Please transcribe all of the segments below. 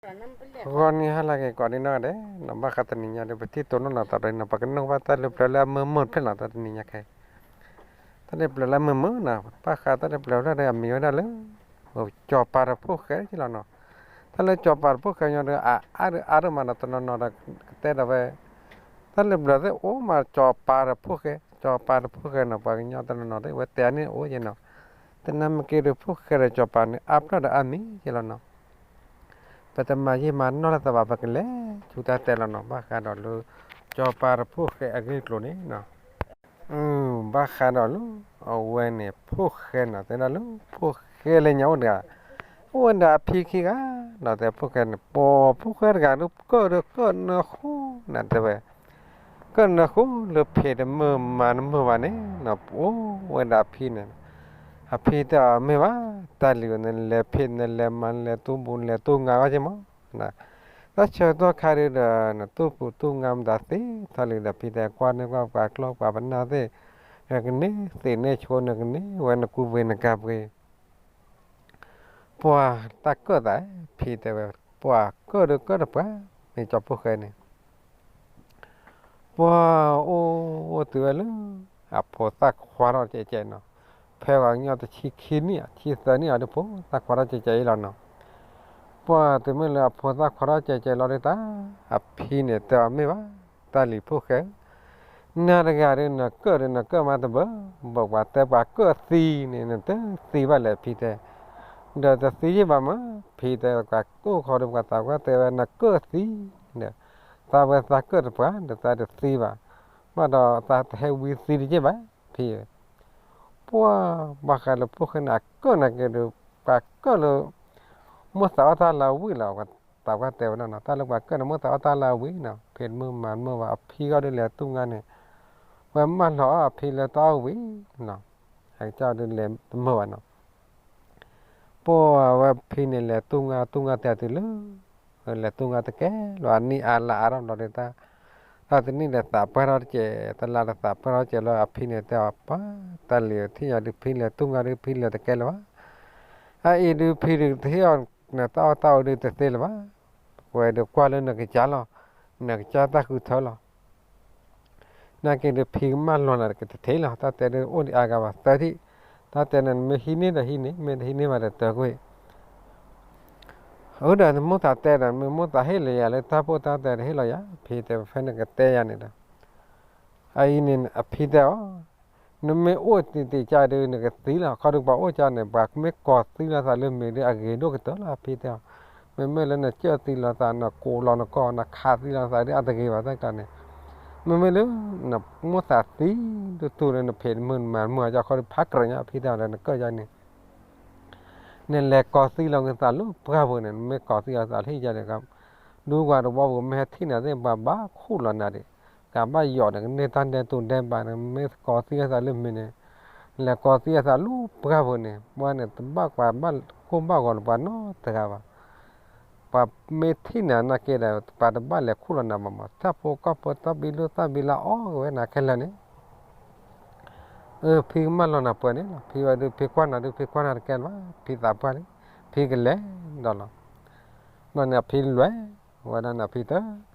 ဂီၤနံၤဟါလၢအဂ့ၤ ကိးဒံနီၢ်ဂၤဒဲးနီၤ, ဘၣ်ဃးတနံၤညါဒီး ပထံၣ်တိၢ်နီၣ်နီၤ သးဒီးနီၤ ပကနၢ်ဟူဘၣ်တၢ်လၢပျၢၤလၢအမုာ်မုာ်တဖျၢၣ်နီၤ တၢ်တနံၤညါခဲ တၢ်လၢပျၢၤလၢအမုာ်မုာ်နီၤ, ဘၣ်ဃးတၢ်လၢပျၢၤဖျၢၣ်ဒီးအမံၤဝဲဒၣ်လၢ စီၤပၤတဖိၣ်ဃဲက့လီၤနီၤ. တၢ်လၢစီၤပၤတဖိၣ်ဃဲညီဒီး အအါဒုးအါဒိၣ်မးနီၤ, တနီၤနီၤဒီးကတဲဒီးဝဲ တၢ်လၢပျၢၤသ့ၣ်အိၣ်မး စီၤပၤတဖိၣ်ဃဲ, စီၤပၤတဖိၣ်ဃဲနီၤ, ပှၤကညီတနီၤနီၤသ့ၣ် ဝဲတဲန့ၣ်အိၣ်ယဲနီၤ, သနာ်က့ဒီးဖိၣ်ဃဲဒီးစီၤပၤန့ၣ် အါဖျၢၣ်ဒီးအါမံၤယဲလီၤနီၤ. ပတမၤယံာ်မၤနီၢ်လၢၤသးဘၣ် ပကလဲၤဆူတၢ်တဲလီၤနီၤ, ဘၣ်ဃးဒီးလၢ စီၤပၤတဖိၣ်ဃဲအဂ့ၢ်အကျိၤန့ၣ်နီၤ. ဘၣ်ဃးဒီးလၢ အဝဲန့ၣ် ဖိၣ်ဃဲနီၤ, တဲဒၣ်လၢဖိၣ်ဃဲလၢညါအိၣ်တဂၤ, အိၣ်ဝဲဒၣ်အဖံခံဂၤနီၤ, တဲဖိၣ်ဃဲန့ၣ် ပှၤဖိၣ်ဃဲတဂၤဒီး ကၢၣ်ဒီးကၢၣ်နၢဃိနၤ တဲဝဲ ကၢၣ်နၢဃိလၢဖံးတမုာ်မၤတမုာ်ဘၣ်န့ၣ်နီၤ, အိၣ်ဝဲဒၣ်အဖံန့ၣ်, အဖံတဲအီၤ မ့ၢ်ဘၣ် တၢ်လံၤန့ၣ် နလဲၤဖံး နလဲၤမၤ နလဲၤတူၢ်ဘူး နလဲၤတူၢ်ငါအီၤက့မး, တၢ်ဆၢကတီၢ်ခါဒုးဒီး နတူၢ်ဘူးတူၢ်ငါမတၤသ့ထီၣ်လံဒီး ဖံတဲကွၢ်န့ၢ်ကွၢ်ပှၤကျီၢ်ပှၤပနၢ်သ့ၣ်, နကန့ၢ်သ့ၣ်န့ၢ်ဆိ နကန့ၢ်ဝဲနကူပှ့ၤနကၤပှ့ၤ ပှၤတၢ်ကၢၣ်သး ဖံတဲဝဲ, ပှၤကၢၣ်ဒီးကၢၣ်တပှၤ မ့ၢ်ကၠီဖိၣ်ဃဲန့ၣ်, ပှၤအိၣ်အိၣ်တုၤဝဲလၢ အဖိသၣ်ခွါထီၣ်ကဲကဲနီၤ, ဖဲပှၤကညီတဆံခံနံၣ် ဆံသၢနံၣ်အီၤဒီး ဖိသၣ်ခွါထီၣ်ကဲကဲအံၤလီၤနီၤ. ပှၤတုၤမ့ၢ်လၢအဖိသၣ်ခွါထီၣ်ကဲကဲလီၤဒုးတၢ် အဖံန့ၣ်တဲအီၤ မ့ၢ်ဘၣ် တၢ်လံၤဖိၣ်ဃဲဧၢ နၤတဂၤဒီး နကၢၣ်ဒီးနကၢၣ်မးတဘၢ, ဘၣ်ပှၤတဲပှၤကၢၣ်သံန့ၣ် နတသံဘၣ်လဲၣ် ဖံတဲ, ဒီးတသံယ့ၢ်ဘၣ်မး ဖံတဲ, ပှၤကိၢ်ခီဒီးပှၤသးပှၢ်တဲဝဲ နကၢၣ်သံဒီး သးဝဲသးကၢၣ်တပှၤ ဒီးသးတသံဘၣ်, ဘၣ်ဒီးသးတဟဲဝံသံတယ့ၢ်ဘၣ် ဖံ ပှၤဘၣ်ဃးလၢဖိၣ်ဃဲန့ၣ် အကၢၣ်နာ်က့ဒီး ပှၤကၢၣ်လၢ မိၣ်သးအီၣ်တၢ်လၢအဝံၣ်လီၤ, သးပှၢ်တဲဝဲဒၣ်နီၤ, တၢ်လၢပှၤကၢၣ်န့ၣ် မိၣ်သးအီၣ်တၢ်လၢအဝံၣ်နီၤ, ဖံးတမုာ်မၤတမုာ်ဘၣ် အဖံဂီၢ်ဒုးလဲၤတူၢ်ငါန့ၣ်, ဝဲမၢလီၤအီၣ်အဖံလၢတၢ်အီၣ်ဝံၤနီၤ, အကစၢ်ဒုးလဲၤတမုာ်ဘၣ်နီၤ ပှၤဝဲဖံန့ၣ် လဲၤတူၢ်ငါတူၢ်ငါတဲတုၤလၢ လဲၤတူၢ်ငါတကဲလီၤ အနံၣ်အါလါအါထီၣ်ဘျီဒုးတၢ်, တၢ်တနံၣ်ဒီးသးပှၢ်ထီၣ်တကဲ, တလါဒီးသးပှၢ်ထီၣ်တကဲလီၤ အဖံန့ၣ်တဲအီၤ ပှၤ တၢ်လံၤထံၣ်ညါဒုး ဖံလဲၤတူၢ်ငါဒုး ဖံလဲၤတကဲလၢၤဘၣ်, အအံၤဒုးဖံဒုးတဟ့ၣ်အီၤ နတၢ်အီၣ်တၢ်အီဒုးတသ့လၢၤဘၣ်, ပဝဲဒုးကွၢ်လၢနကစၢ်လီၤ, နကစၢ်တၢ်ဃုထၢလီၤ နာ်က့ဒီးဖံကမၣ်လီၤနၤတက့ၢ်တထံၣ်လီၤ, တၢ်တဲဒုးအိၣ်ဒံးအါဂၤဘၣ်သၢထံၣ်, တၢ်တဲန့ၣ် နမ့ၢ်ဟံးန့ၢ်ဒီးဟံးန့ၢ် မ့ၢ်တဟံးန့ၢ်ဘၣ်ဒီးတၢကွံာ်, အဃိဒီးနမိၢ်သးတဲဒီး မ့ၢ်မိၢ်သးဟ့ၣ်လီၤယၤလၢတၢ်ဖိတၢ်တဲဒီးဟ့ၣ်လီၤယၤ, ဖံတဲဖဲနကတဲယၤန့ၣ်ဒီး, အအံၤန့ၣ် အဖံတဲအီၤ နမ့ၢ်အိၣ်တံၤတံၤကါဒုး နကသံလီၤ, ခီဒုးပှၤအိၣ်ကါန့ၣ် ပှၤမ့ၢ်ကိးသံလီၤသးလၢမ့ၤဒုး အဂ့ၤဒိၣ်ကတၢၢ်လီၤ အဖံတဲအီၤ, မ့မ့ၢ်လၢနကၢၣ်သံလီၤသး နကိးလီၤနကီၢ် နခးသံလီၤသးဒုး အတဂ့ၤဘၣ်တၢ်ကျါန့ၣ်, မ့မ့ၢ်လၢ နမိၢ်သးသံ တူၢ်တူၢ်လၢနဖံးတမုာ်မၤတမုာ် ကခီဒုးဖးကြၢးညါ အဖံတဲအီၤဒီးနကၢၣ်ယါန့ၣ် နလဲၤကိးသံလီၤက့ၤသးလၢပှၢ်ပူၤန့ၣ် နမ့ၢ်ကိးသံလီၤသးလၢဟံၣ်ယါန့ၣ် ဒူဝဲတဝီပူၤ မ့ၢ်ဟဲထံၣ်နၤသ့ၣ် ပှၤဘၣ်ခူၣ်လီၤနၤဒံး, ကဘၣ်ယိးန့ၣ် ကန့ၢ်တၢ်ဒဲးတူာ်ဒဲးဘးန့ၣ် မ့ၢ်ကိးသံလီၤသးလၢမ့ၤန့ၣ်, လဲၤကိးသံလီၤသးလၢပှၢ်ပူၤန့ၣ် ပှၤန့ၣ် တဘၣ်ပှၤဘၣ်ကိၢ်ဘၣ်ဂီၤလၢပှၤနီတဂၤဘၣ်. ပှၤမ့ၢ်ထံၣ်နၤနာ်က့ဒီး ပှၤတဘၣ်လဲၤခူၣ်လီၤနၤဘၣ်မး, ထၣ်ဖိကီၢ်ဖိ တၢ်ဘံလိၣ်တၢ်ဘံလါအီၣ်က့ၤဝဲနၤခဲလၢာ်န့ၣ် အဖံကမၣ်လီၤနၤပှဲၤန့ၣ်လီၤ. ဖံဝဲဒုး ဖံကွၢ်နၤဒုး ဖံကွၢ်နၤတကဲလၢၤဘၣ်, ဖံသးပှၢ်လံ, ဖံကလဲၤဒီးလီၤ. ဘျီန့ၣ် အဖံလဲၤဝဲဒၣ်န့ၣ် အဖံတ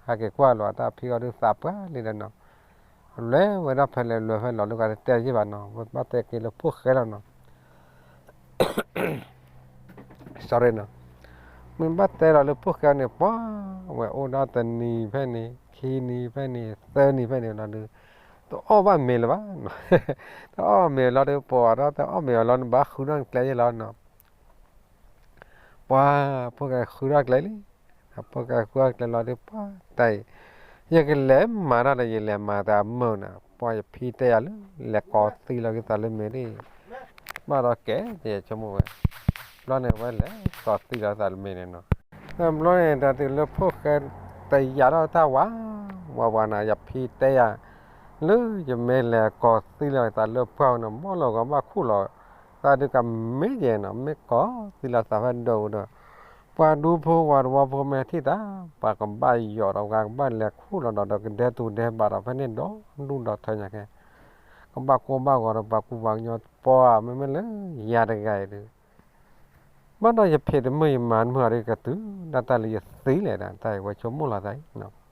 ဟဲက့ၤကွၢ်လီၤ တၢ်ဖံဂီၢ်ဒုးသးပှၢ်လံဒီးနီၤ, လဲၤဝဲဒၣ်ဖဲလဲၤလဲၤဖဲလီၤလၢကတဲယ့ၢ်ဘၣ်နီၤ, ဝဲဘၣ်တဲက့ၤလၢဖိၣ်ဃဲလီၤနီၤ sorry နီၤ, မ့ၢ်ဘၣ်တဲလီၤလၢဖိၣ်ဃဲန့ၣ် ပှၤဝဲအိၣ်ဒၣ်တနံၤဖဲန့ၣ် ခံနံၤဖဲန့ၣ် သၢနံၤဖဲန့ၣ်လီၤဒုး တအီၣ်ဘၣ်မ့ၤလၢၤဘၣ်နီၤ, တအီၣ်မ့ၤလီၤဒုး ပှၤဒီး တအီၣ်မ့ၤအီၤလီၤ နဘၣ်ဃုထီၣ်ကျဲယ့ၢ်လီၤနီၤ ပှၤ ဖိၣ်ဃဲဃုထီၣ်ကျဲလံ, ဖိၣ်ဃဲဃုထီၣ်ကျဲလီၤဒုး ပှၤတၢ်အံၤ ယကလဲၤမၤတၢ်ဒီး ယလဲၤမၤတၢ်မုာ်နၤ, ပှၤယဖံတဲယၤလၢ လဲၤကိးသံလီၤက့ၤသးလၢမ့ၤဒၣ်, ဘၣ်ဒီးကဲ ယဆိကမိၣ်ဝဲ, ဘျီန့ၣ်ဝဲလဲၤကိးသံလီၤသးလၢမ့ၤန့ၣ်နီၤ, ဘျီန့ၣ် တၢ်တုၤလၢဖိၣ်ဃဲ တယာ်ထီၣ်တၢ်ဝး ဝးဝးနၤ ယဖံတဲယၤ လၢယမ့ၢ်လဲၤကိးသံလီၤသးလၢပှၢ်န့ၣ် ဘၣ်လီၤကဘၣ်ခူၣ်လီၤ သးဒုးကမ့ၢ်ယဲနီၤ မ့ၢ်ကိးသံလီၤသးဖဲဒိၣ်ဒီး ပှၤဒူဖိဝၤတဝီဖိမ့ၢ်ထံၣ်တၢ် ပှၤကဘၣ်ယိးဒီး ပှၤကဘၣ်လဲၤခူၣ်လီၤဒီး ကဒဲတူာ်ဒဲးဘးဒီးဖဲန့ၣ်ဒီး ဒူၣ်ဒီးထၢညါကဲ ကဘၣ်ကိၢ်ဘၣ်ဂီၤဒီး ပှၤကူပှၤကညီ ပှၤမ့မ့ၢ်လၢယၤတဂၤအံၤဒုး ဘၣ်ဒီးယဖံးတမုာ်ယမၤတမုာ်အီၤဒီး ကတုၤဒၣ်တၢ်လၢယသံလဲၣ်ဒၣ် တၢ်အံၤဝဲဆိကမိၣ်လီၤသးအံၤနီၤ.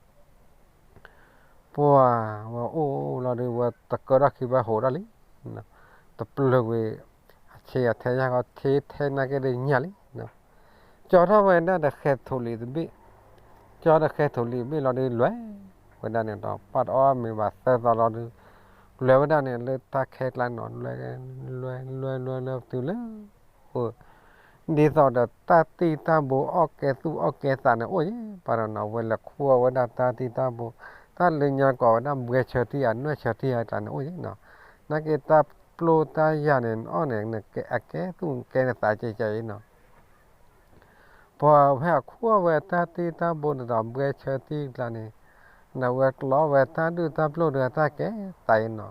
ပှၤဝဲအိၣ်လီၤဒီး ဝဲတကၢထီၣ်ခံဘၣ်ဟိးထီၣ်လံ, တပျၢၤဝံၤ အဆ့အထဲယၢ်ဃီ ဆ့ထဲနာ်က့ဒီးညၣ်လံ, ကၠီထီၣ်ဝဲဒၣ်ဒီးဃဲၤထိးလံာ်တဘ့ၣ်, ကၠီဒီးဃဲၤထိးလံာ်တဘ့ၣ်လီၤဒီး လဲၤဝဲဒၣ်န့ၣ်ဒီး ပာ်တအီၣ်မ့ၤဘၣ်သၢသီလီၤဒီး လဲၤဝဲဒၣ်န့ၣ်လၢတၢ်ခဲကျါနီၤ လဲၤ လဲၤ လဲၤ လဲၤ လဲၤတုၤလၢ ဒ်သိးဒီးတၢ်တံၢ်တၢ်ဘိအီၣ်ကဲသူၣ်အီၣ်ကဲသးန့ၣ်အိၣ်ယဲၢ် ပှၤဒီးနီၤ ဝဲလဲၤခူၣ်အီၣ်ဝဲဒၣ်တၢ်တံၢ်တၢ်ဘိ, တၢ်လၢညါကိးဝဲဒၣ်ဘှဲဆၢထံဧါ နွဲၣ်ဆၢထံဧါတၢ်န့ၣ်အိၣ်ယဲၢ်နီၤ, နာ်က့တၢ်ပျိတၢ်ယၢ်န့ၣ် နအီၣ်န့ၣ် အကဲသူၣ်ကဲနသးကဲကဲအံၤနီၤ. ပှၤဖဲအခူၣ်အီၣ်ဝဲတၢ်တံၢ်တၢ်ဘိန့ၣ်ဒီး ဘှဲဆၢထံကျါန့ၣ်, နဝဲကျီဝဲတၢ်ဒူၣ်တၢ်ပျိၢ်ဒီးတၢ်ကဲသးအံၤနီၤ,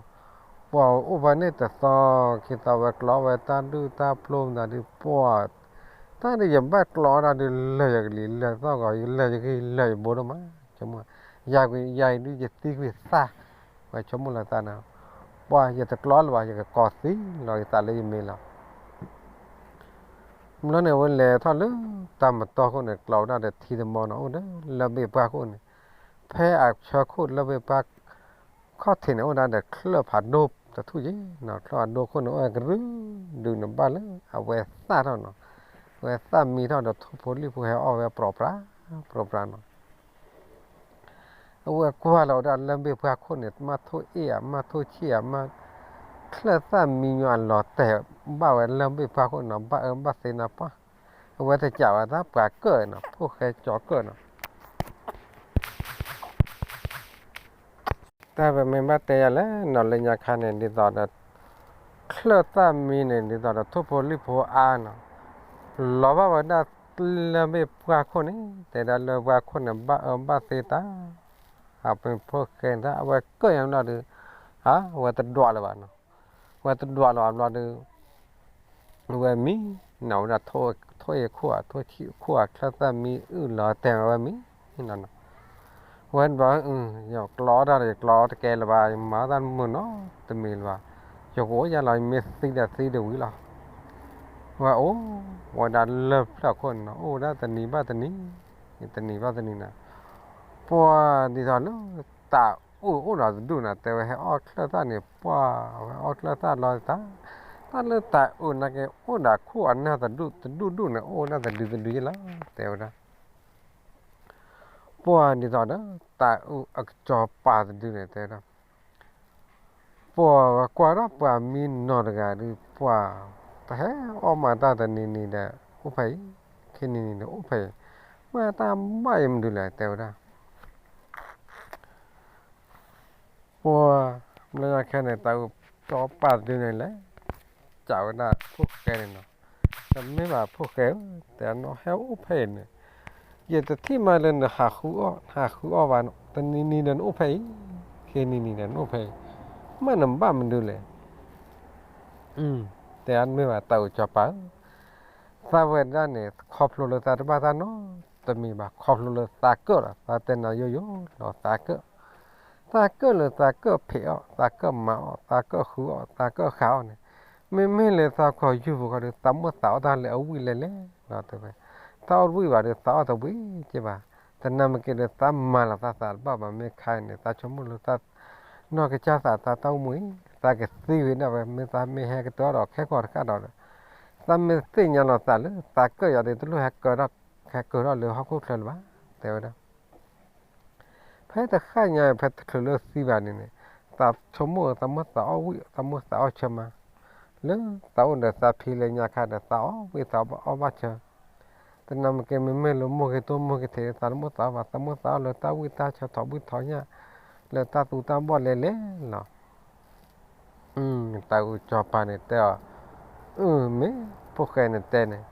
ပှၤအိၣ်ဖဲန့ၣ်တသီခံသီ ဝဲကျီဝဲတၢ်ဒူၣ်တၢ်ပျိၢ်မတၤဒုး ပှၤ တၢ်ဒုးယဘၣ်ကျီတၢ်ဒုး လၢာ်ယကလံၤ လၢာ်သီၣ်ဂီၤ လၢာ်ယဂံၢ် လၢာ်ယဘိဒိၣ်မး, ယၤကွံာ်ယၤအံၤဒုးယသံကွံာ်သၣ်, ဝဲဆိကမိၣ်လီၤသးနီၤ, ပှၤယတကျီလၢၤဘၣ် ယကကိးသံလီၤယသးလၢယမ့ၢ်လီၤ. ဘျီန့ၣ် ဝဲလဲၤထီၣ်လၢတၢ်မတီၢ်ခိၣ်န့ၣ် ကျီဝဲဒၣ်ဒီးထံတမီနီၤ အိၣ်ဒီးလၢၢ်ဘ့ၣ်ပှၢ်ခိၣ်န့ၣ်, ဖဲအဆၢခိၣ်လၢၢ်ဘ့ၣ်ပှၢ်ခီၣ်ထံးန့ၣ် အိၣ်ဒၣ်ဒီးချၢၣ်ဖးဒိၣ်တထူၣ်ယဲၢ်နီၤ, ချၢၣ်ဖးဒိၣ်ခိၣ်န့ၣ် အိၣ်ကရုဒုးန့ၣ် ဘၣ်လၢအဝဲသၣ်ထီၣ်နီၤ, အဝဲသၣ်မံထီၣ်ဒီးထိၣ်ဖိလံၣ်ဖိဟဲအီၣ်ဝဲပြီပြး ပြီပြးနီၤ. အဝဲကွၢ်လီၤဝဲဒၣ်လၢၢ်ဘ့ၣ်ပှၢ်ခိၣ်န့ၣ် မ့ၢ်ထိၣ်အ့ၣ်ဧါ မ့ၢ်ထိၣ်ဆံၣ်ဧါ မ့ၢ်ချၢၣ်သၣ်မံညီအလီၤတဲာ်ဘၣ်ဝဲလၢၢ်ဘ့ၣ်ပှၢ်ခိၣ်နီၤ, ဘၣ်အၢဘၣ်သီနီၤပှၢ်, အဝဲတကးဝဲတၢ်ပှၤကၢၣ်နီၤ ဖိၣ်ဃဲကၠီၤကၢၣ်နီၤ. တၢ်ပမ့ၢ်ဘၣ်တဲယၤလၢနီၤ လၢညါခါန့ၣ် ဒ်သိးဒီး ချၢၣ်သၣ်မံန့ၣ် ဒ်သိးဒီးထိၣ်ဖိလံၣ်ဖိအါနီၤ, လီၤဘၣ်ဝဲဒၣ်လၢၢ်ဘ့ၣ်ပှၢ်ခိၣ်န့ၣ် တဲဒၣ်လၢၢ်ပှၢ်ခိၣ်န့ၣ် ဘၣ်အၢဘၣ်သီတၢ်, အပဖိၣ်ဃဲန့ၣ် အဝဲကၢၣ်ညါဘျီဒီး အဝဲတဒွးလၢၤဘၣ်နီၤ, အဝဲတဒွးလၢၤဘၣ်ဘျီဒီး အဝဲမံနီၤ ဝဲဒၣ်ထိၣ်အ့ၣ်ခိၣ်ဧါ ထိၣ်ဆံၣ်ခိၣ်ဧါ ချၢၣ်သၣ်မံအုၣ်လီၤတဲာ်ဝဲမံနီၤ, ဝဲဒၣ် ယကျီတၢ်ဒီး ယကျီတကဲလၢၤဘၣ် ယမၤတၢ်မုာ်နီတမံၤလၢၤဘၣ်, ယကအိၣ်ယၤလီၤ ယမ့ၢ်သံဒီးသံတဝံၤလီၤ. ဝဲအိၣ်ဝဲဒၣ်လၢၢ်ဖျၢၣ်ခိၣ်န့ၣ်နီၤ အိၣ်ဝဲဒၣ်တနံၤဘၣ်တနံၤ, တနံၤဘၣ်တနံၤနီၤ, ပှၤဒ်သိးလၢတၤအုၣ်အိၣ်ဒီးတဒူၣ်နီၤ တဲဝဲဟဲအီၣ်ချၢၣ်သၣ်န့ၣ် ပှၤဝဲအီၣ်ချၢၣ်သၣ်လီၤတၢ်, တၢ်လၢတၤအုၣ်နာ်က့အိၣ်ဒီးခိၣ်အနၢ်တဒူၣ်တဒူၣ်ဒူၣ်န့ၣ် အိၣ်ဝဲဒၣ်တဒုတဒုယဲၢ်လီၤ တဲဝဲဒၣ်. ပှၤဒ်သိးဒီး တၤအုၣ်အကစီၤပၤတဒုန့ၣ် တဲဝဲဒၣ်, ပှၤကွၢ်ထီၣ်ပှၤမံနီၤတဂၤဒီး ပှၤတဟဲအီၣ်မၤတၢ်တနံၤနံၤဒီး အိၣ်ဖဲအံၤ, ခံနံၤနံၤဒီး အိၣ်ဖဲအံၤ, မ့ၢ်တၢ်ဘၣ်အံၤမနုၤလဲၣ် တဲဝဲဒၣ်. ပှၤ လၢညါခဲန့ၣ် တၤအုၣ်ကစီၤပၤတဒုန့ၣ်လဲၣ် စံးဝဲဒၣ်ဖိၣ်ဃဲန့ၣ်နီၤ, တမ့ၢ်ဘၣ်ဖိၣ်ဃဲဧၢ, တဲနဟဲအိၣ်ဖဲအံၤန့ၣ် ယတထံၣ်မးလၢနဟးဃုအီၣ် ဟးဃုအီၣ်ဘၣ်, တနံၤနံၤဒီးနအိၣ်ဖဲအံၤ, ခံနံၤနံၤဒီးနအိၣ်ဖဲအံၤ, မ့ၢ်နဘၣ်မနုၤလဲၣ်. တဲမ့ၢ်ဘၣ်တၤအုၣ်ကစီၤပၤဧၢ, သးဝဲဒၣ်န့ၣ် ခီဖျိလၢသးတဘၣ်တၢ်နီတမံၤဘၣ်, ခီဖျိလၢသးကၢၣ်လီၤ, သးတဲနၤယိယိလီၤ သးကၢၣ်, သးကၢၣ်လၢသးကၢၣ်ဖံးအီၣ်, သးကၢၣ်မၤအီၣ်, သးကၢၣ်ဃုအီၣ်, သးကၢၣ်ဃုအီၣ်န့ၣ်, မ့မ့ၢ်လၢသးခီယူၢ်ပူၤဃီဒီး သးမိၣ်သးအီၣ်တၢ်လၢအဝံၣ်လဲၣ်လဲၣ်လီၤ တဲဝဲ, သးအီၣ်တဝံၣ်ဘၣ်ဒီး သးအီၣ်တဝံၣ်က့ဘၣ်, တနၤမ့ၢ်က့ၤဒီး သးမၤလီၤသးသးတဘၣ်ဘၣ်, မ့ၢ်ခါအံၤန့ၣ် သးဆိကမိၣ်လၢသး နီၢ်ကစၢ်သးတၢ်အိၣ်မူအံၤ သးကသံဝဲဒၣ်ဝဲ, မ့ၢ်သးမ့ၢ်ဟဲကတၢၢ်ဒီးခဲကီၢ်တဃၣ်ဒီး သးမ့ၢ်သ့ၣ်ညါလီၤသးလၢ သးကၢၣ်ယၤဒီး တလိၣ်ဟဲကၢၢ်ထီၣ် ဟဲကၢၢ်ထီၣ်လၢဟီၣ်ခိၣ်ချၢလၢၤဘၣ် တဲဝဲဒၣ်. ဖဲတဃၣ်ညါ ဖဲတချုးလၢသံဘၣ်န့ၣ်န့ၣ် သးဆိကမိၣ် သးမိၣ်သးအီၣ်ဝံၣ် သးမိၣ်သးအီၣ်ဆၢမး, လၢသးအိၣ်ဒီးသးဖံလၢညါခါဒီး သးအီၣ်ဝံၣ်သးအီၣ်ဘၣ်ဆၢ တနၤမ့ၢ်က့ၤ မ့မ့ၢ်လၢမိၢ်က့ၤတိၢ်မိၢ်က့ၤထံး သးတမိၣ်သးအီၣ်ဘၣ်, သးမိၣ်သးအီၣ်လၢတၢ်ဝံၣ်တၢ်ဆၢ ထီၣ်ဘှံးထီၣ်ညၣ် လၢတၢ်သူတၢ်ဘီၣ်လဲၤလဲၤလီၤ. တၤအုၣ်ကစီၤပၤန့ၣ်တဲအီၤ, အၢ မ့ၢ်ဖိၣ်ဃဲန့ၣ်တဲန့ၣ်,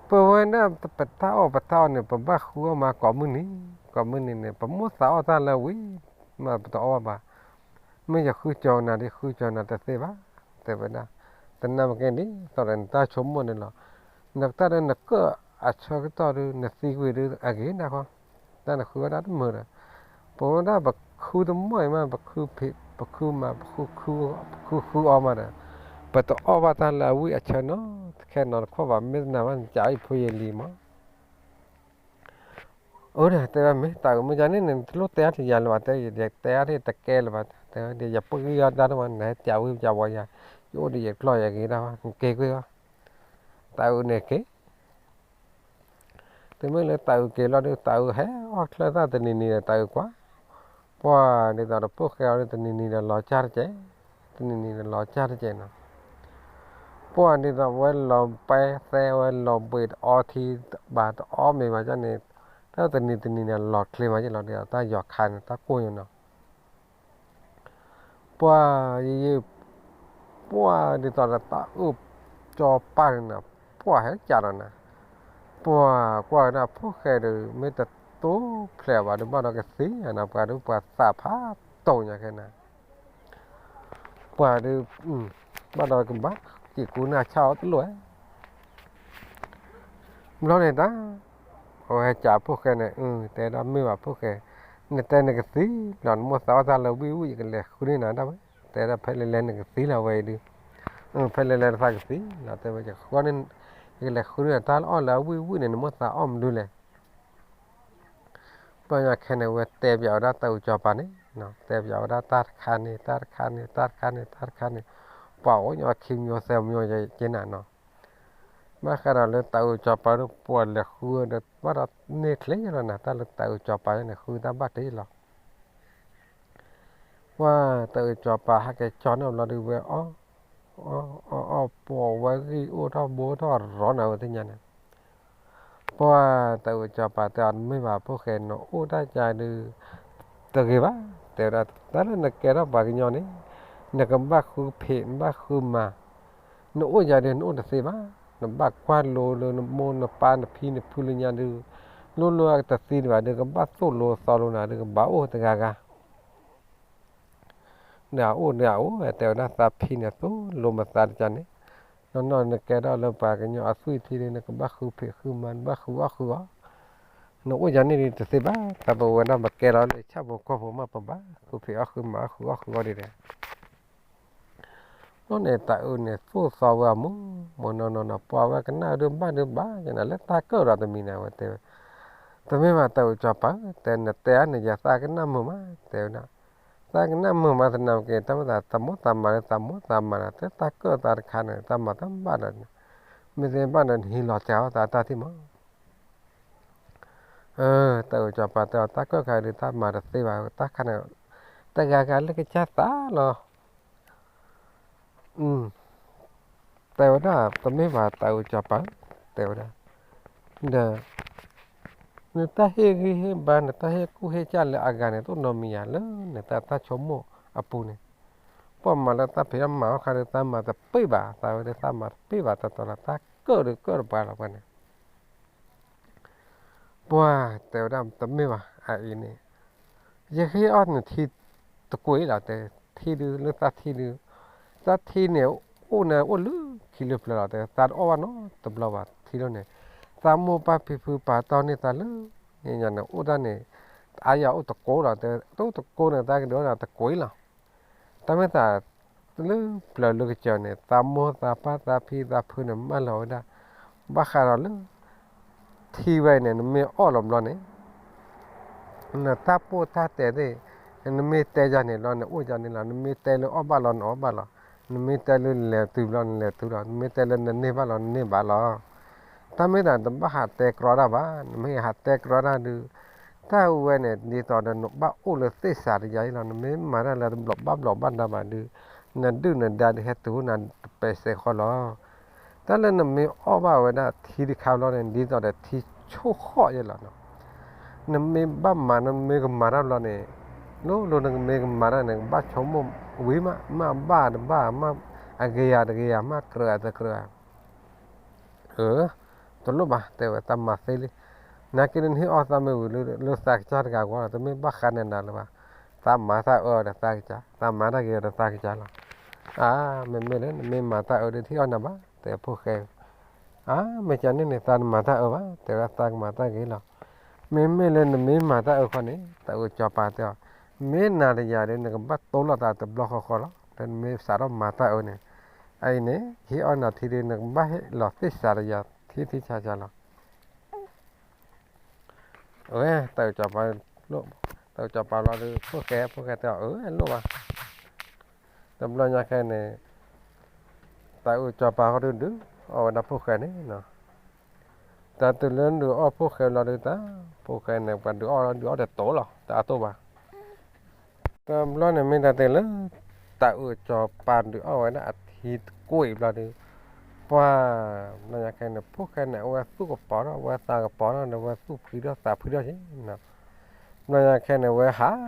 ပဝဲဒၣ်ပတၢ်အီၣ်ပတၢ်အီန့ၣ် ပဘၣ်ဃုအီၣ်မးကိးမုၢ်နံၤ, ကိးမုၢ်နံၤန့ၣ် ပမိၣ်သးအီၣ်တၢ်လၢဝံၤ မးပတအီၣ်ဘၣ်ဘၣ်. မ့ၢ်ယဃုကၠီနၤဒ် ဃုကၠီနၤတသ့ဘၣ်, တဲဝဲဒၣ်. တနၤမ့ၢ်ကဲဒ်သိးဒီးနတၢ်ဆိကမိၣ်န့ၣ်လီၤ. နကတၢၢ်ဒီးနကၢၣ်အဆၢကတီၢ်ဒီး နသံကွံာ်ဒီးအဂ့ၤဒၣ်ဃီ, တၢ်နဃုဝဲဒၣ်တမုာ်ဒီး, ပဝဲဒၣ်ပဃုတမီၢ်အံၤမး ပဃုဖံး ပဃုမၤ ပဃုဃုအီၣ်မးဒီး, ပတအီၣ်ဘၣ်တၢ်လၢအဝံၣ်အဆၢနီတခဲနီတခီၣ်ဘၣ်, မ့ၢ်တနာ်ဘၣ် နကးအီၣ်ယဖိယလံၤမး. အၢ တဲဝဲ မ့ၢ်တၢ်အုး မ့ၢ်ယၤန့ၣ် နတလိၣ်တဲအါတယၤလၢၤဘၣ်, တဲ ယတဲအါတ့ၢ်တကဲလၢၤဘၣ်, တဲဝဲ ယပှံၢ်အီၣ်တၢ်တမး နဟဲကးဝံၣ်ကးဝီယၤ, ယအိၣ်ဒီးယကျီၢ်ယဂ့ၤတၢ်ဘၣ်, နက့ၤကွံာ်အီၤ, တၢ်အုးန့ၣ်က့ၤ တုၤမ့ၢ်လၢတၢ်အုးက့ၤလီၤဒီး တၢ်အုးဟဲအီၣ်ချၢသၣ်တနံၤနံၤဒီး တၢ်အုးကွၢ်, ပှၢ်ဒ်သိးဒီးဖိၣ်ဃဲအီၤဒီး တနံၤနံၤဒီးလီၤကၢ်တကဲး, တနံၤနံၤဒီးလီၤကၢ်တကဲးနီၤ. ပှၢ်ဒ်သိးဝဲလီၤပဲသဲဝဲလီၤဘှံးတအီထံဘၣ်တအီမ့ၤဘၣ်န့ၣ်, တၢ်တနံၤတနံၤန့ၣ် လီၤချ့မးယလီၤဒီး တၢ်ယီၤခါန့ၣ် တၢ်ကိၢ်ယနီၤ. ပှၢ်ယယံၤ, ပှၢ်ဒ်သိးဒီးတၢ်အုးကၠီၤပၤန့ၣ်နီၤ, ပှၢ်ဟဲကးဒီးနၤ, ပှၢ်ကွၢ်ဝဲဒၣ်ဖိၣ်ဃဲဒီး မ့ၢ်တတိဖျဲးဘၣ်ဒီး ဘၣ်ဒီးကသံညါနီၤ, ပှၤဒီးပှၤသးဖးတိၢ်ညါခဲန့ၣ်, ပှၤဒီး ဘၣ်ဒီးကဘၣ်က့ၤကူနၢ်ဆၣ်အီၤတလိၣ်ဧါ. ဘျီန့ၣ်တၢ် အဝဲကးဖိၣ်ဃဲန့ၣ် တဲဒၣ်မ့ၢ်ဘၣ်ဖိၣ်ဃဲ, နတဲနကသံလီၤ, နမိၢ်သးအီၣ်တၢ်လၢဝံၣ်ဝံၣ် ယကလဲၤဃုန့ၢ်နၤဒၣ်ဝဲ, တဲဒၣ်ဖဲလဲၣ်လဲၣ်နကသံလီၤဝဲအံၤဒုး, ဖဲလဲၣ်လဲၣ်နသးကသံလီၤ, တဲဝဲ ယဃုန့ၢ်, ယကလဲၤဃုန့ၢ်နၤတၢ်လၢအီၣ်လၢအဝံၣ်ဝံၣ်န့ၣ် နမိၢ်သးအီၣ်မနုၤလဲၣ်. ပှၢ်ညါခဲန့ၣ် ဝဲတဲပၠးဝဲဒၣ်တၢ်အုးကၠီၤပၤန့ၣ်, တဲပၠးဝဲဒၣ်တၢ်တခါန့ၣ် တၢ်တခါန့ၣ် တၢ်တခါန့ၣ် တၢ်တခါန့ၣ်, ပှၤအိၣ်ညီခံမံၤသၢမံၤက့နၤနီၤ. ဘၣ်ဃးဒီးလၢတၢ်အုးကၠီၤပၤဒီး ပှၤလဲၤဃုဒီး ဘၣ်ဒီးန့ၢ်ချ့လီၤနၤ, တၢ်လၢတၢ်အုးကၠီၤပၤန့ၣ် ဃုတၢ်ဘၣ်တ့ၢ်လီၤ. ပှၢ်တၢ်အုးကၠီၤပၤဟဲက့ၤကၠီၤန့ၢ်ဘျီဒုးဝဲ အီၣ်အီၣ်အီၣ် ပှၤဝဲဂံၢ်အိၣ်ထီၣ်ဘိထီၣ်ရီနၤဝဲသ့ၣ်ညါန့ၣ်, ပှၢ်တၢ်အုးကၠီၤပၤတဲအီၤ မ့ၢ်ဘၣ်ဖိၣ်ဃဲ နအိၣ်တၢ်ကါဒုး တဂ့ၤဘၣ်, တဲဝဲဒၣ် တၢ်လၢနကဲထီၣ်ပှၤကညီန့ၣ် နကဘၣ်ဃုဖံး နဘၣ်ဃုမၤ, နအိၣ်ယၤဒုး နအိၣ်တသ့ဘၣ်, နဘၣ်ကွၢ်လိလၢနမိၢ်နပၢ်နဖံနဖုလၢညါဒုး, လိၣ်လိၣ်အကတသံတဘၣ်ဒုး ကဘၣ်သိၣ်လိသီလိနၤဒုး ကဘၣ်အိၣ်တဂၤဂၤ ဒီးအအိၣ်ဒီးအအိၣ် တဲဝဲဒၣ်သးဖံန့ၣ် သိၣ်လိမသးတကါန့ၣ်, နီၢ်နီၢ်နကဲထီၣ်လၢပှၤကညီအသွံၣ်ထံဒုး နကဘၣ်ဃုဖံးဃုမၤ နဘၣ်ဃုအီၣ်ဃုအီ, နအိၣ်ယၤန့ၣ်ဒုးတသ့ဘၣ်, တၢ်ပဝဲဒၣ်ပကဲထီၣ်လၢဆၣ်ဖိကီၢ်ဖိမး ပဘၣ်ဃုဖံးအီၣ်ဃုမၤအီၣ်ဃုအီၣ်ဃုအီဒ်န့ၣ် ဘျီန့ၣ်တၢ်အုးန့ၣ် သိၣ်သီဝဲအမူးမူးနီၢ်နီၢ်နီၢ် ပှၢ်ဝဲကနၣ်ဒုးဘၣ်ဒုးဘၣ်ယၤန့ၣ် လၢတၢ်ကၢၣ်ဒီးတမံၤန့ၣ် အဝဲတဲဝဲ, တမ့ၢ်ဘၣ်တၢ်အုးကၠီၤပၤဧၢ, တဲနတဲအါန့ၣ်ယသးကနၣ်မုာ်မး တဲဝဲဒၣ်, သးကနၣ်မုာ်မးသနာ်က့ တၢ်မိၣ်သးမၤလၢသးမိၣ်သးမၤဒီး တၢ်ကၢၣ်သးတခါန့ၣ် သးမၤတဘၣ်ဒီး, မ့ၢ်သ့ဘၣ်ဒီးနဟံးလီၤစှၤအီၣ်သးတၢ်ထံၣ်မး တၢ်အုးကၠီၤပၤတဲအီၤ တၢ်ကၢၣ်ခါဒုး တၢ်မၤတသ့ဘၣ် တၢ်ခါန့ၣ် တဂၤဂၤလၢကစၢ်သးလီၤ. တဲဝဲဒၣ် တမ့ၢ်ဘၣ်တၢ်အုးကၠီၤပၤ, တဲဝဲဒၣ်, ဒီး နတၢ်ဟ့ၣ်ဂံၢ်ဟ့ၣ်ဘါ နတၢ်ဟ့ၣ်ကူၣ်ဟ့ၣ်ကၢ်လၢအဂၤန့ၣ် တအိၣ်နီတမံၤဧါ လၢနတၢ်ဆိကမိၣ်အပူၤန့ၣ်, ပှၤမၤလၢတၢ်ဖံးတၢ်မၤအီၣ်ခါဒီး သးမၤတပ့ၢ်ဘၣ်, သးဝဲဒီးသးမၤတပ့ၢ်ဘၣ် တတီၤလီၤ တၢ်ကၢၣ်ဒီးကၢၣ်တပှၤလီၤပှၤန့ၣ် ပှၤတဲဝဲဒၣ် တမ့ၢ်ဘၣ် အအံၤန့ၣ် ယဟ့ၣ်အီၣ်နထံတကွံာ်လီၤ တဲ, ထံဒုး လၢသးထံဒုး, သးထံန့ၣ် အိၣ်န့ၣ်အိၣ်လၢခံလၢပျၢၤလီၤ တဲ, သးတအီၣ်ဘၣ်နီတဘျီဘၣ် ထံလီၤန့ၣ်, သးမိၢ်ပၢ်ဖံဖုပာ်တီၢ်န့ၢ်သးလၢ ညါန့ၣ် အိၣ်ဒၣ်န့ၣ် အါယၤအိၣ်တကိးလီၤ တဲ, တအိၣ်တကိးန့ၣ် သးကဒုးအိၣ်ဒီးတကွံာ်လီၤ တၢ်မ့ၢ်သး လၢပျၢၤလၢကစၢၢ်န့ၣ် သးမိၢ်သးပၢ်သးဖံသးဖုန့ၣ် မၢလီၤဝဲဒၣ်, ဘၣ်ဃးဒီးလၢ ထံဝဲအံၤန့ၣ် နမ့ၢ်အီၣ်လီၤဘျီန့ၣ် နတၢ်ပိၢ်တၢ်တဲသ့ၣ်, နမ့ၢ်တဲယၤန့ၣ်လီၤ နအိၣ်ယၤန့ၣ်လီၤ, နမ့ၢ်တဲလၢအီၣ်ဘၣ်လီၤ နအီၣ်ဘၣ်လီၤ, နမ့ၢ်တဲလၢလဲၤတုၤဘျီ နလဲၤတုၤလီၤ, နမ့ၢ်တဲလၢနန့ၢ်ဘၣ်လီၤ နန့ၢ်ဘၣ်လီၤ. တၢ်မ့ၢ်သးနတဘၣ်ဟးတဲကြီတၢ်ဘၣ်, နမ့ၢ်ဟးတဲကြီတၢ်ဒုး တၢ်ဝဲန့ၣ် ဒ်သိးဒီးနဘၣ်အိၣ်လၢသ့ၣ်စးတယါအံၤလီၤ, နမ့ၢ်မၤတၢ်လၢတဘျီးဘၣ်ဘျီးဘၣ်ဒါဘၣ်ဒုး နဒုၣ်နဒါဒုးဟဲတုၤအိၣ်နၤတပဲာ်စဲးဃီလီၤ. တၢ်လၢနမ့ၢ်အီၣ်ဘၣ်ဝဲဒၣ်ထံတခါဘျီန့ၣ် ဒ်သိးဒီးထံဆိၣ်ဃီၣ်ယဲလီၤနီၤ. နမ့ၢ်ဘၣ်မၤ နမ့ၢ်ကမၤတၢ်ဘျီန့ၣ် လိၤလိၤနကမ့ၢ်ကမၤတၢ်န့ၣ် ကဘၣ်ဆိကမိၣ်ဝံၤမး မ့ၢ်ဘၣ်တဘၣ် မ့ၢ်အဂ့ၤယၤတဂ့ၤယၤ မ့ၢ်ကြၢးယၤတကြၢးယၤ အၢ တလိၣ်ဘၣ် တဲဝဲ သးမၤသ့လံ. နာ်က့န့ၣ် နဟ့ၣ်အီၣ်သးမ့ၢ်ဝံၤလၢသးကစၢ်တဂၤဂီၢ်လီၤ, တမ့ၢ်ဘၣ်ဃးနၤနၤလၢၤဘၣ်. သးမၤတၢ်အၢဒီးသးကစၢ်, သးမၤတၢ်ဂ့ၤဒီးသးကစၢ်လီၤ. အါ မ့မ့ၢ်လၢနမ့ၢ်မၤတၢ်အၢဒီး တဟ့ၣ်အီၣ်နၤဘၣ် တဲဖိၣ်ဃဲ. အါ မ့ၢ်ကန့ၣ်န့ၣ် သးတမၤတၢ်အၢဘၣ် တဲဝဲ သးကမၤတၢ်ဂ့ၤလီၤ. မ့မ့ၢ်လၢနမ့ၢ်မၤတၢ်အၢဃီန့ၣ် တၢ်အုးကၠီၤပၤတဲအီၤ, မ့ၢ်နၤတယၤဒီး နကဘၣ်တိလီၤသးတဘျီဃီဃီလီၤ. ဒီးနမ့ၢ်စးထီၣ်မၤတၢ်အၢန့ၣ် အအံၤန့ၣ် ဟ့ၣ်အီၣ်နၤထံဒုး နကဘၣ်ဟ့ၣ်လီၤသ့ၣ်စးတယၤ ထံထံဆးဆးလီၤ. အဝဲ တၢ်အုးကၠီၤပၤ တၢ်အုးကၠီၤပၤလီၤဒီး ဖိၣ်ဃဲ ဖိၣ်ဃဲတဲအီၤ အၢ လိၣ်ဘၣ်. တဘျီညါခဲန့ၣ် တၢ်အုးကၠီၤပၤဃီဒုးဒုးအီၣ်ဝဲဒၣ်ဖိၣ်ဃဲန့ၣ်နီၤ. တၢ်တုၤလၢဒုးအီၣ်ဖိၣ်ဃဲလီၤဒုးတၢ် ဖိၣ်ဃဲန့ၣ် ပှၤဒုးအီၣ်ဒုးအီၣ်တတိၤလီၤ တအါတိၢ်ဘၣ်. တဘျီန့ၣ်မ့ၢ်တၢ်တဲလၢ တၢ်အုးကၠီၤပၤဒုးအီၣ်ဝဲဒၣ်အထံတကွ့ၢ်ဘျီဒုး ပှၤ ဘျီညါခဲန့ၣ် ဖိၣ်ဃဲန့ၣ် အဝဲသူၣ်ကပီၤထီၣ် အဝဲသးကပီၤထီၣ်ဒီး အဝဲသူၣ်ဖှံထီၣ်သးဖှံထီၣ်က့ၤနီၤ. ဘျီညါခဲန့ၣ် အဝဲဟး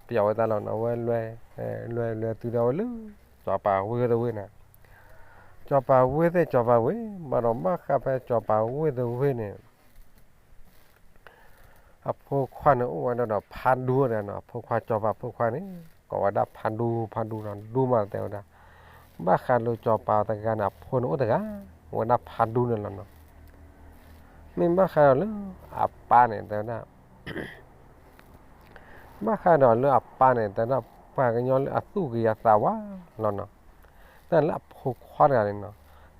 ပျီဝဲတၢ်လီၤနီၤ အဝဲလွဲ လွဲလွဲတုၤဒီးဝဲလၢ ကၠီၤပၤဝ့ၢ်တဝ့ၢ်န့ၣ် ကၠီၤပၤဝ့ၢ်သ့ၣ်ကၠီၤပၤဝ့ၢ် ဘၣ်ဒီးဘၣ်ဃးဖဲကၠီၤပၤဝ့ၢ်တဝ့ၢ်န့ၣ် အဖိခွါန့ၣ်အိၣ်ဝဲဒၣ်ဒီးဖးဒူန့ၣ်နီၤ အဖိခွါကၠီၤပၤဖိခွါန့ၣ် ကိးဝဲဒၣ်ဖးဒူ ဖးဒူနီၤ ဒူမးတဲဝဲဒၣ် ဘၣ်ဃးလၢကၠီၤပၤတဂၤန့ၣ် အဖိန့ၣ်အိၣ်တဂၤ ဝဲဒၣ်ဖးဒူန့ၣ်လီၤနီၤ. မ့ၢ်ဘၣ်ဃးဒီးလၢအပၢ်န့ၣ် တဲဝဲဒၣ် ဘၣ်ဃးဒီးလၢအပၢ်န့ၣ် တဲဝဲဒၣ် ပှၤကညီလၢအသူၣ်ဂ့ၤအသးဝါလီၤနီၤ. တၢ်လၢအဖိခွါတဂၤန့ၣ်နီၤ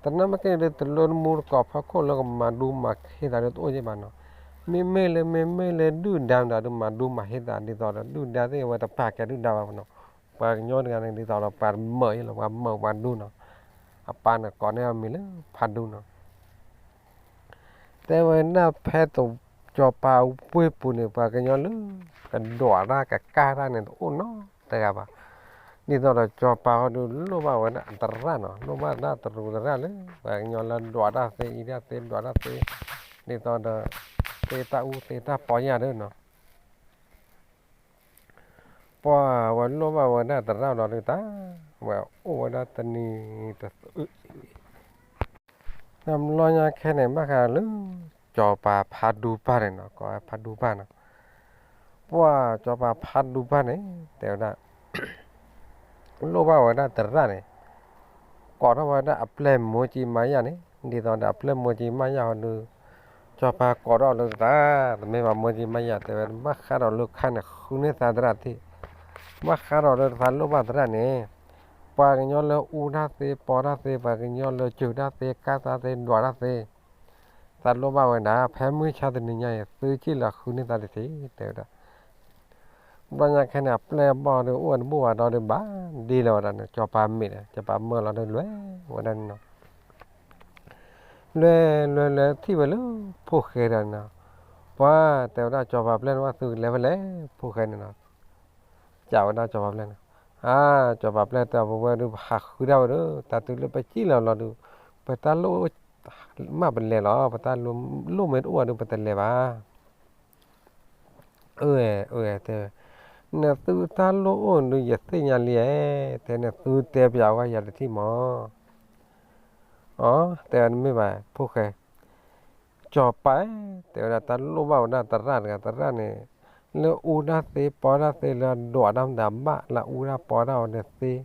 တနာ်မ့ၢ်ကဲဒ်သိးလၢမူတကိးဖီခိၣ်လၢကမၤဒူမၤခ့ သးဒ်တအိၣ်ယဲၢ်ဘၣ်နီၤ. မ့မ့ၢ်လၢ မ့မ့ၢ်လၢဒုၣ်ဒါမတၤဒုးမၤဒူမၤဟ့သးဒ်သိးဒီး ဒုၣ်ဒါသ့ၣ်အဝဲတပာ်ကဲဒုၣ်ဒါဘၣ်နီၤ. ပှၤကညီတဂၤန့ၣ် ဒ်သိးဒီးပှၤတမၢအံၤလီၤ ပှၤမၢပှၤဒူနီၤ. အပၢ်န့ၣ်ကိးန့ၢ်အမံၤလၢဖးဒူနီၤ. တဲဝဲဒၣ်ဖဲ ကၠီၤပၤဝ့ၢ်ပူၤန့ၣ် ပှၤကညီလၢ ကဒွးတၢ်ကကၢ်တၢ်န့ၣ် တအိၣ်နီတဂၤဘၣ်. ဒ်သိးဒီးကၠီၤပၤဟီဒုးလိၣ်ဘၣ်ဝဲဒၣ်အသရၣ်နီၤ လိၣ်ဘၣ်ဒၣ်တရူးသရၣ်လၢ ပှၤကညီလၢဒွးတၢ်သ့ အံးတၢ်သ့ ဒွးတၢ်သ့ ဒ်သိးဒီး သ့တၢ်အူသ့တၢ်ပီညါဒၣ်နီၤ. ပှၤဝဲလိၣ်ဘၣ်ဝဲဒၣ်သရၣ်လီၤဒုးတၢ် ဝဲအိၣ်ဝဲဒၣ်တနံၤတသုး တဘျီညါခဲန့ၣ် ဘၣ်ဃးလၢ ကၠီၤပၤဖးဒူပၢ်န့ၣ်နီၤ ကိးဝဲဖးဒူပၢ်နီၤ. ပှၤကၠီၤပၤဖးဒူပၢ်န့ၣ် တဲဝဲဒၣ် လိၣ်ဘၣ်ဝဲဒၣ်သရၣ်န့ၣ် ကိးထီၣ်ဝဲဒၣ်အပျဲၢ်မိၢ်ကံမါယၢ်န့ၣ် ဒ်သိးဒီးအပျဲၢ်မိၢ်ကံမါယၢ်ဟီဒုး ကၠီၤပၤကိးထီၣ်လၢသး တမ့ၢ်ဘၣ်မိၢ်ကံမါယၢ် တဲဝဲ ဘၣ်ဃးဒီးလၢခါန့ၣ် ဃုန့ၢ်သးသရၣ်သ့ၣ် ဘၣ်ဃးဒီးလၢသးလိၣ်ဘၣ်သရၣ်န့ၣ် ပှၤကညီလၢအူတၢ်သ့ ပီတၢ်သ့ ပှၤကညီလၢစၢၤတၢ်သ့ ကၢ်တၢ်သ့ ဒွးတၢ်သ့ သးလိၣ်ဘၣ်ဝဲဒၣ် ဖဲမုၢ်ဆါတနံၤညါအံၤ သုက့ၢ်လီၤဃုန့ၢ်သးတထံၣ် တဲဝဲဒၣ်. ဘျီညါခဲန့ၣ် အပျဲၢ်အဘီၣ်ဒီးအိၣ်ဝဲတဘူၣ်ဘၣ်ဒီး ဘၣ်ဒ့လီၤဝဲဒၣ်န့ၣ် ကၠီၤပၤမ့ၢ်ဒီး ကၠီၤပၤမၢလီၤဒီးလွဲၢ်ဝဲဒၣ်န့ၣ်နီၤ. လွဲၢ်လွဲၢ်လွဲၢ်ထံၣ်ဝဲလၢ ဖိၣ်ဃဲဒီးနီၤ ပှၤတဲဝဲဒၣ် ကၠီၤပၤပျဲၢ်န့ၣ် ဘၣ်သုကလဲၤဖဲလဲၣ် ဖိၣ်ဃဲန့ၣ်နီၤ. ကးဝဲဒၣ်ကၠီၤပၤပျဲၢ်န့ၣ် အါ ကၠီၤပၤပျဲၢ်တဲအီၤ ပဝဲဒုးပဟးဃုဒၣ်ဝဲဒီး တၢ်တုၤလၢပကံၣ်လီၤလီၤဒုး ပတၢ်လိၣ်မးပလဲၤလီၤ ပတၢ်လိၣ်မ့ၢ်တအိၣ်ဝဲဒုး ပတလဲၤဘၣ်. အၢ အၢ တဲဝဲ နသုတၢ်လိၣ်အိၣ်ဒုး ယသ့ၣ်ညါလံဧါ တဲ နသုတဲပျးဝဲယၤတထံၣ်မး. အ တဲဝဲတမ့ၢ်ဘၣ် ဖိၣ်ဃဲ ကၠီၤပၤ တဲဝဲဒၣ် တၢ်လိၣ်ဘၣ်ဝဲဒၣ်သရၣ်တဂၤ သရၣ်န့ၣ် လၢအူတၢ်သ့ ပီတၢ်သ့ လၢအဒွးတၢ်မတၤဘၣ် လၢအူတၢ်ပီတၢ်အီၤန့ၣ်သ့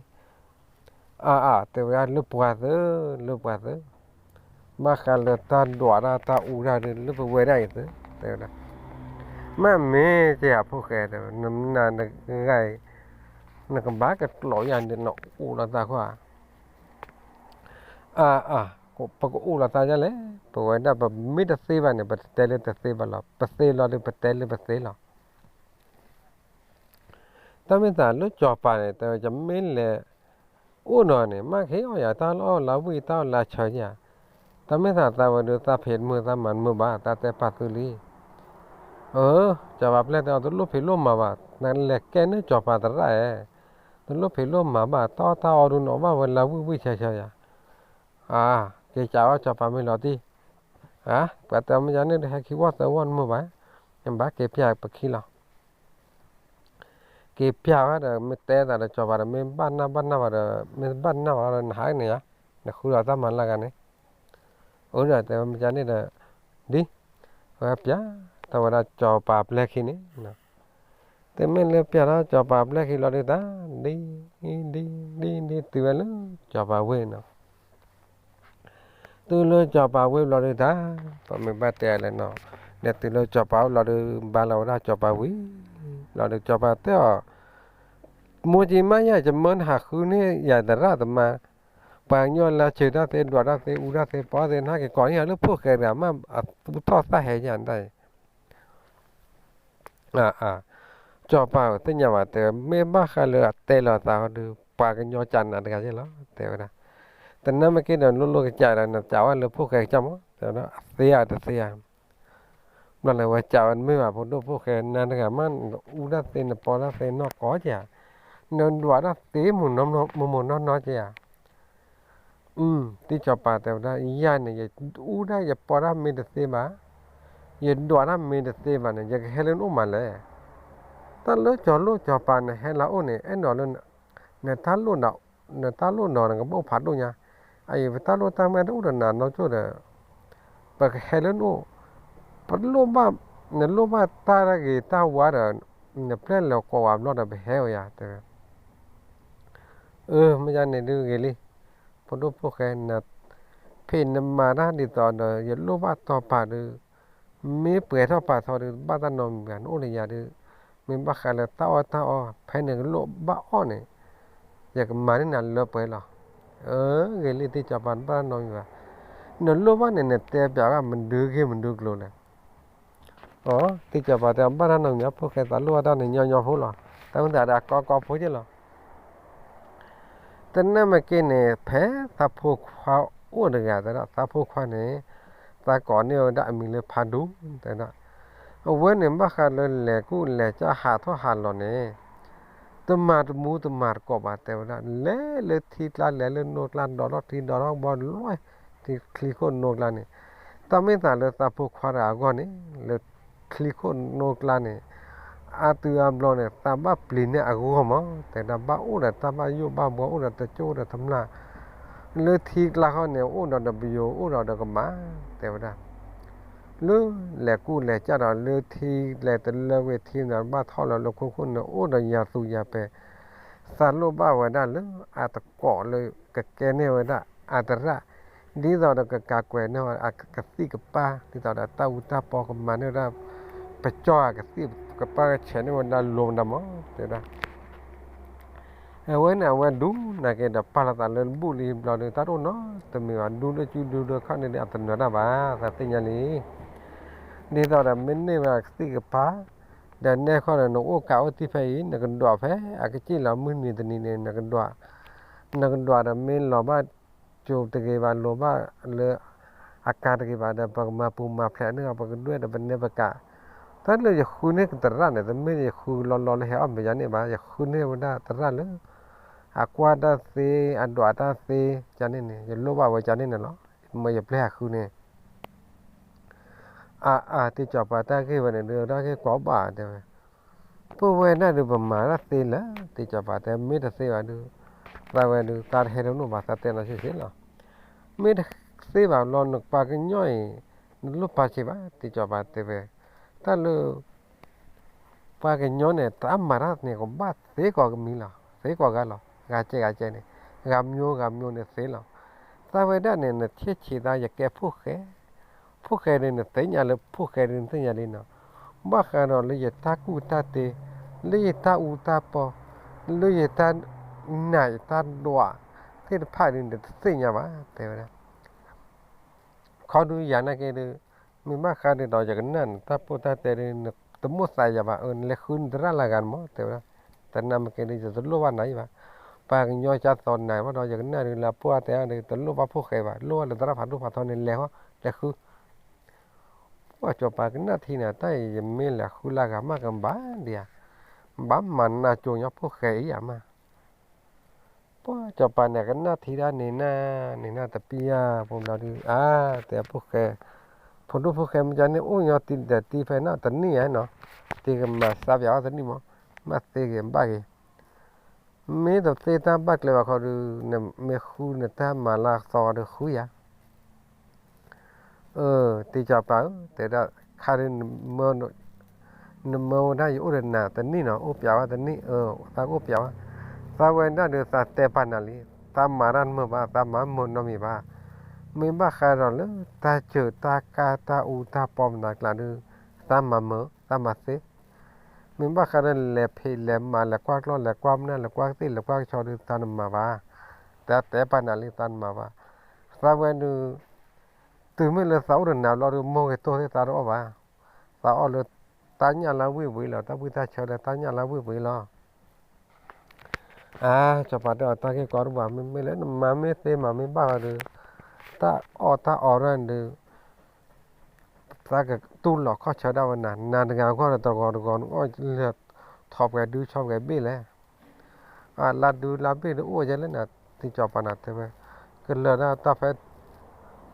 အါအါ တဲဝဲဒၣ်လၢပှၤသၢ လၢပှၤသၢ ဘၣ်ဃးလၢတၢ်ဒွးတၢ် တၢ်အူတၢ်ဒုး လၢပဝဲဒၣ်အံၤသၢ တဲဝဲဒၣ်. မ့မ့ၢ်ကဲဧါ ဖိၣ်ဃဲ တဲဝဲ နမနၤနဂၤအံၤ နကဘၣ်ကကျိးယၤန့ၣ် နအိၣ်လီၤသးကွၢ် အါအါ ပကအိၣ်လီၤသးဒ်လဲၣ် ပဝဲဒၣ်ပမ့ၢ်တသ့ဘၣ်န့ၣ် ပတတဲလၢတသ့ဘၣ်လီၤ ပသ့လီၤဒီးပတဲလၢပသ့လီၤ. တၢ်မ့ၢ်သးလၢကၠီၤပၤန့ၣ် တဲဝဲ ယမ့ၢ်လဲၤအိၣ်နီၤန့ၣ် မ့ၢ်ကဟ့ၣ်အီၣ်ယၤ တၢ်အီၣ်လၢဝံၣ် တၢ်အီၣ်လၢဆၢယၤ တၢ်မ့ၢ်သးသးဝဲဒုး သးဖံးတမုာ် သးမၤတမုာ်ဘၣ် တၢ်တဲပာ်သုလံ. အၢ ကၠီၤပၤပျဲၢ်တဲအီၤ တလိၣ်ဖံးလိၣ်မၤဘၣ် နလဲၤကဲန့ၢ်ကၠီၤပၤသရၣ်ဧါ တလိၣ်ဖံးလိၣ်မၤဘၣ် တၢ်အီၣ်တၢ်အီဒုး နအီၣ်ဘၣ်ဝဲလၢဝံၣ်ဝံၣ်ဆၢဆၢယၤ အါ က့ၤကးအီၣ်ကၠီၤပၤမ့ၢ်လီၤတံၢ် အါ ပှၤတဲမ့ၢ်ယၤန့ၣ်ဒီး ဟဲခံဝီသၢဝီတမုာ်ဘၣ် နဘၣ်က့ၤပျးပခံလီၤ. က့ၤပျးဝဲဒီး မ့ၢ်တဲသးဒီးကၠီၤပၤဒီး မ့ၢ်ဘၣ်နၢ်ဘၣ်နၢ်ဘၣ်ဒီး မ့ၢ်ဘၣ်နၢ်ဘၣ်ဒီး နဟးန့ၣ်ယါ နဃုဒီးတၢ်မၤလၢဂၤန့ၣ် အၢ ဒီးတဲဝဲမ့ၢ်ယၤန့ၣ်ဒီး ဒ် အဝဲပျးထီၣ်ဝဲဒၣ်ကၠီၤပၤပျဲၢ်ခံန့ၣ် တမ့ၢ်လၢပျးထီၣ်ကၠီၤပၤပျဲၢ်ခံလီၤဒုးတၢ် ဒ် ဒ် ဒ် ဒ် တုၤဝဲလၢကၠီၤပၤဝ့ၢ်နီၤ တုၤလၢကၠီၤပၤဝ့ၢ်ဘျီဒုးတၢ် ပမ့ၢ်ဘၣ်တဲလဲၣ်နီၤ ဒီးတုၤလၢကၠီၤပၤအိၣ်ဘျီဒုး ဘါလီၤဝဲဒၣ်ကၠီၤပၤဝ့ၢ် ဘျီဒုးကၠီၤပၤတဲအီၤ မိၢ်ကံမါယၤ ယမၢနဟးဃုန့ၢ်ယၤသရၣ်တမါ ပှၤကညီလၢဆၢတၢ်သ့ ဒွးတၢ်သ့ အူတၢ်သ့ ပီတၢ်သ့ နာ်က့ၤကိးန့ၢ်အီၤလၢဖိၣ်ဃဲတဂၤ မ့ၢ်အသူၣ်ထီၣ်သၣ်ဟဲယၤဒၣ်အံၤ စီၤပၤဧၢ သ့ၣ်ညါဘၣ်တဲ မ့ၢ်ဘၣ်ဃးလၢအတဲလီၤသးဟီဒုး ပှၤကညီကးနၤတဂၤယဲၢ်လီၤ တဲဝဲဒၣ်. တနၢ်မ့ၢ်က့ဒီး လိၣ်လိၣ်ကစၢ်ဒီး နကးဝဲလၢဖိၣ်ဃဲကစၢ်မး တဲဝဲဒၣ် အသ့ဧါတသ့ဧါ. ဘျီန့ၣ်ဝဲကးဝဲ မ့ၢ်ဘၣ်ဖိဒိၣ်ဖိၣ်ဃဲ နၤတဂၤမး နအူတၢ်သ့ နပီတၢ်သ့နီၢ်ကီၢ်က့ဧါ, နဒွးတၢ်သ့ မိၢ်မိၢ်နီၢ်နီၢ်က့ဧါ. အု တံၢ်စီၤပၤတဲဝဲဒၣ် ယၤန့ၣ် ယအူတၢ်ယပီတၢ်မ့ၢ်တသ့ဘၣ်, ယဒွးတၢ်မ့ၢ်တသ့ဘၣ်န့ၣ် ယကဟဲလၢနအိၣ်မးလဲၣ်. တၢ်လၢစီၤလိၣ်စီၤပၤန့ၣ် ဟဲလၢအအိၣ်န့ၣ် အဲၣ်ဒိးလၢ နတၢ်လိၣ်ဒီး နတၢ်လိၣ်ဒီးနကဘၣ်အိၣ်ဖးဒိၣ်ညါ, အအံၤပတၢ်လိၣ်တၢ်မ့ၢ်တအိၣ်ဒီးနၤနီတကၠိၢ်ဒီး ပကဟဲလၢနအိၣ်, ပလိၣ်ဘၣ်, နလိၣ်ဘၣ်တၢ်ဂ့ၤတၢ်ဝါဒီး နပျဲၢ်လဲၤကိးဝဲဘျီဒီး ပဟဲဝဲယၤတဲဝဲ. အၢ မ့ၢ်ဒ်န့ၣ်ဒုးဂ့ၤလံ, ဖိဒိၣ်ဖိၣ်ဃဲ နဖံးနမၤတၢ်ဒ်သိးဒီး ယလိၣ်ဘၣ်တီၢ်ပာ်ဒုး, မ့ၢ်ပှဲၤထီၣ်ပာ်ထီဒုး ဘၣ်တၢ်နီတမံၤဘၣ် နအိၣ်ဒီးယၤဒုး, မ့ၢ်ဘၣ်ဃးလၢတၢ်အီၣ်တၢ်အီ ဖဲနကလိၣ်ဘၣ်အီၣ်န့ၣ် ယကမၤန့ၢ်နၤလၢပှဲၤလီၤ. အၢ ဂ့ၤလံ တံၢ်စီၤပၤ တဘၣ်တၢ်နီတမံၤဘၣ်. နလိၣ်ဘၣ်န့ၣ် နတဲပျးဘၣ် မနုၤဂ့ၤမနုၤကျိၤလဲၣ်. အၢ တံၢ်စီၤပၤတဲ ဘၣ်တၢ်နီတမံၤ ဖိၣ်ဃဲ သးလိၣ်ဘၣ်တၢ်န့ၣ် ညီညီဖိလီၤ. တၢ်မ့ၢ်သးဒီးအကီကီဖိက့ၢ်လီၤ. တနၢ်မ့ၢ်က့န့ၣ် ဖဲသးဖိခွါအိၣ်တဂၤတဲဒၣ် သးဖိခွါန့ၣ် သးကိးန့ၢ်ဝဲဒၣ်အမံၤလၢဖးဒူ တဲဒၣ်. အဝဲန့ၣ်ဘၣ်ဃးလၢလဲၤကူၣ်လဲၤကၢ်ဟးထီၣ်ဟးလီၤန့ၣ် တမၤတမူတမၤတကိးဘၣ်တဲဝဲဒၣ် လဲၤလၢထံကျါ လဲၤလၢနိကျါ ဒိးထီၣ်ထံဒိးထီၣ်ဘီလွဲ ထံချံခိၣ်နိကျါန့ၣ်, တၢ်မ့ၢ်သးလၢသးဖိခွါတဂၤအဂီၢ်န့ၣ် လၢချံခိၣ်နိကျါန့ၣ် အါတုၤအါဘျီန့ၣ် သးဘၣ်ပျံၤန့ၢ်အဂီၢ်မး တဲဒၣ် ဘၣ်အိၣ်ဒီးတၢ်ဘၣ်ယိၣ်ဘၣ်ဘှီ အိၣ်ဒီးတကၠိၣ်အိၣ်ဒီးတမျၢ် လၢထံကျါဃီန့ၣ် အိၣ်ဒီးဒီးပယိၤ အိၣ်ဒီးဒီးကမၣ် တဲဝဲဒၣ်. လၢလဲၤကူၣ်လဲၤကၢ်ဒီးလၢထံလဲၤတလၢဝဲထံန့ၣ် ဘၣ်ထီၣ်လီၤလၢခိခိၣ်န့ၣ် အိၣ်ဒီးယၤသူယၤပဲာ်, သးလိၣ်ဘၣ်ဝဲဒၣ်လၢအတကိးလၢကကဲန့ၢ်ဝဲဒၣ်အသရၣ် ဒ်သိးဒီးကကးကွဲးန့ၢ်အကသံၣ်ကပၢ် ဒ်သိးဒီးတၢ်အူတၢ်ပီကမၤန့ၢ်ဝဲဒၣ် ပကၠီအကသံၣ်ကပၢ်ကဆဲးန့ၢ်ဝဲဒၣ်လိၤမတၤမး တဲဝဲဒၣ်. အဝဲန့ၣ်အဝဲဒူၣ်နာ်က့ဒီးပာ်လီၤသးလၢဘူၣ်လံဘျီဒီး တၢ်တအိၣ်နီတမံၤဘၣ် ဒူၣ်လၢစုဒူၣ်လၢခီၣ်န့ၣ်ဒီး အတနၢၤတၢ်ဘၣ် သးသ့ၣ်ညါလံ. ဒ်သိးဒီးမ့ၢ်န့ၢ်ဝဲဒၣ်ကသံၣ်ကပၢ် ဒီးနဲၣ်ခီဒီး နအိၣ်ကးအိၣ်သံၣ်ဖဲအံၤ နကဒွးဖဲအကစံၣ်လီၤ မုၢ်နံၤတနံၤန့ၣ် နကဒွး, နကဒွးဒီးမ့ၢ်လီၤဘၣ် ကၠိတဂ့ၤဘၣ် လိၤဘၣ်လၢအကါတဂ့ၤဘၣ်ဒီး ပကမၤပူၤမၤဖျဲးန့ၢ်အီၤ ပကဒွဲၣ်ဒီးပနဲပကး. တၢ်လၢယဃုန့ၢ်ကသရၣ်န့ၣ် တမ့ၢ်ယဃုလီၤလီၤလၢဟဲအီၣ်မ့ၤယၤန့ၣ်ဘၣ် ယဃုန့ၢ်ဝဲဒၣ်သရၣ်လၢ အကွၢ်တၢ်သ့ အဒွးတၢ်သ့ ကန့ၣ်န့ၣ် ယလိၣ်ဘၣ်ဝဲကန့ၣ်န့ၣ်လီၤ. မ့ၢ်ယပျဲဟးဃုန့ၣ် အါအါ တံၢ်စီၤပၤ တၢ်ဂ့ၢ်ဝဲန့ၣ်ဒီး တၢ်ဂ့ၢ်ကီဘၣ်တဲဝဲ, ပဝဲဒၣ်ဒုး ပမၤတၢ်သ့လၢၤ တံၢ်စီၤပၤတဲ မ့ၢ်တသ့ဘၣ်ဒုး သးဝဲဒုး သးတဟဲတအိၣ်ဘၣ် သးတဲနီၢ်ဆံးဆံးလီၤ. မ့ၢ်တသ့ဘၣ်လီၤ နပှၤကညီအံၤ နလိၣ်ပာ်ဆံးဘၣ် တံၢ်စီၤပၤတဲဝဲ, တၢ်လၢ ပှၤကညီန့ၣ် တၢ်မၤတၢ်န့ၣ် ကဘၣ်သ့ကိးကမံၤလီၤ သ့ကိးဂၤလီၤ ဂၤကဲဂၤကဲန့ၣ် ဂၤမံၤဂၤမံၤန့ၣ်သ့လီၤ. သးဝဲဒၣ်န့ၣ် နဆံးဆံးသး ယကဲဖိၣ်ဃဲ, ဖိၣ်ဃဲဒုး နသ့ၣ်ညါလၢဖိၣ်ဃဲဒုး နသ့ၣ်ညါလံနီၤ, ဘၣ်ဃးဒီးလၢယတၢ်ကူၣ်တၢ်တ့ လၢယတၢ်အူတၢ်ပီ လၢယတၢ်နာ်ယတၢ်ဒွးသ့ၣ်တဖၣ်ဒုး နတသ့ၣ်ညါဘၣ် တဲဝဲဒၣ်. ခီဒုးယၤနာ်က့ဒုး မ့ၢ်ဘၣ်ဃးဒုးဒီး ယကနၣ်နတၢ်ပိၢ်တၢ်တဲဒုး နတမိၣ်သးယၤဘၣ် အၢ နလဲၤဃုနသရၣ်လၢဂၤန့ၣ်မး တဲဝဲဒၣ်. တနၢ်မ့ၢ်က့ဒုး ယတလိၣ်ဘၣ်နၤအံၤဘၣ်, ပှၤကညီကၢ်သိးနၤဘၣ်ဒီး ယကနၣ်ဒုး လၢအပိၢ်အတဲဒုး တလိၣ်ဘၣ်ဖိၣ်ဃဲဘၣ်, လိၣ်ဘၣ်လၢသရၣ်ဖးဒိၣ်ဖးထီန့ၣ် လဲၤဃီ လဲၤဃု ပှၤစီၤပၤကနၣ်ထံန့ၣ် တၢ်အံၤယမ့ၢ်လဲၤဃုလၢဂၤမးကဘၣ်ဒံးဧါ, ဘၣ်မၤနၢ်ကၠိညီဖိၣ်ဃဲအံၤဧါမး. ပှၤစီၤပၤန့ၣ် ကနၣ်ထံဒၣ်န့ၣ်နၢ်န့ၣ်နၢ်တပျံၤဧါ ပှၤဘျီဒုး အါ တဲဖိၣ်ဃဲ, ဖိဒိၣ်ဖိၣ်ဃဲမ့ၢ်ကန့ၣ် အိၣ်ညီတံၤဒီးတံၤဖဲနီၢ်တနံၣ်ဧါနီၤ, တံၤကမၤစးပၠးအီၤတနံၣ်မး, မ့ၢ်သ့ဂ့ၤဘၣ်ဂ့ၤ မ့ၢ်တသ့တၢ်ဘၣ်ကျဲဘၣ်ခီဒုး နမ့ၢ်ဃုနတၢ်မၤလၢအသီဒီးဃုယၤ. အၢ တံၤစီၤပၤဧၢ တဲဒၣ် ခါဒုး နမၢဝဲဒၣ်ယအိၣ်ဒီးနၤတနံၣ်နီၤ အိၣ်ပၠးဝဲတနံၣ် အၢ သးအိၣ်ပၠးဝဲ, သးဝဲဒၣ်ဒုး သးတဲပာ်နၤလံ, သးမၤတၢ်တမုာ်ဘၣ် သးမၤမုာ်နီတမံၤဘၣ်, မ့ၢ်ဘၣ်ဃးဒီးလၢတၢ်စၢၤတၢ်ကါတၢ်အူတၢ်ပီမနၤကျါဒုး သးမၤမုာ် သးမၤသ့ မ့ၢ်ဘၣ်ဃးဒီးလဲၤဖံးလဲၤမၤ လဲၤကွၢ်ကျီၢ် လဲၤကွၢ်မနၢ် လဲၤကွၢ်ကသံၣ် လဲၤကွၢ်ကဆီဒုး သးတမၤဘၣ်. တၢ်တဲပာ်နၤလံ သးတမၤဘၣ်. သးဝဲဒုး တုၤမ့ၢ်လၢသးအိၣ်တနၤဘျီဒီး မိၢ်ဂ့ၤတိၢ်သ့ၣ်သးတအီၣ်ဘၣ်. သးအီၣ်လၢတၢ်ညၣ်လၢဝ့ၢ်ပူၤလီၤ, တၢ်ဘှံးတၢ်ဆၢလၢတၢ်ညၣ်လၢဝ့ၢ်ပူၤလီၤ. အါ, စီၤပၤတဲအီၤ တၢ်ဂ့ၢ်ကီတအိၣ်ဘၣ်, မ့မ့ၢ်လၢနမၤမ့ၢ်သ့မၤမ့ၢ်ဘၣ်ဒီး တၢ်အီၣ်တၢ်အီရၢၢ်ဒီး သးကတူၢ်လိာ်ခီၣ်ဆၢဒၣ်ဝဲနၤ, နၤတဂၤဂီၢ်ဒီးတဂီၤတဂီၤ နအီၣ်လၢထီၣ်ပှဲၤဒုဆီပှဲၤဘ့ၣ်လဲၣ်. အလါဒုလါဘ့ၣ်တအိၣ်ယဲလၢနၤ, သံစီၤပၤနၤတဲဝဲ, ကလၢာ်ဒၣ်တၢ်ဖဲ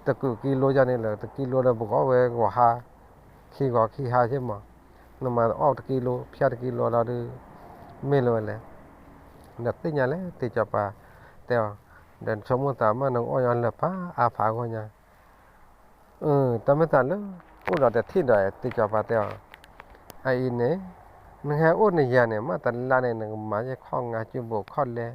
တကုာ်ကံလိယါန့ၣ်လၢ တကံလိဒီးပဂီၢ်ဝဲဂီၤဟါ, ခံဂီၤခံဟါယဲမး, နမၤအီၣ်တကံလိ ဖၠၣ်တကံလိလီၤဒီး မ့ၢ်လၢဝဲလဲၣ်. နသ့ၣ်ညါလဲၣ် သံစီၤပၤတဲအီၤ, ဒီးနဆိကမိၣ်သးမး နကအီၣ်ညီလၢာ်ဖးအါဖးအဂီၢ်ညါ တၢ်မ့ၢ်သးလၢ အိၣ်ဒီးတထံၣ်ဒီး သံစီၤပၤတဲအီၤ, အအံၤန့ၣ် နဟဲအိၣ်နယၤန့ၣ် မ့ၢ်တလါန့ၣ် နကမၤယဲခီၣ်ငါကၠူဘိးခီၣ်လဲ,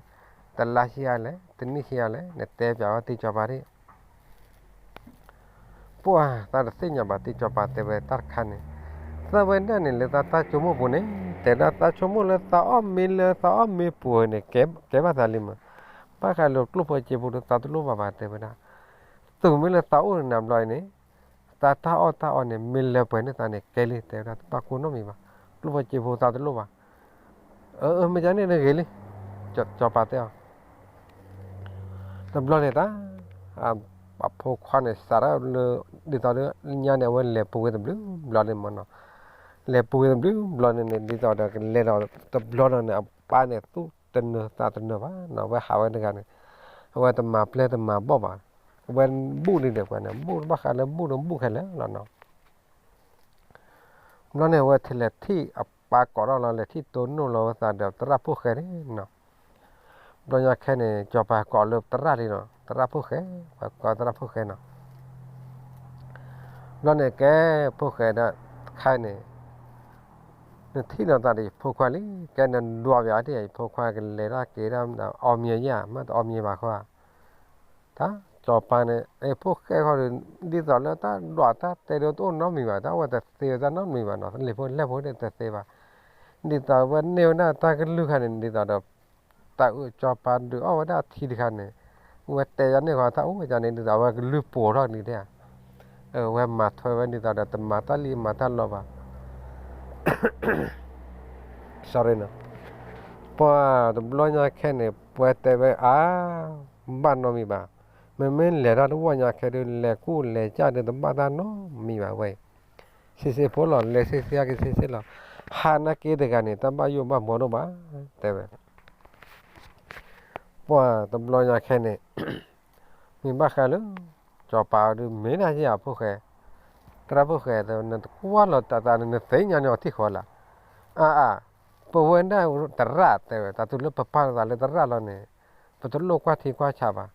တလါဟံးအါလဲၣ် တနံၣ်ဟံးအါလဲၣ် နတဲပၠးဝဲသံစီၤပၤဒၣ် ပှၢ်သးတသ့ၣ်ညါဘၣ် သံစီၤပၤတဲဝဲတၢ်တခါန့ၣ်, သးဝဲဒၣ်န့ၣ်လၢသးတၢ်ဆိကမိၣ်ပူၤန့ၣ် တဲဒၣ်သးဆိကမိၣ်လၢသးအီၣ်မ့ၤလၢသးအီၣ်မ့ၤပူၤန့ၣ် ကဲဘၣ်သးလံမး, ဘၣ်ဃးလၢကျိၣ်ဖိစ့ဖိဒီးသးတလိၣ်ဘၣ်ဘၣ်တဲဝဲဒၣ်, တုၤမ့ၢ်လၢသးအိၣ်နၤဘျီအံၤန့ၣ် သးတၢ်အီၣ်တၢ်အီန့ၣ် မ့ၢ်လၢပှဲၤန့ၢ်သးန့ၣ် ကဲလံ တဲဝဲဒၣ် တဘၣ်ကိၢ်နီတမံၤဘၣ်, ကျိၣ်ဖိစ့ဖိသးတလိၣ်ဘၣ်. အၢ မ့ၢ်ဒ်န့ၣ်တဂ့ၤလံ, စီၤပၤတဲအီၤ တဘျီန့ၣ်တၢ် အဖိခွါန့ၣ် စးထီၣ်လၢ ဒ်သိးဒီးညါန့ၣ် အဝဲလဲၤပူၤဝဲတဘျုးဘျီန့ၣ်မးနီၤ, လဲၤပူၤဝဲတဘျုးဘျီန့ၣ်န့ၣ် ဒ်သိးဒီးကလဲၤဒီးတဘျီဒီးန့ၣ် အပၢ်န့ၣ်သူၣ်တနၢၤသးတနၢၤဘၣ်နီၤ, အဝဲဟးဝဲတဂၤန့ၣ် အဝဲတမၤပျဲတမၤဘီၣ်ဘၣ်, အဝဲဘူၣ်ဒ်န့ၣ်ပှၤန့ၣ် ဘူၣ်တဘၣ်ဃးလၢဘူၣ်ဒီးဘူၣ်ခဲလၢာ်လီၤနီၤ ဘျီန့ၣ် အဝဲလဲၤထံၣ်အပၢ်ကိးထီၣ်လီၤ လဲၤထံၣ်တိၢ်နီၣ်လီၤဝဲသးဒီးသရၣ်ဖိၣ်ဃဲန့ၣ်နီၤ, ဘျီညါခဲန့ၣ် စီၤပၤကိးလၢသရၣ်လံနီၤ သရၣ်ဖိၣ်ဃဲ, ပှၤကိးသရၣ်ဖိၣ်ဃဲနီၤ, ဘျီန့ၣ်ကဲ ဖိၣ်ဃဲဒီးတခါန့ၣ် နထံၣ်လိာ်သးဒီးယဖိခွါလံ, ကဲနဒွးပယီၤဒ်ယဖိခွါကလဲၤတၢ်က့ၤတၢ် အီၣ်မ့ၤယါ မ့ၢ်တအီၣ်မ့ၤဘၣ်ဃီ တၢ်စီၤပၤန့ၣ် အဖိၣ်ဃဲဃီဒီး ဒ်သိးလၢတၢ်ဒွးတၢ်တဲဒီးတအိၣ်နီတမံၤဘၣ်, တၢ်ဝဲတသ့ဝဲတၢ်နီတမံၤဘၣ်နီၤ, လံာ်ဖိလဲၢ်ဖိန့ၣ်တသ့ဘၣ်, ဒ်သိးဝဲန့ၢ်ဝဲဒၣ်တၢ်ကလုၢ်ခါန့ၣ် ဒ်သိးဒီး တၢ်အုၣ်စီၤပၤဒုးအီၣ်ဝဲဒၣ်ထံတခါန့ၣ်, ဝဲတဲယၤန့ၢ်ဃီတၢ်အိၣ်ဝဲဒၣ်န့ၣ် ဒ်သိးဝဲကလုၢ်ပိာ်ထီၣ်န့ၣ်တဲ, ဝဲမၤထွဲဝဲဒ်သိးဒီးတမၤတၢ်လံမၤတၢ်လီဘၣ် sorry နီၤ, ပှၤတဘျီညါခဲန့ၣ် ပှၤတဲဝဲအါ ဘၣ်နီတမံၤဘၣ်, မ့မ့ၢ်လဲၤတၢ်တဝီညါခဲဒီး လဲၤကူၣ်လဲၤကၢ်ဒီးတဘၣ်တၢ်နီတမံၤဘၣ်ဝဲ, ဆ့ဆ့ဖိလီၤ လဲၤဆ့ဆ့ကဆ့ဆ့လီၤ, ဟးနာ်က့တဂၤန့ၣ် တၢ်ဘၣ်ယိၣ်ဘၣ်မီဒိၣ်ဘၣ်, တဲဝဲ ပှၤတဘျီညါခဲန့ၣ် မ့ၢ်ဘၣ်ဃးလၢ စီၤပၤဒုးမ့ၢ်ဒၣ်ယဲၢ်အဖိၣ်ဃဲ, သရၣ်ဖိၣ်ဃဲ နတကွၢ်လီၤတၢ်သးန့ၣ် နသ့ၣ်ညါန့ၢ်အီၤထံၣ်ဃီလၢ်, အါအါ, ပဝဲဒၣ်သရၣ်တဲဝဲ တၢ်တုၤလၢပပာ်လီၤသးလၢသရၣ်လီၤန့ၣ် ပတလိၣ်ကွၢ်ထံကွၢ်ဆးဘၣ်,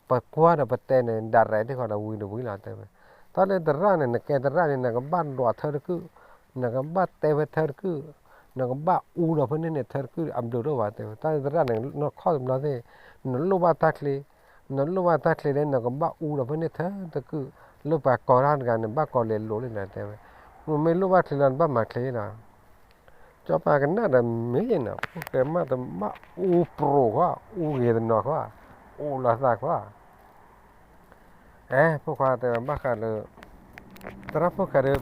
ပကွၢ်ဒီးပတဲန့ၣ် direct ထံဃီဒီးဝံၤတဝံၤလီၤတဲဝဲ, တၢ်လၢသရၣ်န့ၣ် နကဲသရၣ်န့ၣ် နကဘၣ်ဒွးထၢတကုၢ်, နကဘၣ်တဲဝဲထၢတကုၢ်, နကဘၣ်အူဒီးဖဲန့ၣ်န့ၣ် ထၢတကုၢ်အဘျုးဒိၣ်ဘၣ်တဲဝဲ, တၢ်လၢသရၣ်န့ၣ် နီၢ်ခီၣ်တဘျီသ့ၣ် နလိၣ်ဘၣ်တၢ်ချ့, နလိၣ်ဘၣ်တၢ်ချ့ဒီး နကဘၣ်အူဒီးဖဲန့ၣ်ထၢတကုၢ်, လၢပှၤကိးတၢ်တဂၤန့ၣ် ဘၣ်ကိးလဲၤလိာ်လံဒီးတဲဝဲ, နမ့ၢ်လိၣ်ဘၣ်ချ့လီၤ နဘၣ်မၤချ့လီၤ စီၤပၤကနၣ်ဒီးမ့ၢ်နီၤ ဖိၣ်ဃဲမးတဘၣ်အူပြိာ်ကွၢ် အူဂ့ၤတနီၤကွၢ် အူလီၤသးကွၢ်, အဲ ဖိခွါတဲဝဲဘၣ်ဃးလၢ သရၣ်ဖိၣ်ဃဲဒီး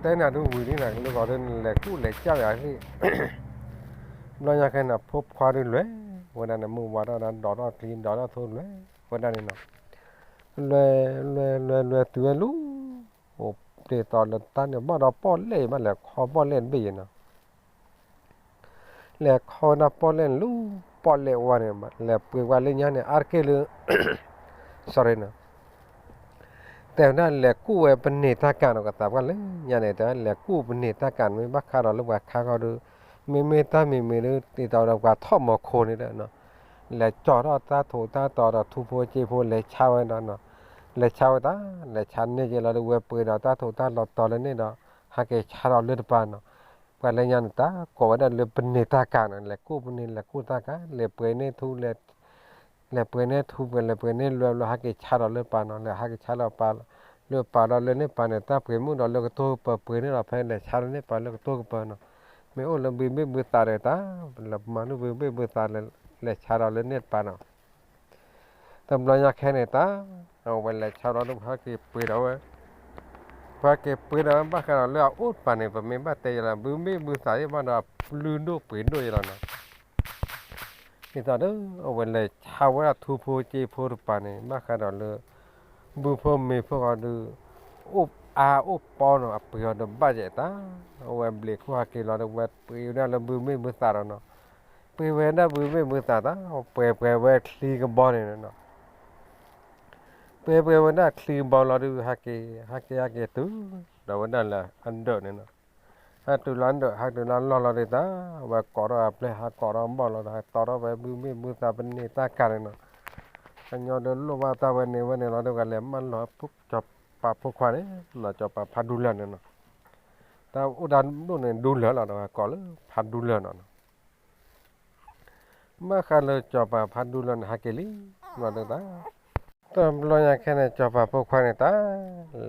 တဲနၤဒုးဝံၤလံနၤ လၢဂီၤဒီးနလဲၤကူၣ်လဲၤကၢ်ယၤသ့ၣ် ဘျီညါခဲန့ၣ် ဖိခွါဒုးလွဲၢ်ဝဲဒၣ်န့ၣ် မုၢ်ဝါထီၣ်ဒီး ဒိးထီၣ်ချံ ဒိးထီၣ်ထိလွဲၢ်ဝဲဒၣ်န့ၣ်နီၤ, လွဲၢ်လွဲၢ်လွဲၢ်လွဲၢ်တုၤဝဲလူၤ အိၣ်ပျ့ၤသီလၢတၢ်န့ၣ် ဘၣ်ဒီးပီၣ်လဲၣ်အံၤ ဘၣ်လဲၤခီပီၣ်လဲၣ်တဘ့ၣ်အံၤနီၤ လဲၤခီဝဲဒၣ်ပီၣ်လဲၣ်လူၤ ပီၣ်လဲၣ်ဝါန့ၣ် လဲၤပှ့ၤဝဲလၢညါန့ၣ် အါတက့ၢ်လၢ sorry နီၤ တဲဝဲဒၣ်လဲၤကူၣ်ဝဲပန့ၢ်တၢ်ကၤနီၤ ကသးပှၢ်လၢညါန့ၣ် တဲဝဲလဲၤကူၣ်ပန့ၢ်တၢ်ကၤန့ၣ် မ့ၢ်ဘၣ်ဃးဒီးလၢပှၤခါဃီဒီး မ့မ့ၢ်တၢ်မံၤမံၤဒီး ဒ်သိးဒီးပှၤထီၣ်မီၤခိၣ်န့ၣ်ဒီး လဲၤကၠီထီၣ်တၢ်ထိးတၢ်တီၤဒီးထူဖိစ့ဖိလဲၤဆါဝဲဒီးနီၤ လဲၤဆါဝဲတၢ် လဲၤဆါန့ၢ်က့ၤလီၤဒီးဝဲပှ့ၤဒီးတၢ်ထိးတၢ်လီၤတီၤလၢန့ၣ်ဒီး ဟဲက့ၤဆါထီၣ်လၢတပၤနီၤ ပှၤလၢညါန့ၣ် တၢ်ကိးဝဲဒၣ်လၢပန့ၢ်တၢ်ကၤနီၤ လဲၤကူၣ်ပန့ၢ် လဲၤကူၣ်တၢ်ကၤ လဲၤပှ့ၤန့ၢ်ထူ လဲၤပှ့ၤန့ၢ်ထူ ပှ့ၤလဲၤပှ့ၤန့ၢ်လွဲၢ်ဘျီ ဟဲက့ၤဆါထီၣ်လၢပၤနီၤ လဲၤဟဲက့ၤဆါထီၣ်ပၤ လၢပၤဒီးလၢန့ၢ်ပၤန့ၣ် တၢ်ပှ့ၤမုၣ်ဒီးလၢကတိၢ်ကပၤပှ့ၤန့ၢ်ဒီးဖဲလဲၤဆါလၢန့ၢ်ပၤလၢကတိၢ်ကပၤနီၤ မ့ၢ်အိၣ်လၢဘုဘ့ၣ်ဘုသးဒီးတၢ် လဲၤမၤနုၢ်ဘုဘ့ၣ်ဘုသး လဲၤဆါထီၣ်လၢန့ၢ်ပၤနီၤ တဘျီညါခဲန့ၣ်တၢ် အဝဲလဲၤဆါလီၤဒီး ပှၤဟဲက့ၤပှ့ၤဒီးဝဲ, ပှၤဟဲက့ၤပှ့ၤဒီးဝဲ ဘၣ်ဃးဒီးလၢအအိၣ်တပၤန့ၣ် ပမ့ၢ်ဘၣ်တဲယၤလၢ ဘုမ့ၢ်ဘုသးယဲၢ်ဘၣ်ဒီး အပျုၢ်ဒိၣ်ပှ့ၤဒိၣ်ယဲၢ်လီၤနီၤ. ဒ်သိးဒီး အဝဲလဲၤဆါဝဲဒၣ်ထူဖိက့ဖိတပၤန့ၣ် ဘၣ်ဃးဒီးလၢ ဘုဖိမ့ၢ်ဖိဃီဒုး အိၣ်အါအိၣ်ပီနီၤ အပှ့ၤအီၤဒီးဘၣ်ယဲၢ်တၢ်, အဝဲဘျံးခိၣ်ဟဲက့ၤလီၤဒီး ဝဲပှ့ၤဝဲဒၣ်လၢဘုမ့ၢ်ဘုသးဒီးနီၤ, ပှ့ၤဝဲဒၣ်ဘုမ့ၢ်ဘုသးတၢ် ပှဲၤပှဲၤဝဲချံကဘီန့ၣ်နီၤ. ပှဲၤပှဲၤဝဲဒၣ်ချံကဘီလီၤဒုး ဟဲက့ၤ ဟဲက့ၤဟဲက့ၤတုၤ ဒီးဝဲဒၣ်လၢအဒၢးန့ၣ်နီၤ. ဟဲတုၤလၢအဒၢး ဟဲတုၤလၢအလီၢ်လီၤဒုးတၢ် ဝဲကိးထီၣ်အပျဲၢ် ဟးကိးထီၣ်ဘီၣ်လီၤဒီး ဟဲတီထီၣ်ဝဲဘုမ့ၢ်ဘုသး ပန့ၢ်တၢ်ကၤန့ၣ်နီၤ. ကညီဒီးလိၣ်ဘၣ်တၢ်ဝဲန့ၣ်ဝဲန့ၣ်လီၤဒီး ကလဲၤမၢလီၤ စီၤပၤဖိခွါန့ၣ် စီၤပၤဖးဒူလၢာ်န့ၣ်နီၤ. တၢ်အိၣ်တၢ်ဒိၣ်န့ၣ် ဒူလၢာ်လီၤဒီး ကိးလၢဖးဒူလၢာ်နီၤ. ဘၣ်ဃးလၢစီၤပၤဖးဒူလၢာ်န့ၣ် ဟဲက့ၤလံ လီၤဒုးတၢ် တဘျီညါခဲန့ၣ် စီၤပၤဖိခွါန့ၣ်တၢ်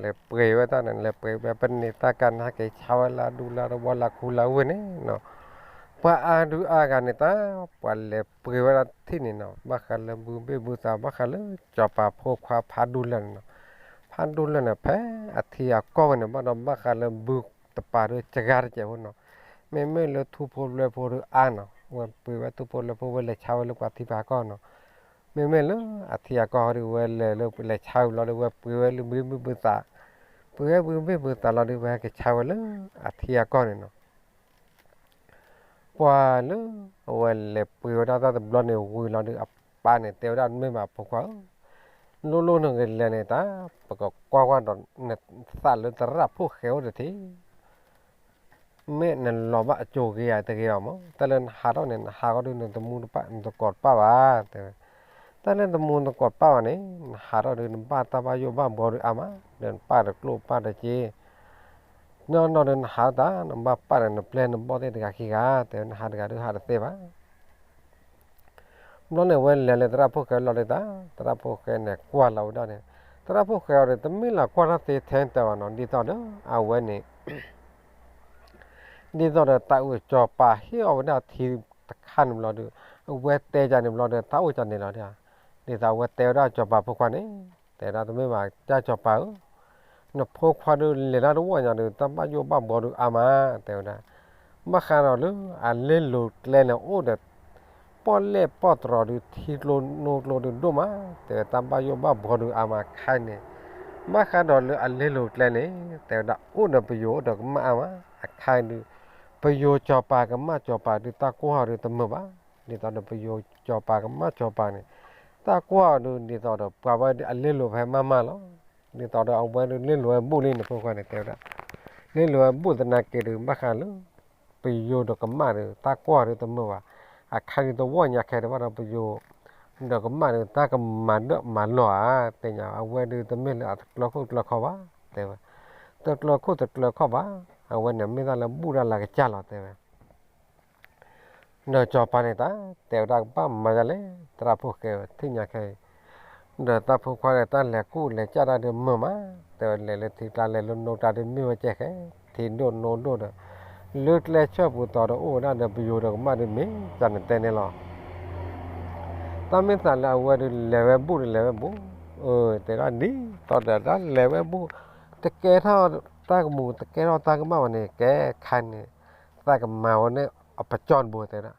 လဲၤပှ့ၤဝဲတၢ်န့ၣ် လဲၤပှ့ၤဝဲပန့ၢ်တၢ်ကၤန့ၣ် ဟဲက့ၤဆါဝဲလၢအဒူလၢအဝီလၢအခူလၢအဝ့ၢ်န့ၣ်နီၤ. ပှၤအါဒုအါဂၤန့ၣ်တၢ် ပှၤလဲၤပှ့ၤဝဲဒၣ်ထံၣ်န့ၣ်နီၤ ဘၣ်ဃးလၢဘုဘ့ၣ်ဘုသး ဘၣ်ဃးလၢစီၤပၤဖိခွါဖးဒူလၢာ်န့ၣ်နီၤ. ဖးဒူလၢာ်န့ၣ် ဖဲအထံအကီၢ်ဝဲန့ၣ် ဘၣ်ဒီးဘၣ်ဃးလၢဘုတပၤဒီးစှၤတစဲးဖိနီၤ. မ့မ့ၢ်လၢထူဖိလွဲဖိဒီးအါနီၤ ဝဲပှ့ၤဝဲထူဖိလွဲဖိ ဝဲလဲၤဆါဝဲလၢပှၤထံပှၤကီၢ်နီၤ. မ့မ့ၢ်လၢအထံအကီၢ်ဒီး ဝဲလဲၤလၢလဲၤဆါဝဲလီၤဒီး ဝဲပှ့ၤဝဲလၢဘုဘ့ၣ်ဘုသး, ပှ့ၤဝဲဘုဘ့ၣ်ဘုသးလီၤဒီး ဝဲဟဲက့ၤဆါဝဲလၢအထံအကီၢ်န့ၣ်နီၤ. ပှၤလၢ အဝဲလဲၤပှ့ၤဝဲဒၣ်တၢ်တဘျီန့ၣ်ဝံၤလီၤဒီး အပၢ်န့ၣ်တဲဝဲဒၣ် မ့ၢ်ဘၣ်ဖိခွါဧၢ, လိၣ်လိၣ်နကလဲၤန့ၣ်တၢ် ပကကွၢ်ကွၢ်ဒီးနသးလၢသရၣ်ဖိၣ်ဃဲအိၣ်တထံး မ့ၢ်နလီၤဘၣ်အကၠိဂ့ၤဧါတဂ့ၤဘၣ်မး, တၢ်လၢနဟးထီၣ်န့ၣ် နဟးထီၣ်ဒီးနတမူတပၣ် နတကိးတပၣ်ဘၣ် တဲဝဲ. တၢ်လၢနတမူတကိးတပၣ်ဘၣ်န့ၣ် နဟးထီၣ်ဒီး နဘၣ်တၢ်ဘၣ်ယိၣ်ဘၣ်ဘှီဒီးအါမး, ဒီးနပၢ်တကျိၣ်ပၢ်တစ့, နီၢ်နီၢ်ဒီးနဟးတၢ် နဘၣ်ပၢ်ဒီးနပျဲၢ်နဘီၣ်သ့ၣ်တဂၤခံဂၤ, တဲဝဲ, နဟးတဂၤဒီးဟးတသ့ဘၣ်. ဘျီန့ၣ် ဝဲလဲၤလၢသရၣ်ဖိၣ်ဃဲလီၤဒုးတၢ်, သရၣ်ဖိၣ်ဃဲန့ၣ် ကွၢ်လီၤဝဲဒၣ်န့ၣ်, သရၣ်ဖိၣ်ဃဲအံၤဒီး တမ့ၢ်လၢကွၢ်တၢ်သ့ထဲတဲဘၣ်နီၤ, ဒ်သိးဒီး အဝဲန့ၣ် ဒ်သိးဒီးတၢ်အုၣ်စီၤပၤဟ့ၣ်အီၤဝဲဒၣ်ထံတခါန့ၣ်ဘျီဒီး အဝဲတဲကန့ၣ်ဘျီဒီး တၢ်အိၣ်ကန့ၣ်လီၤ. ဒ်သိးအဝဲတဲဝဲဒၣ်စီၤပၤဖိခွါန့ၣ်, တဲဝဲဒၣ် တမ့ၢ်ဘၣ် ကၢ်စီၤပၤဧၢ, နဖိခွါဒီးလဲၤတၢ်တဝီညါဒီး တၢ်ဘၣ်ယိၣ်ဘၣ်ဘှီဒီးအါမး, တဲဝဲဒၣ်. ဘၣ်ဃးဒီးလၢအလ့လိၤကျဲန့ၣ်အိၣ်ဒီး ပီၣ်လဲၣ်ပီၣ်တြီၤဒီး ထံကျိနိကျိဒီးဒိၣ်မး, တဲဝဲ တၢ်ဘၣ်ယိၣ်ဘၣ်ဘှီဒီးအါမးခဲအံၤန့ၣ်, ဘၣ်ဃးဒီးလၢအလ့လိၤကျဲန့ၣ် တဲဝဲဒၣ် အိၣ်ဒီးပယိၤအိၣ်ဒီးကမၣ်အါမး, အခါအံၤဒုး ပယိၤစီၤပၤကမၣ်စီၤပၤဒုး တၢ်ကွၢ်အီၤဒုးတမုာ်ဘၣ်, ဒ်သိးဒီးပယိၤစီၤပၤကမၣ်စီၤပၤန့ၣ် တၢ်ကွၢ်အီၤဒုး ဒ်သိးဒီးပှၤဝဲဒုးအလ့လိၤဖဲမးမးလီၤ. ဒ်သိးဒီးအဝဲဒုးလ့လိၤဝဲဘူၣ်လံန့ၣ် ဖိခွါန့ၣ် တဲဝဲဒၣ်, လ့လိၤဝဲဘူၣ်သနာ်က့ဒုး ဘၣ်ဃးလၢ ပယိၤဒီးကမၣ်ဒီး တၢ်ကွၢ်အီၤဒုးတမုာ်ဘၣ်, အခါဒုးတဝီညါခဲဒံးဘၣ်ဒီး ပယိၤဒီးကမၣ်ဒီး တၢ်ကမၤဒၢၣ်မၤလီၤဧါ, သ့ၣ်ညါ အဝဲဒုးတမ့ၢ်လၢအတကျၢၤခိၣ်တကျၢၤခီဘၣ်, တဲဝဲ, တကျၢၤခိၣ်တကျၢၤခီဘၣ်, အဝဲန့ၣ်မ့ၢ်တၢ်လၢဘူၣ်တၢ်လၢကစၢ်လီၤ တဲဝဲ. ဒီးစီၤပၤန့ၣ်တၢ် တဲဝဲဒၣ် ကဘၣ်မၤဒ်လဲၣ်, သရၣ်ဖိၣ်ဃဲဝဲ ထံၣ်ညါခဲအံၤ, ဒီးသရၣ်ဖိခွါဒီး တၢ်လဲၤကူၣ်လဲၤကၢ်တၢ်ဒုးမုာ်မး, တဲဝဲ လဲၤလၢထံကျါလဲၤလၢနိကျါဒုးမ့ၢ်ဝဲကဲဃဲ, ထံဒိၣ်နိဒိၣ်ဒီး လၢကျဲဆၢၣ်ပူၤသိးဒီးအိၣ်ဝဲဒၣ်ဒီး ပယိၤဒီးကမၣ်ဒုးမ့ၢ်တၢ်န့ၣ်တဲန့ၣ်လီၤ. တၢ်မ့ၢ်သးလၢအဝဲဒုးလဲၤဝဲဘူၣ်ဒီးလဲၤဝဲဘူၣ်, တဲဒၣ်ဒ်သိးဒီးတၢ်လဲၤဝဲဘူၣ်, တကဲထီၣ်တၢ်ကမူး တကဲထီၣ်တၢ်ကမၣ်ဘၣ်န့ၣ် ကဲခါန့ၣ် သးကမၤဝဲန့ၣ်အပကၠီတဘိ တဲဒၣ်.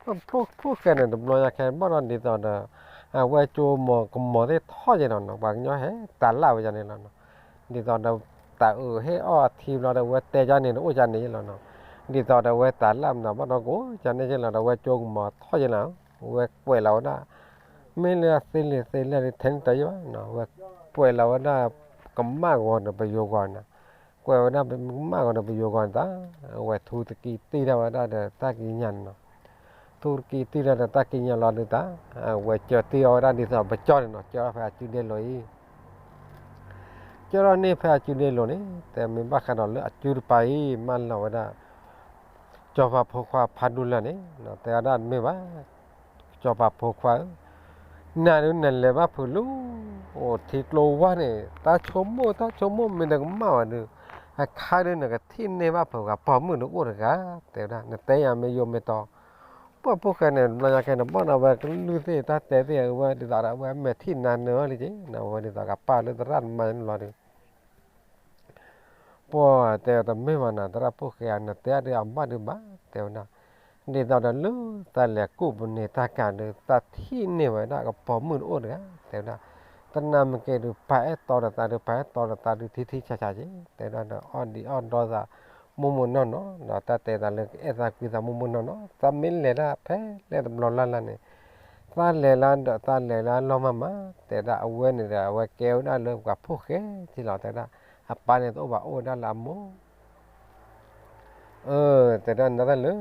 ဖိၣ်ဃဲန့ၣ် တဘျီညါခဲဘၣ်ဒီးဒ်သိးဒီး အဝဲကၠိမီၤကမီၤသ့ၣ်ထီၣ်က့ၤနီၤနီၤ ပှၤကညီဟဲတၢ်လၢ်ဝဲဒၣ်န့ၣ်လီၤနီၤ. ဒ်သိးဒီးတၢ်အုၣ်ဟ့ၣ်အီၣ်အထံဘျီဒီး အဝဲတဲဒ်န့ၣ်ဒီးအိၣ်ဒ်န့ၣ်လီၤနီၤ. ဒ်သိးဒီးအဝဲတၢ်လၢ်မနုၤဘၣ်ဒီးကိးဒ်န့ၣ်လီၤဒီး အဝဲကၠိကမီၤထီၣ်က့ၤလီၤ. အဝဲကွဲးလီၤဝဲဒၣ် မ့ၢ်လၢအသ့လံာ်သ့လဲၢ်ဒ်ထဲန့ၣ်တၢ်ယံၤဘၣ်နီၤ အဝဲကွဲးလီၤဝဲဒၣ် ကမၣ်ဂီၤဒီးပယိၤဂီၤန့ၣ်, ကွဲးဝဲဒၣ်ကမၣ်ဂီၤဒီးပယိၤဂီၤန့ၣ်တၢ်, အဝဲထူတကံတံၢ်ထီၣ်ဝဲဒၣ်ဒီးတၢ်ကံးညာ်န့ၣ်နီၤ. ထူတကံတံၢ်ထီၣ်ဒီးတၢ်ကံးညာ်လီၤဒုးတၢ်, အဝဲကၢတံၢ်အီၤဝဲဒၣ်ဒ်သိးပကၠီန့ၣ်နီၤ, ကၢထီၣ်ဖဲအစုဒ့လိၤအံၤ ကၢထီၣ်န့ၢ်ဖဲအစုဒ့လိၤန့ၣ် တဲမ့ၢ်ဘၣ်ဃးဒီးလၢအစုတပၤအံၤ မၢလီၤဝဲဒၣ် စီၤပၤဖိခွါဖးဒူလၢာ်န့ၣ် တဲဝဲဒၣ်တမ့ၢ်ဘၣ်, စီၤပၤဖိခွါဧၢ, နၤဒုးနလဲၤဘၣ်ဖုးလၢ အိၣ်ထံကျိဝါန့ၣ် တၢ်ဆိကမိၣ် တၢ်ဆိကမိၣ်မ့ၢ်နကမၣ်ဝဲဒုး အခါဒုးနကထံၣ်န့ၢ်ဘၣ်ဖုးဂၤ ပိာ်မုၣ်ဒုးအိၣ်တဂၤ တဲဝဲဒၣ် နတဲယၤမ့ၢ်ယိၤမ့ၢ်တီၤ ပှၢ်ဖိၣ်ဃဲန့ၣ် တဘျီညါခဲန့ၣ် ဘၣ်ဒီးဝဲကလုၢ်သ့ၣ်တၢ်တဲသ့ၣ်အဝဲဒ်သိးဒီး အဝဲမဲာ်ထံၣ်နၤနၢၤလံက့ၤ ဝဲဒ်သိးကပၢ်လၢသရၣ်မါန့ၣ်ဘျီဒီး ပှၢ်တဲတမ့ၢ်ဘၣ်နၤ သရၣ်ဖိၣ်ဃဲဧၢ နတဲဒုးအဘၣ်ဒုးဘၣ် တဲဝဲဒၣ်, ဒ်သိးဒီးလၢသးလဲၤကူၣ်ပန့ၢ်တၢ်ကၤဒီး သးထံၣ်န့ၢ်ဝဲဒၣ်ကပိာ်မုၣ်တအိၣ်တဂၤ တဲဝဲဒၣ်, သနာ်က့ဒုး ပှၤအဲၣ်တီဒီးသးဒုး ပှၤအဲၣ်တီဒီးသးဒုး ထံထံဆးဆးက့ၤ တဲဝဲဒၣ်ဒီး အီၣ်ဒံးအီၣ်ဒီသး မိၢ်မိၢ်နီၢ်နီၢ် ဒီးတၢ်တဲသးလၢကအဲၣ်သးကွံသးမိၢ်မိၢ်နီၢ်နီၢ် သးမ့ၢ်လဲၤတၢ်ဖဲလဲၣ်တဘျီလၢ်လၢ်န့ၣ် သးလဲၤလၢဒီးသးလဲၤလၢအလီၢ်မးမး တဲဒၣ်အဝဲန့ၣ်ဒီး အဝဲကဲဝဲဒၣ်လၢပှၤဖိၣ်ဃဲထံလီၤ တဲဒၣ်, အပၢ်န့ၣ်တအိၣ်ဘၣ် အိၣ်ဝဲဒၣ်လၢအမိၢ် အၢ တဲဒၣ်နတၢ်လၢ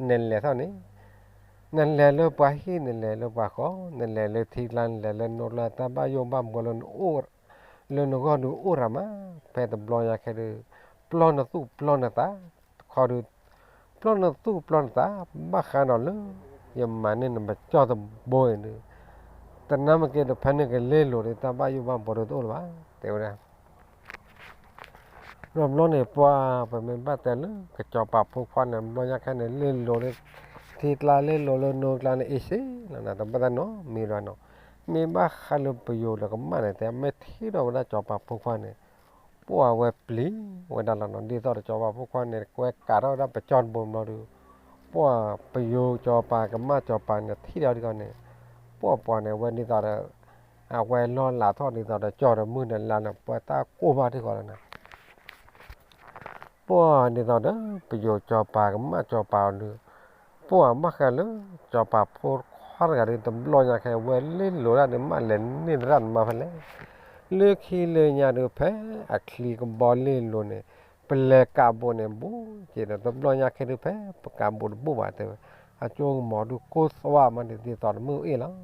နလဲၤထီၣ်န့ၣ် နလဲၤလၢပှၤဟံၣ် နလဲၤလၢပှၤဃီ နလဲၤလၢထံကျါ နလဲၤလၢနိကျါ တၢ်ဘၣ်ယိၣ်ဘၣ်ဘှီလၢနအိၣ် လၢနဂီၢ်ဒုးအိၣ်ရၤမး ဖဲတဘျီညါခဲဒုး ပျီနသူၣ်ပျီနသး တခီဒုး ပျီနသူၣ်ပျီနသး ဘၣ်ဃးဒီးလၢ ယမၤန့ၢ်နပကၠီၣ်တဘိအံၤဒုး သနာ်က့ဒီးဖဲန့ၣ်ကလ့လိာ်ဒီး တၢ်ဘၣ်ယိၣ်ဘၣ်ဘှီဒုးတအိၣ်လၢၤဘၣ် တဲဝဲဒၣ် ဒီးဘျီန့ၣ် ပှၢ်ပမ့ၢ်ဘၣ်တဲလၢ ကစီၤပၤဖိခွါန့ၣ် ဘျီညါခဲန့ၣ် လ့လိာ်လၢ ထံကျါလ့လိာ်လၢနိကျါန့ၣ် အ့ၣ်စ့လီၤနၤ တဘၣ်တၢ်နီတမံၤဘၣ်နီၤ, မ့ၢ်ဘၣ်ဃးလၢပယိၤဒီးကမၣ်န့ၣ် တဲမ့ၢ်ထံၣ်ထီၣ်ဝဲဒၣ်စီၤပၤဖိခွါန့ၣ် ပှၢ်ဝဲပျံၤဝဲဒၣ်လီၤနီၤ, ဒ်သိးဒီးစီၤပၤဖိခွါန့ၣ် ကွဲကးထီၣ်ဝဲဒၣ်ပကၠီၣ်တဘိဘျီဒီး ပှၢ်ပယိၤစီၤပၤကမၣ်စီၤပၤန့ၣ် ထံၣ်ထီၣ်ဒ်ဂီၢ်န့ၣ် ပှၢ်ပှၢ်န့ၣ် အဝဲဒ်သိးဒီး အဝဲလီၢ်လၤထီၣ်ဒ်သိးဒီးကၠီၣ်ဒီးမုၢ်ဒီးလါန့ၣ် ပှၢ်တၢ်ကိၢ်ဘၣ်ထံၣ်ဃီလီၤနီၤ ပှၢ်ဒ်သိးဒီး ပယိၤစီၤပၤကမၣ်စီၤပၤအီၤဒုး ပှၢ်ဘၣ်ဃးလၢ စီၤပၤဖိခွါတဂၤဒုး တဘျီညါခဲ ဝဲလ့လိာ်ဒၣ်န့ၣ်မးလဲၤန့ၢ်သရၣ်န့ၣ်မးဖဲလဲၣ်, လၢခံလၢညါဒုး ဖဲအချံကဘီလ့လိာ်န့ၣ် ပလဲၤကးဘိးန့ၣ်ဘူးက့ၤဒီး တဘျီညါခဲဒုး ဖဲပကးဘိးတဘူးဘၣ်တဲဝဲ အကၠိကမီၤဒုးကိၢ်သွါမးဒ်သိးတမုၢ်အ့ၣ်လီၤ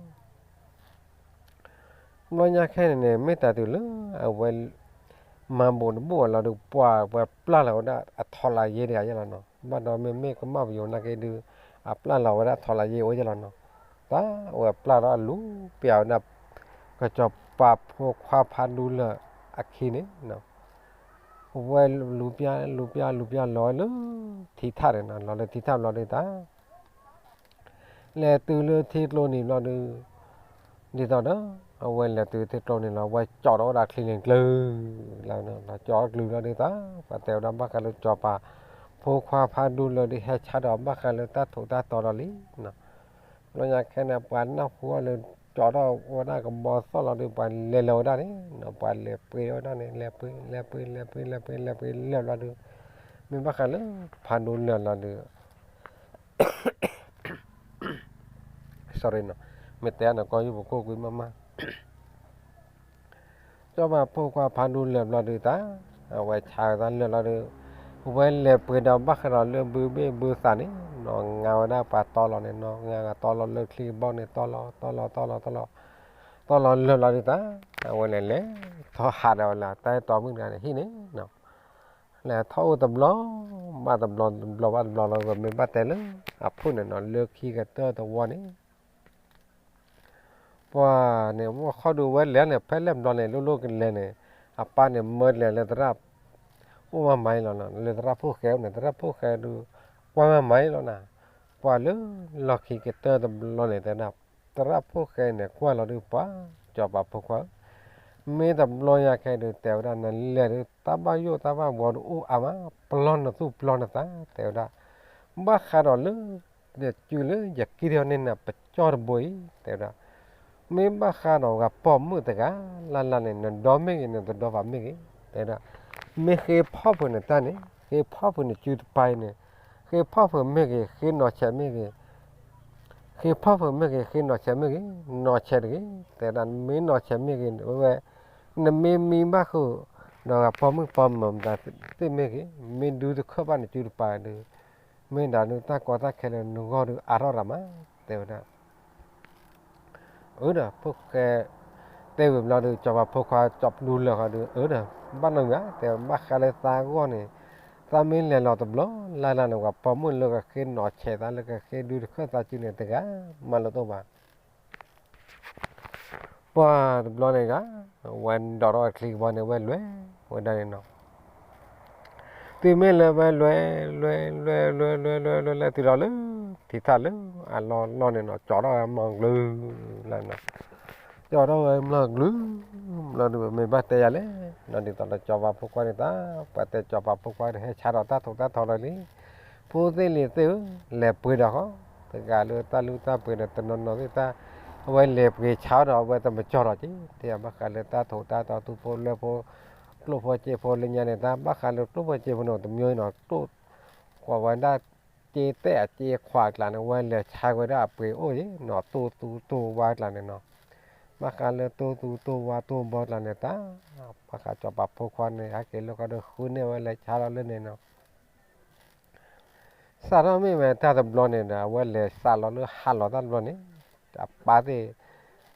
ဘျီညါခဲန့ၣ်န့ၣ် မ့ၢ်တၢ်တုၤလၢ အဝဲ မၤဘိးတဘိးဝဲလီၤဒုး ပှၢ်ဝဲပျၢ်လီၤဝဲဒၣ်အထီလးယ့တဂၤယဲလီၤနီၤ, ဘၣ်ဒီးမ့မ့ၢ်ကမၣ်ပယိၤနာ်က့ဒုး အပျၢ်လီၤဝဲဒၣ်ထီလးယ့အိၣ်ယဲလီၤနီၤ, တၢ်ဝဲပျၢ်ဒီးအလူၤပျၢ်ဝဲဒၣ် ကစီၤပၤဖိခွါဖးဒူလၢာ်အခံန့ၣ် ဝဲလူၤပျၢ်လူၤပျၢ်လူၤပျၢ်လီၤလၢ ထံထၣ်န့ၣ်နီၤ, လီၤလၢထံထၣ်ဘျီဒုးတၢ် လဲၤတုၤလၢထံကျိနံၤဘျီဒုး, ဒ်သိးဒီး အဝဲလဲၤတုၤထံကျိနံၤလီၤ အဝဲကၠီထီၣ်ဝဲဒၣ်ချံန့ၣ်ကျုၤလီၤ, ကၠီထီၣ်ကျုၤဘျီဒုးတၢ် ပှၤတဲဝဲဒၣ်ဘၣ်ဃးလၢစီၤပၤ ဖိခွါဖးဒူလၢာ်ဒုး ဟဲဆါဒီးဘၣ်ဃးလၢတၢ်ထူးတၢ်တီၤဒီးလံ, ဘျီညါခဲန့ၣ် ပှၤနၢ်ဟူအီၤလၢ ကၠီထီၣ်ဝဲဒၣ်ကဘီသီၣ်လီၤဒုး ပှၤလဲၤလီၤဝဲဒၣ်န့ၣ် ပှၤလဲၤပှ့ၤဝဲဒၣ်န့ၣ် လဲၤပှ့ၤ လဲၤပှ့ၤ လဲၤပှ့ၤ လဲၤပှ့ၤ လဲၤပှ့ၤ လဲၤဘျီဒုး, မ့ၢ်ဘၣ်ဃးလၢဖးဒူလၢာ်လီၤဒုး sorry နီၤ, မ့ၢ်တဲအါန့ၣ် ကီၢ်ယူၢ်ပူၤခိၣ်ကွံာ်မးမး, စီၤပၤဖိခွါဖးဒူလၢာ်ဘျီဒုးတၢ်, အဝဲဆါဝဲတၢ်လၢာ်လီၤဒုး, ဝဲလဲၤပှ့ၤဒီးဘၣ်ဃးဒီးလၢဘုဘ့ၣ်ဘုသးန့ၣ်, နီၢ်ငါဝဲဒၣ်ပှၤတီလီၤန့ၣ်, နီၢ်ငါတီလီၤလၢချံကဘီန့ၣ် တီလီၤ တီလီၤ တီလီၤ တီလီၤ, တီလီၤလၢာ်လီၤဒုးတၢ်, အဝဲလဲၤလဲၤထီၣ်ဟးဒီးဝဲလၢ တၢ်အဲၣ်တီမုၣ်တဂၤန့ၣ်ဟံၣ်န့ၣ် လဲၤထီၣ်အိၣ်တဘျီ ဘၣ်တဘျီ တဘျီဘၣ်တဘျီလီၤ, ပမ့ၢ်ဘၣ်တဲလၢ အဖုၣ်န့ၣ်နီၤ လၢခံကတၢၢ်တဝီန့ၣ်, ပှၤန့ၣ် ဝဲခီဒုးဝဲလဲၤန့ၣ် ဖဲလဲၣ်ဘျီန့ၣ် လိၣ်လိၣ်ကလဲၤန့ၣ်, အပၢ်န့ၣ်မၢလဲၤလၢသရၣ် အိၣ်မးမးအံၤလီၤ, လၢသရၣ်ဖိၣ်ဃဲန့ၣ် သရၣ်ဖိၣ်ဃဲဒုး ကွၢ်မးမးအံၤလီၤနၤ, ပှၤလၢလီၢ်ခံကတၢၢ်တဘျီန့ၣ်တဲဒၣ်, သရၣ်ဖိၣ်ဃဲန့ၣ် ကွၢ်လီၤဒုးပှၤ စီၤပၤဖိခွါဧၢ, မ့ၢ်တဘျီညါခဲဒုး တဲဝဲဒၣ် နလဲၤဒုး တၢ်ဘၣ်ယိၣ်တၢ်ဘၣ်ဘှီဒုးအိၣ်အါမး, ပျီနသူၣ်ပျီနသး တဲဝဲဒၣ်, ဘၣ်ဃးဒီးလၢ နစုလၢယက့ၤထီၣ်န့ၢ်နၤပကၠီၣ်တဘိအံၤ တဲဝဲဒၣ်, မ့ၢ်ဘၣ်ဃးဒီးဂၤပိာ်မုၣ်တဂၤလၢ်လၢ်န့ၣ် နဒီမ့ၢ်ဂ့ၤ နတဒီဘၣ်မ့ၢ်ဂ့ၤ တဲဝဲဒၣ်, မ့ၢ်ဃ့ဖီၣ်ဖုးနတၢ်န့ၣ် ဃ့ဖီၣ်ဖုးနစုတပၤအံၤန့ၣ်, ဃ့ဖီၣ်ဖုးမ့ၢ်ဂ့ၤ ဃ့နီၢ်ဆဲးမ့ၢ်ဂ့ၤ ဃ့ဖီၣ်ဖုးမ့ၢ်ဂ့ၤ ဃ့နီၢ်ဆဲးမ့ၢ်ဂ့ၤ, နီၢ်ဆဲးတဂ့ၤ, တဲဒၣ် မ့ၢ်နီၢ်ဆဲးမ့ၢ်ဂ့ၤ ဝဲ နမ့ၢ်မံဘၣ်ဃုာ် ဒီးပိာ်မုၣ်ပိာ်မၢၤမတၤသ့ၣ်မ့ၢ်ဂ့ၤ, မ့ၢ်ဒုးတခၢၣ်ဘၣ်နစုတပၤဒီး, မ့ၢ်ဒၣ်ဒုးတၢ်ကီတၢ်ခဲလၢနဂီၢ်ဒုးအါထီၣ်ရၤမး, တဲဝဲဒၣ် အၢဒီး ဖိၣ်ဃဲ တဲဝံၤဘျီဒုး စီၤပၤဖိခွါ စီၤပဒူလၢာ်ဃီဒုး အၢဒီး ဘၣ်နီတမံၤဧါ တဲဘၣ်ဃးလၢသးအဂီၢ်န့ၣ်, သးမ့ၢ်လဲၤလီၤတဘျီ လၢ်လၢ်န့ၣ် ပှၤပိာ်မုၣ်လၢကဃ့နီၢ်ဆဲးသး လၢကဃ့ဒုးတခၢၣ်သးစုန့ၣ် တဂၤမးလၢတအိၣ်ဘၣ်. ပှၢ်တဘျီန့ၣ်ဂၤ ဝဲဒိးထီၣ်အချံကဘီန့ၣ် ဝဲလဲၤဝဲဒၣ်န့ၣ်နီၤ, တုၤမ့ၢ်လၢဝဲလဲၤ လဲၤ လဲၤ လဲၤ လဲၤ လဲၤ လဲၤ လဲၤတုၤဒီးလၢ ထံထၣ်လၢအလီၢ်လီၢ်န့ၣ်နီၤ ကၠီထီၣ်ဝဲမျီကလုာ်လီၤနီၤ. ကၠီထီၣ်ဝဲမျီကလုာ် မျီဒုး မ့ၢ်ဘၣ်တဲယၤလဲၣ်နီၤ ဒ်သိးဒီးစီၤပၤဖိခွါန့ၣ်တၢ် ပှၤတဲစီၤပၤဖိခွါဒီး ဟဲဆါဒီးတၢ်ထူးတၢ်တီၤလီၤလံ. ဖိသ့ၣ်လံၤသ့ၣ်ဧၢ, လဲၤပှ့ၤဒီးဃီ, တဂၤလၢတၢ်လုၢ်တၢ်ပှ့ၤဒီးတနီၤနီၤသ့ၣ်တၢ်, အဝဲလဲၤပှ့ၤဆါဒီး အဝဲတမၤကၠီဒီးက့ၤ တဲဘၣ်ဃးလၢတၢ်ထူးတၢ်တီၤ သူဖိလွဲဖိ ကျိၣ်ဖိစ့ဖိလၢညါန့ၣ် တၢ်ဘၣ်ဃးလၢကျိၣ်ဖိစ့ဖိန့ၣ် တမံၤနီၤ ကျိၣ် ကွၢ်ဝဲဒၣ် က့တဲာ်အက့ခွးအကျါန့ၣ် ဝဲလဲၤဆါဝဲဒၣ်အပှ့ၤအိၣ်ယံၤနီၤ တိၢ်သူတိၢ်ဝါအကျါန့ၣ်နီၤ. ဘၣ်ဃးလၢတိၢ်သူတိၢ်ဝါတိၢ်ဘီအကျါန့ၣ် တၢ် ဘၣ်ဃးစီၤပၤဖိခွါန့ၣ် ဟဲက့ၤလၢဃီဒီးဃုန့ၢ်ဝဲလဲၤဆါလီၤလၢန့ၣ်နီၤ. စးထီၣ်မ့ၢ်ဝဲတၢ်တဘျီန့ၣ်ဒီး အဝဲလဲၤစးလီၤလၢဟးလီၤတၢ်တဘျီန့ၣ် အပၢ်သ့ၣ်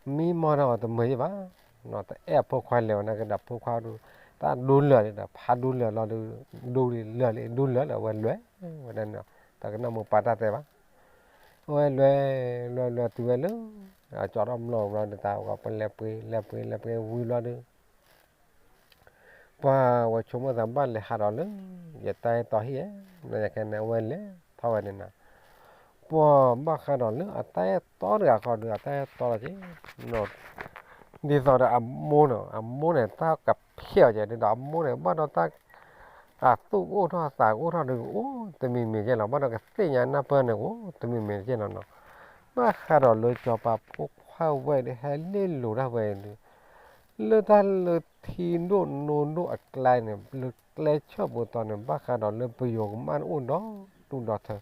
မံမီၢ်ထီၣ်အီၤတမုာ်ယံၤဘၣ်နီၤ တအဲၣ်အဖိခွါလဲၤဝဲနာ်က့ဒီး ဖိခွါဒုး တၢ်ဒူလၢာ်လံဒီး ဖးဒူလၢာ်လီၤဒုး ဒူလၢာ်လၢာ်လံ ဒူလၢာ်လၢာ် အဝဲလဲၤဝဲဒၣ်န့ၣ် တကနၣ်မိၢ်ပၢ်တၢ်တဲဘၣ်. အဝဲလဲၤ လဲၤလဲၤတုၤဝဲလၢ အကၠီထီၣ်မျီဘျီဒီး တၢ်ဝဲပလဲၤပှ့ၤ လဲၤပှ့ၤ လဲၤပှ့ၤဝံၤဘျီဒီး ပှၤဝဲဆိကမိၣ်သးဘၣ်လဲၤဟးဒီးလၢ ယတၢ်အဲၣ်တီဟံၣ်ဧါ, နခဲန့ၣ် အဝဲလဲၤထီၣ်ဝဲန့ၣ်နီၤ. ပှၤဘၣ်ဃးဒီးလၢအတၢ်အဲၣ်တီတဂၤဃီဒီး အတၢ်အဲၣ်တီလီၤက့ၤနီၤ, ဒ်သိးဒီးအမိၢ်နီၤ, အမိၢ်န့ၣ် တၢ်ကဖျဲးအီၤက့ၤ ဒ်သိးအမိၢ်န့ၣ် ဘၣ်ဒီးတၢ် အသူၣ်ကအိၣ်ထီၣ်သးကအိၣ်ထီၣ်ဒီး အိၣ်တမံၤမံၤကဲလီၤ, ဘၣ်ဒီးကသ့ၣ်ညါနၢ်ပၢၢ်န့ၣ် အိၣ်တမံၤမံၤကဲလီၤနီၤ. ဘၣ်ဃးဒီးလၢစီၤပၤဖိခွါဝဲဒီး ဟဲလ့လိာ်ဒၣ်ဝဲဒီး လၢတၢ်လၢထံဒိၣ်နိဒိၣ်အကျါန့ၣ် လၢကျဲဆၢၣ်ပူၤတီၤန့ၣ် ဘၣ်ဃးဒီးလၢပယိၤကမၣ်အိၣ်ဒီးတူၢ်ဒီးထၢ,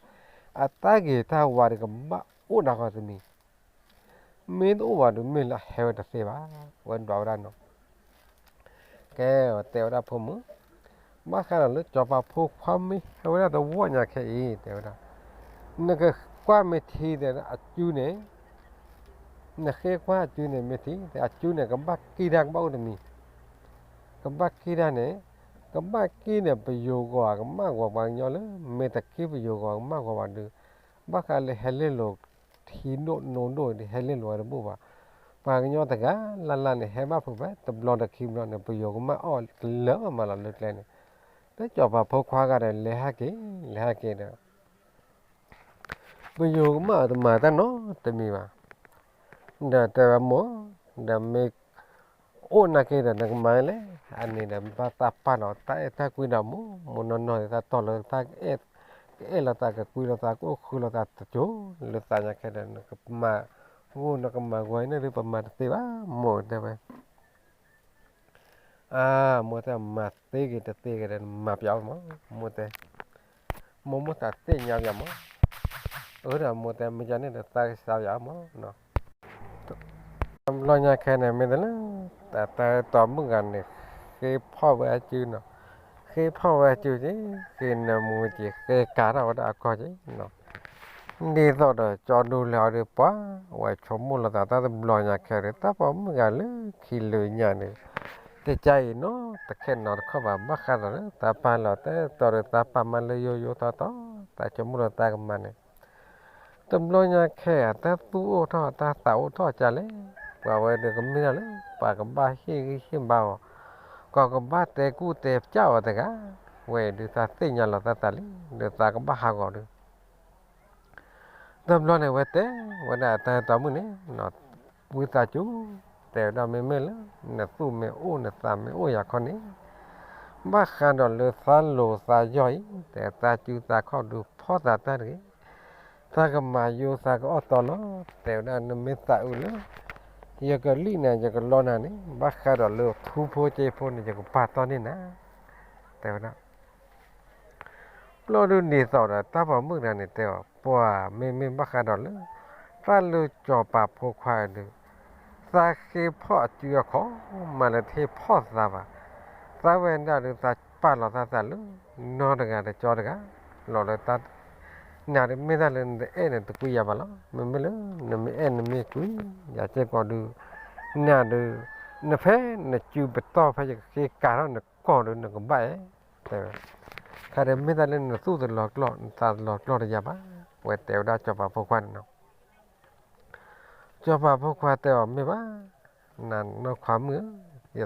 အတၢ်ဂ့ၤတၢ်ဝါဒီးကဘၣ်အိၣ်ဒၣ်ဃီတမံၤ မ့ၢ်တအိၣ်ဘၣ်ဒီး မ့ၢ်လၢဟဲဝဲတသ့ဘၣ်, ဝဲဒွးဝဲဒၣ်နီၤ. ကဲ တဲဝဲဒၣ်ဖိမုၣ်, ဘၣ်ဃးဒီးလၢစီၤပၤဖိခွါမ့ၢ်ဟဲဝဲဒၣ်တဝီညါခဲအံၤ တဲဝဲဒၣ်, နကကွၢ်မ့ၢ်ထံတဲအစုန့ၣ်, နဃ့ကွၢ်အစုန့ၣ်မ့ၢ်ထံ အစုန့ၣ် ကဘၣ်ကံၢ်တၢ်ကဘၣ်အိၣ်တမံၤ, ကဘၣ်ကံၢ်တၢ်န့ၣ်, ကဘၣ်ကံၢ်န့ၣ် ပယိၤဂီၤကမၣ်ဂီၤပှၤကညီလၢ မ့ၢ်တကံၢ်ပယိၤဂီၤကမၣ်ဂီၤဘၣ်ဒီး ဘၣ်ဃးလၢဟဲလ့လိာ် ထံဒိၣ်နိဒိၣ်ဒီး ဟဲလ့လိာ်ဝဲတဘူၣ်ဘၣ်. ပှၤကညီတဂၤလၢ်လၢ်န့ၣ် ဟဲဘၣ်ဖုးဖဲတဘျီတခံဘျီန့ၣ် ပယိၤကမၣ်အီၣ်ကလၢာ်မးလီၤလၢကျဲန့ၣ်, လၢစီၤပၤဖိခွါဂၤဒီး လဲၤဟဲက့ၤ လဲၤဟဲက့ၤဒီး ပယိၤကမၣ်အီၤတမၤတၢ်နီတမံၤဘၣ်. ဒီးတဲဝဲမိၢ်, ဒီးမ့ၢ် အိၣ်နာ်က့ဒီး နကမၤလဲၣ်, အန့ၣ်ဒီး ဘၣ်တၢ်ပာ်လီၤ တၢ်အဲၣ်တၢ်ကွံဒီးမိၢ်, မိၢ်နီၢ်နီၢ်န့ၣ် တၢ်တီၢ်လီၤ တၢ်ကအဲၣ်လီၤသး ကကွံလီၤသး ကအိၣ်ဃုလီၤသးတစိၤလၢသးညါခဲဒီး နကမၤဂိၢ် နကမၤဂီၤအံၤန့ၣ်ဒုး ပမၤတသ့ဘၣ် မိၢ်တဲဝဲ. အၢ မိၢ်တဲ မၤသ့ဂ့ၤတသ့ဂ့ၤဒီး မၤပျးအီၤမး မိၢ်တဲ, မိၢ်မိၢ်သးသ့ၣ်ညါပျးမး, အၢ ဒီးမိၢ်တဲ မ့ၢ်ကန့ၣ်ဒီး သးကစၢ်ပျးမးနီၤ. တဘျီညါခဲန့ၣ် မ့ၢ်တလၢ တၢ်တၢ်တီမုၣ်ဂၤန့ၣ် ဃ့ဖီၣ်ဝဲအစုနီၤ, ဃ့ဖီၣ်ဝဲအစုက့ၤ ဃ့နၢမူက့ၤ ဃ့ကၤထီၣ်ဝဲဒၣ်အကီၢ်က့ၤနီၤ. ဒ်သိးဒီး ကၠီဒိၣ်လဲၤအီၤဒီး ပှၤဝဲဆိကမိၣ်လိာ်သး တၢ်တဘျီညါခဲဒီး တၢ်ပိာ်မုၣ်ဂၤလၢခံလၢညါန့ၣ် တကါအံၤနီၤ တခဲနီတခီၣ်ဘၣ် ဘၣ်ဃးဒီးလၢ တၢ်ပာ်လီၤတၢ်တီဒီး တၢ်ပာ်မးလၢယိယိထီထီ တၢ်ဆိကမိၣ်ဒီးတၢ်ကမၤန့ၣ် တဘျီညါခဲအံၤ တၢ်သူၣ်အိၣ်ထီၣ် တၢ်သးအိၣ်ထီၣ်ကလဲၣ်, ပှၤဝဲဒီးကမ့ၢ်ဒၣ်လၢ ပှၤကဘၣ်ဟ့ၣ်ဂံၢ်ဟ့ၣ်ဘါအီၤ, ကီၢ်ကဘၣ်တဲကူၣ်တဲပျးအီၤတဂၤ, ဝဲအံၤဒုးသးသ့ၣ်ညါလီၤသးသးလံ, ဒီးသးကဘၣ်ဟးဂီၤဒုး တဘျီန့ၣ် ဝဲတဲဝဲဒၣ်တၢ်တီမုၣ်န့ၣ်, ဝံသးစူၤ တဲဝဲဒၣ် မ့မ့ၢ်လၢ နသူၣ်မ့ၢ်အိၣ်နသးမ့ၢ်အိၣ်ယၤခီန့ၣ်, ဘၣ်ဃးဒီးလၢသးလိၤသးယီၢ်အံၤ တဲသးစုသးခီၣ်ဒုးဖီၣ်သးတၢ်တဂ့ၤ, သးကမၤယိသးကအီၣ်တီလီၤ, တဲဝဲဒၣ် နမ့ၢ်သးအုးလၢ ယကလံၣ်နၤ ယကလီနၤန့ၣ် ဘၣ်ဃးဒီးလၢထူဖိက့ဖိန့ၣ် ယကပာ်တီၢ်န့ၢ်နၤ, တဲဝဲဒၣ် ဘျီဒုးဒ်သိးဒီး တၢ်ပိာ်မုၣ်တဂၤန့ၣ်တဲအီၤ ပှၤမ့မ့ၢ်ဘၣ်ဃးဒီးလၢ တၢ်လၢစီၤပၤဖိခွါအံၤဒုး သးဃ့ဖီၣ်အစုအခီၣ် မၤလၢတဟ့ၣ်ဖီၣ်သးဘၣ်, သးဝဲဒၣ်ဒုး သးပာ်လီၤသးသးလၢ နီတဂၤတကီတဂၤ လီၤလၢတၢ် နၤဒုးမ့ၢ်တၢ်လၢနတအဲၣ်န့ၣ် တကွံယၤဘၣ်လီၤ, မ့မ့ၢ်လၢ နမ့ၢ်အဲၣ်နမ့ၢ်ကွံ ယၤစ့ၢ်ကီးဒုး နၤဒုး နဖဲနစုပတီၢ်ဖဲယကဃ့ကၤထီၣ်နကီၢ်ဒုး နကဘၣ်အဲၣ် တဲဝဲ, ခါဒီးမ့ၢ်တၢ်လၢနသူၣ်တလီၤကျီၢ် နသးတလီၤကျီၢ်တယၤဘၣ်, ဝဲတဲဝဲဒၣ်စီၤပၤဖိခွါန့ၣ်နီၤ. စီၤပၤဖိခွါတဲအီၤ မ့ၢ်ဘၣ်, နနီၢ်ခွါမုၣ်ဧၢ, ယ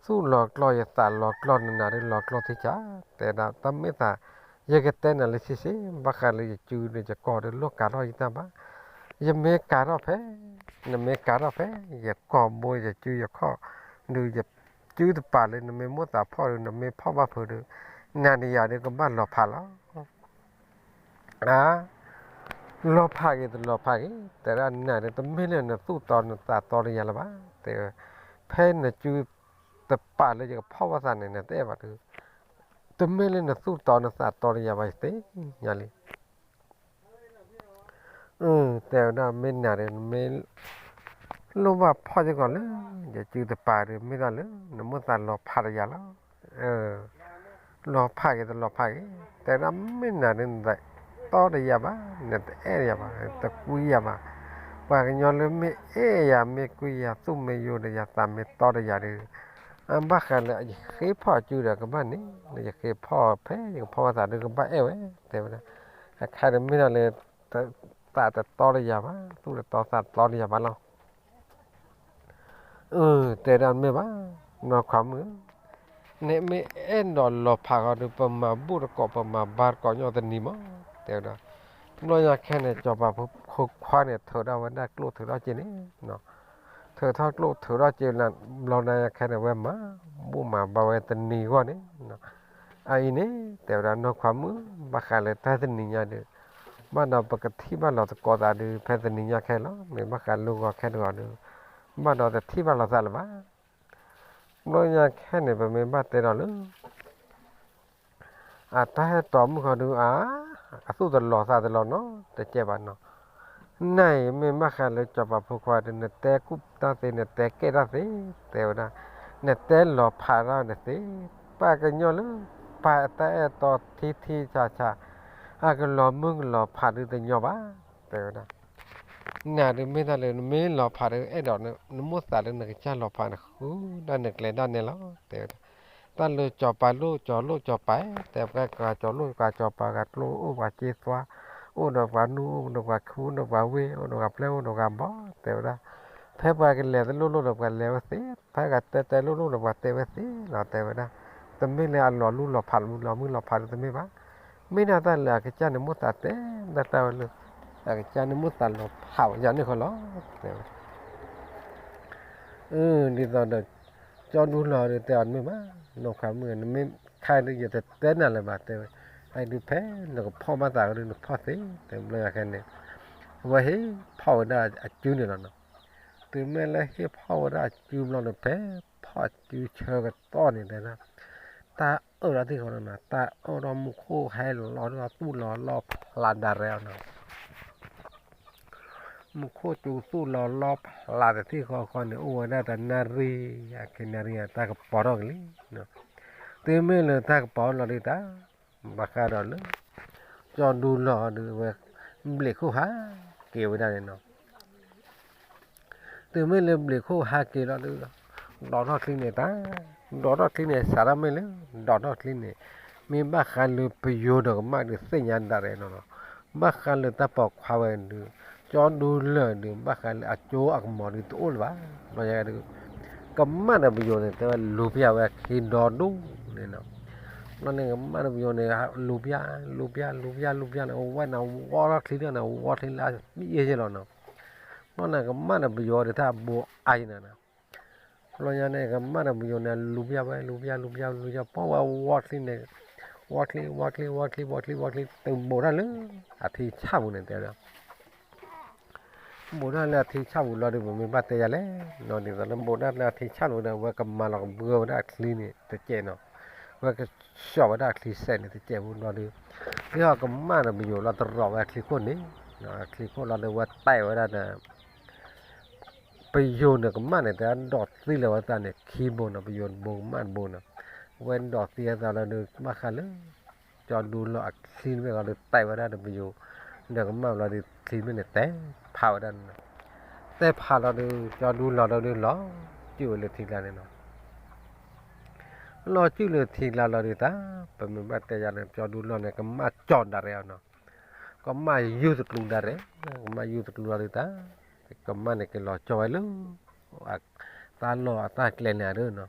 သူၣ်လီၤကျီၢ် ယသးလီၤကျီၢ် နနၤဒုးလီၤကျီၢ်ထံဆး, တဲဒၣ်တၢ်မ့ၢ်သး ယကတဲနၤလၢဆ့ဆ့ ဘၣ်ဃးလၢယစုဒီးယကီၢ်ဒီးလိၣ်ကၤထီၣ်ယတၢ်ဘၣ်. ယမ့ၢ်ကၤထီၣ်ဖဲ, နမ့ၢ်ကၤထီၣ်ဖဲ ယကီၢ်ဘိယစုယခီၣ်, ဒီးယစုတပာ်လၢနမ့ၢ်မိၣ်သးဖီၣ်ဒီး နမ့ၢ်ဖီၣ်ဘၣ်ဖုးဒီး နၤဒီးယၤဒီးကဘၣ်လီၤဖးလီၤ. အါ, လီၤဖးက့ၤတလီၤဖးက့ၤ, တဲဒၣ်နၤဒီး တမ့ၢ်လၢနသူၣ်တီနသးတီတယၤလၢၤဘၣ်, တဲ, ဖဲနစုတပာ်လၢယကဖီၣ်ဘၣ်သးန့ၣ် နတအဲၣ်ဘၣ်ဒီး တမ့ၢ်လၢနသူၣ်တီနသးတီတယၤဘၣ် ယသ့ၣ်ညါလံ. တဲဝဲဒၣ် မ့ၢ်နၤဒီး နမ့ၢ်လိၣ်ဘၣ်ဖီၣ်စ့ၢ်ကီးလၢ ယစုတပာ်ဒီး မ့ၢ်တၢ်လၢ နမိၣ်သးလီၤဖးတယၤလီၤ. လီၤဖးက့ၤတလီၤဖးက့ၤ, တဲဝဲဒၣ် မ့ၢ်နၤဒီး နတတီတယၤဘၣ်, နတအဲၣ်တယၤဘၣ်, တကွံယၤဘၣ်. ပှၤကညီလၢမ့ၢ်အဲၣ်ယၤ မ့ၢ်ကွံယၤ သူၣ်မ့ၢ်ယိာ်ဒီး ယသးမ့ၢ်တီတယၤဒီး ဘၣ်ဃးလၢယဃ့ဖီၣ်အစုဒီးကဘၣ်န့ၣ်, ယဃ့ဖီၣ်ဖဲယကဖီၣ်ဘၣ်သးဒီးကဘၣ်အဲၣ်ဝဲ, တဲဝဲဒၣ်. အခါဒီးမ့ၢ်ဒၣ်လၢ သးတတီတယၤဘၣ်, သူၣ်တတီသးတတီတယၤဘၣ်လီၤ. အၢ တဲဒၣ်မ့ၢ်ဘၣ်, နီၢ်ခွါမုၣ်ဧၢ, နမ့ၢ်အဲၣ်ဒိးလီၤဖးဃီဒီး ပမၤဘူၣ်တကိး ပမၤဘါတကိးညီတနံၤမး, တဲဝဲဒၣ်. ဘျီညါခဲန့ၣ် စီၤပၤဖိခွါန့ၣ် ထုးထီၣ်ဝဲဒၣ်ကျိၣ်ထုးထီၣ်စ့န့ၣ်, ထုးထီၣ်ကျိၣ်ထုးထီၣ်စ့လၢ ဘျီညါခဲန့ၣ် ဝဲမၤဘူၣ်မၤဘါဝဲတနံၤဂီၢ်န့ၣ် အအံၤန့ၣ် တဲဝဲဒၣ် နီၢ်ခွါမုၣ် ဘၣ်ဃးလၢတၢ်တနံၤညါဒီး ဘၣ်ဒီးပကထံၣ်ဘၣ်လီၤသကိးသးဒီး ဖဲတနံၤညါခဲလီၤ. မ့ၢ်ဘၣ်ဃးလိၣ်ဂီၤခဲတဂီၤဒီး ဘၣ်ဒီးတထံၣ်ဘၣ်လီၤသးလၢၤဘၣ်. ဘျီညါခဲန့ၣ် ပမ့ၢ်ဘၣ်တဲဒီးလၢ အတၢ်ဟဲတီမုၣ်ဃီဒုး အါ, အသူၣ်တလီၤသးတလီၤနီတကဲဘၣ်နီၤ. နအံၤမ့ၢ်ဘၣ်ဃးလၢစီၤပၤဖိခွါဒီး နတဲကူၣ်တၢ်သ့ နတဲကဲတၢ်သ့ တဲဝဲဒၣ်, နတဲလီၤဖးတၢ်တသ့, ပှၤကညီလၢ ပှၤအတၢ်အဲၣ်တီထံထံဆးဆး အကလီၤမုၢ်ကလီၤဖးဒုးတညီဘၣ် တဲဝဲဒၣ်. နၤဒုးမ့ၢ်တၢ်လၢနမ့ၢ်လီၤဖးဒီး အဲၣ်ဒိးနမိၣ်သးလၢနကစၢ်လီၤဖးန့ၣ် ဃုဒၣ်နကျဲဒၣ်နဲလီၤ တဲဝဲဒၣ်. တၢ်လၢစီၤပၤလိၣ် စီၤလိၣ်စီၤပၤ တဲပှၤကစီၤလိၣ် ပှၤစီၤပၤ ပှၤကျိၣ်အိၣ် ပှၤစ့သွါ အိၣ်ဒီးပှၤနူၢ် အိၣ်ဒီးပှၤခူ အိၣ်ဒီးပှၤဝ့ၢ် အိၣ်ဒီးပှၤပျဲၢ် အိၣ်ဒီးပှၤဘီ တဲဝဲဒၣ်. ဖဲပှၤကလဲၤတလိၣ်လိၣ်ဒီးပှၤလဲၤဝဲသ့, ဖဲကတဲတဲလိၣ်လိၣ်ဒီးပှၤတဲဝဲသ့လီၤ တဲဝဲဒၣ်. တမ့ၢ်လၢအလီၤလူလီၤဖး လီၤမုၢ်လီၤဖးဒုးတမ့ၢ်ဘၣ်. မ့ၢ်ဒၣ်တၢ်လၢအကစၢ်န့ၣ်မိၣ်သးတဲ ဒၣ်တၢ်ဝဲလၢ အကစၢ်န့ၣ်မိၣ်သးလီၤဖးဝဲယၤန့ၣ်ဃီလီၤ တဲဝဲ. အၢ ဒ်သိးဒီး ကၠီဒူလီၤဒီးတဲအီၤတမ့ၢ်ဘၣ်, နီၢ်ခွါမုၣ် နမ့ၢ်ခါဒုးယတတဲနၤလၢၤဘၣ် တဲဝဲ. အဒုးဖဲနကဖီၣ်ဘၣ်သးဒီးနဖီၣ်သ့ တဲဘျီယၤခဲန့ၣ် အဝဲဟ့ၣ်ဖီၣ်ဝဲဒၣ်အစုန့ၣ်လီၤနီၤ. တုၤမ့ၢ်လၢဟ့ၣ်ဖီၣ်ဝဲဒၣ်အစုဘျီန့ၣ် ဖဲဖီၣ်အစုဆၢကတီၢ်န့ၣ်တဲဒၣ် တၢ်အၢၣ်ဒီးသ့ၣ်ဃီနီၤ တၢ်အၢၣ်ဒီးမူခိၣ်ဟဲလီၤဒီးသူၣ်လီၤလီဖျးဒၣ်ရဲအီၤနီၤ. မူခိၣ်စူၤသူၣ်လီၤလီဖျးတသ့ၣ်ဃီဃီန့ၣ် အိၣ်ဝဲဒၣ်တနၣ်ရံၣ် အခဲနၣ်ရံၣ် တၢ်ကပီၤထီၣ်က့ၤလံ. တုၤမ့ၢ်လၢတၢ်ကပီၤလီၤဒုးတၢ် ဘၣ်ဃးဒီးလၢ ကၠီဒူလီၤဒုးဝဲ ဘျံးခိၣ်ဟးက့ၤဝဲဒၣ်န့ၣ်နီၤ. တုၤမ့ၢ်လၢဘျံးခိၣ်ဟးက့ၤလီၤဒုး ဒိးထီၣ်ချံန့ၣ်တၢ်, ဒိးထီၣ်ချံန့ၣ် စးထီၣ်မ့ၢ်လၢ ဒိးထီၣ်ချံန့ၣ် မ့ၢ်ဘၣ်ဃးလၢပယိၤဒီးကမၣ်ဒုးသ့ၣ်ညါဒၣ်ရဲနီၤနီၤ. ဘၣ်ဃးလၢတၢ်ပိာ်ခွါဝဲဒုး ကၠီဒူလၢာ်ဒုး ဘၣ်ဃးလၢအကၠိအကမီၤဒုးတအိၣ်လၢၤဘၣ်. ဘျီယဲဒုး ကမၣ်ဒီးပယိၤန့ၣ် တဲဝဲလူၤဖျါဝဲခံဒီဒူၣ်န့ၣ်နီၤ. ဘျီန့ၣ်ကမၣ်ဒီးပယိၤန့ၣ် လူၤဖျါ လူၤဖျါ လူၤဖျါ လူၤဖျါန့ၣ် အဝဲန့ၣ်ဝီထီၣ်ချံန့ၣ် ဝီချံလၢအမံအ့ၣ်ယဲလီၤနီၤ. ဘျီန့ၣ်ကမၣ်ဒီးပယိၤဒုးတၢ်ဘိးအါယဲန့ၣ်နီၤ. ဘျီညါန့ၣ် ကမၣ်ဒီးပယိၤန့ၣ် လူၤဖျါဝဲ လူၤဖျါ လူၤဖျါ လူၤဖျါ ပှၢ်ဝဲဝီချံန့ၣ် ဝီချံ ဝီချံ ဝီချံ ဝီချံ ဝီချံ တဘိးတၢ်လၢ အထံဆၣ်ပူၤန့ၣ်တဲဒီး ဘိးတၢ်လၢအထံဆၣ်ပူၤလီၤဒုး ပမ့ၢ်ဘၣ်တဲယၤလဲၣ်နီၤ ဒ်သိးလၢဘိးတၢ်လၢအထံဆၣ်ပူၤဒီး အဝဲကမၤလီၤကဘှၢဝဲဒၣ်အချံန့ၣ်တစဲးနီၤ, အဝဲကဆှီဝဲဒၣ်အချံစဲးန့ၣ်တစဲးပူၤလီၤဒုး, ဒ်သိးကမၣ်ဒီးပယိၤလီၤတရီးဝဲအချံခိၣ်န့ၣ်, အချံခိၣ်လီၤဒုး အဝဲတဲဝဲဒၣ်ဒီး ပယိၤန့ၣ်ကမၣ်န့ၣ် တဲဒိးသံလၢၤဝဲသးန့ၣ် ခံဘိနီၤ, ပယိၤတဘိကမၣ်တဘိနီၤ, အဝဲဒိးသံအသးလီၤဒုး ဘၣ်ဃးလၢ ကၠီဒူလီၤအချံတဘ့ၣ်လီၤဒုး တဲဝဲဒၣ်ဒီးပယိၤ, ဒီးကမၣ်ဘျီဒုး ချံတဘ့ၣ်န့ၣ် တဲဖးဝဲဒၣ်န့ၣ်နီၤ, တဲဖးလီၤဒုး ကၠီဒူလီၤဒုး လီၤစုၣ်ဝဲလၢထံကျါန့ၣ်နီၤ, လီၤစုၣ်လၢထံကျါလီၤဒုးတၢ်, ပမ့ၢ်ဘၣ်တဲယၤန့ၣ် ကၠီဒူလီၤန့ၣ် ကမၣ်ကၠီဒၣ်ရဲအီၤနီၤ, ကမၣ်ယူၢ်တကျူဒၣ်ရဲ, ကမၣ်ယူၢ်တကျူလီၤဒုးတၢ်, ကမၣ်န့ၣ်က့ၤလီၤကၠီဝဲလၢ တၢ်လီၢ်အတၢ်ကျဲန့ၣ်ဒုးနီၤ,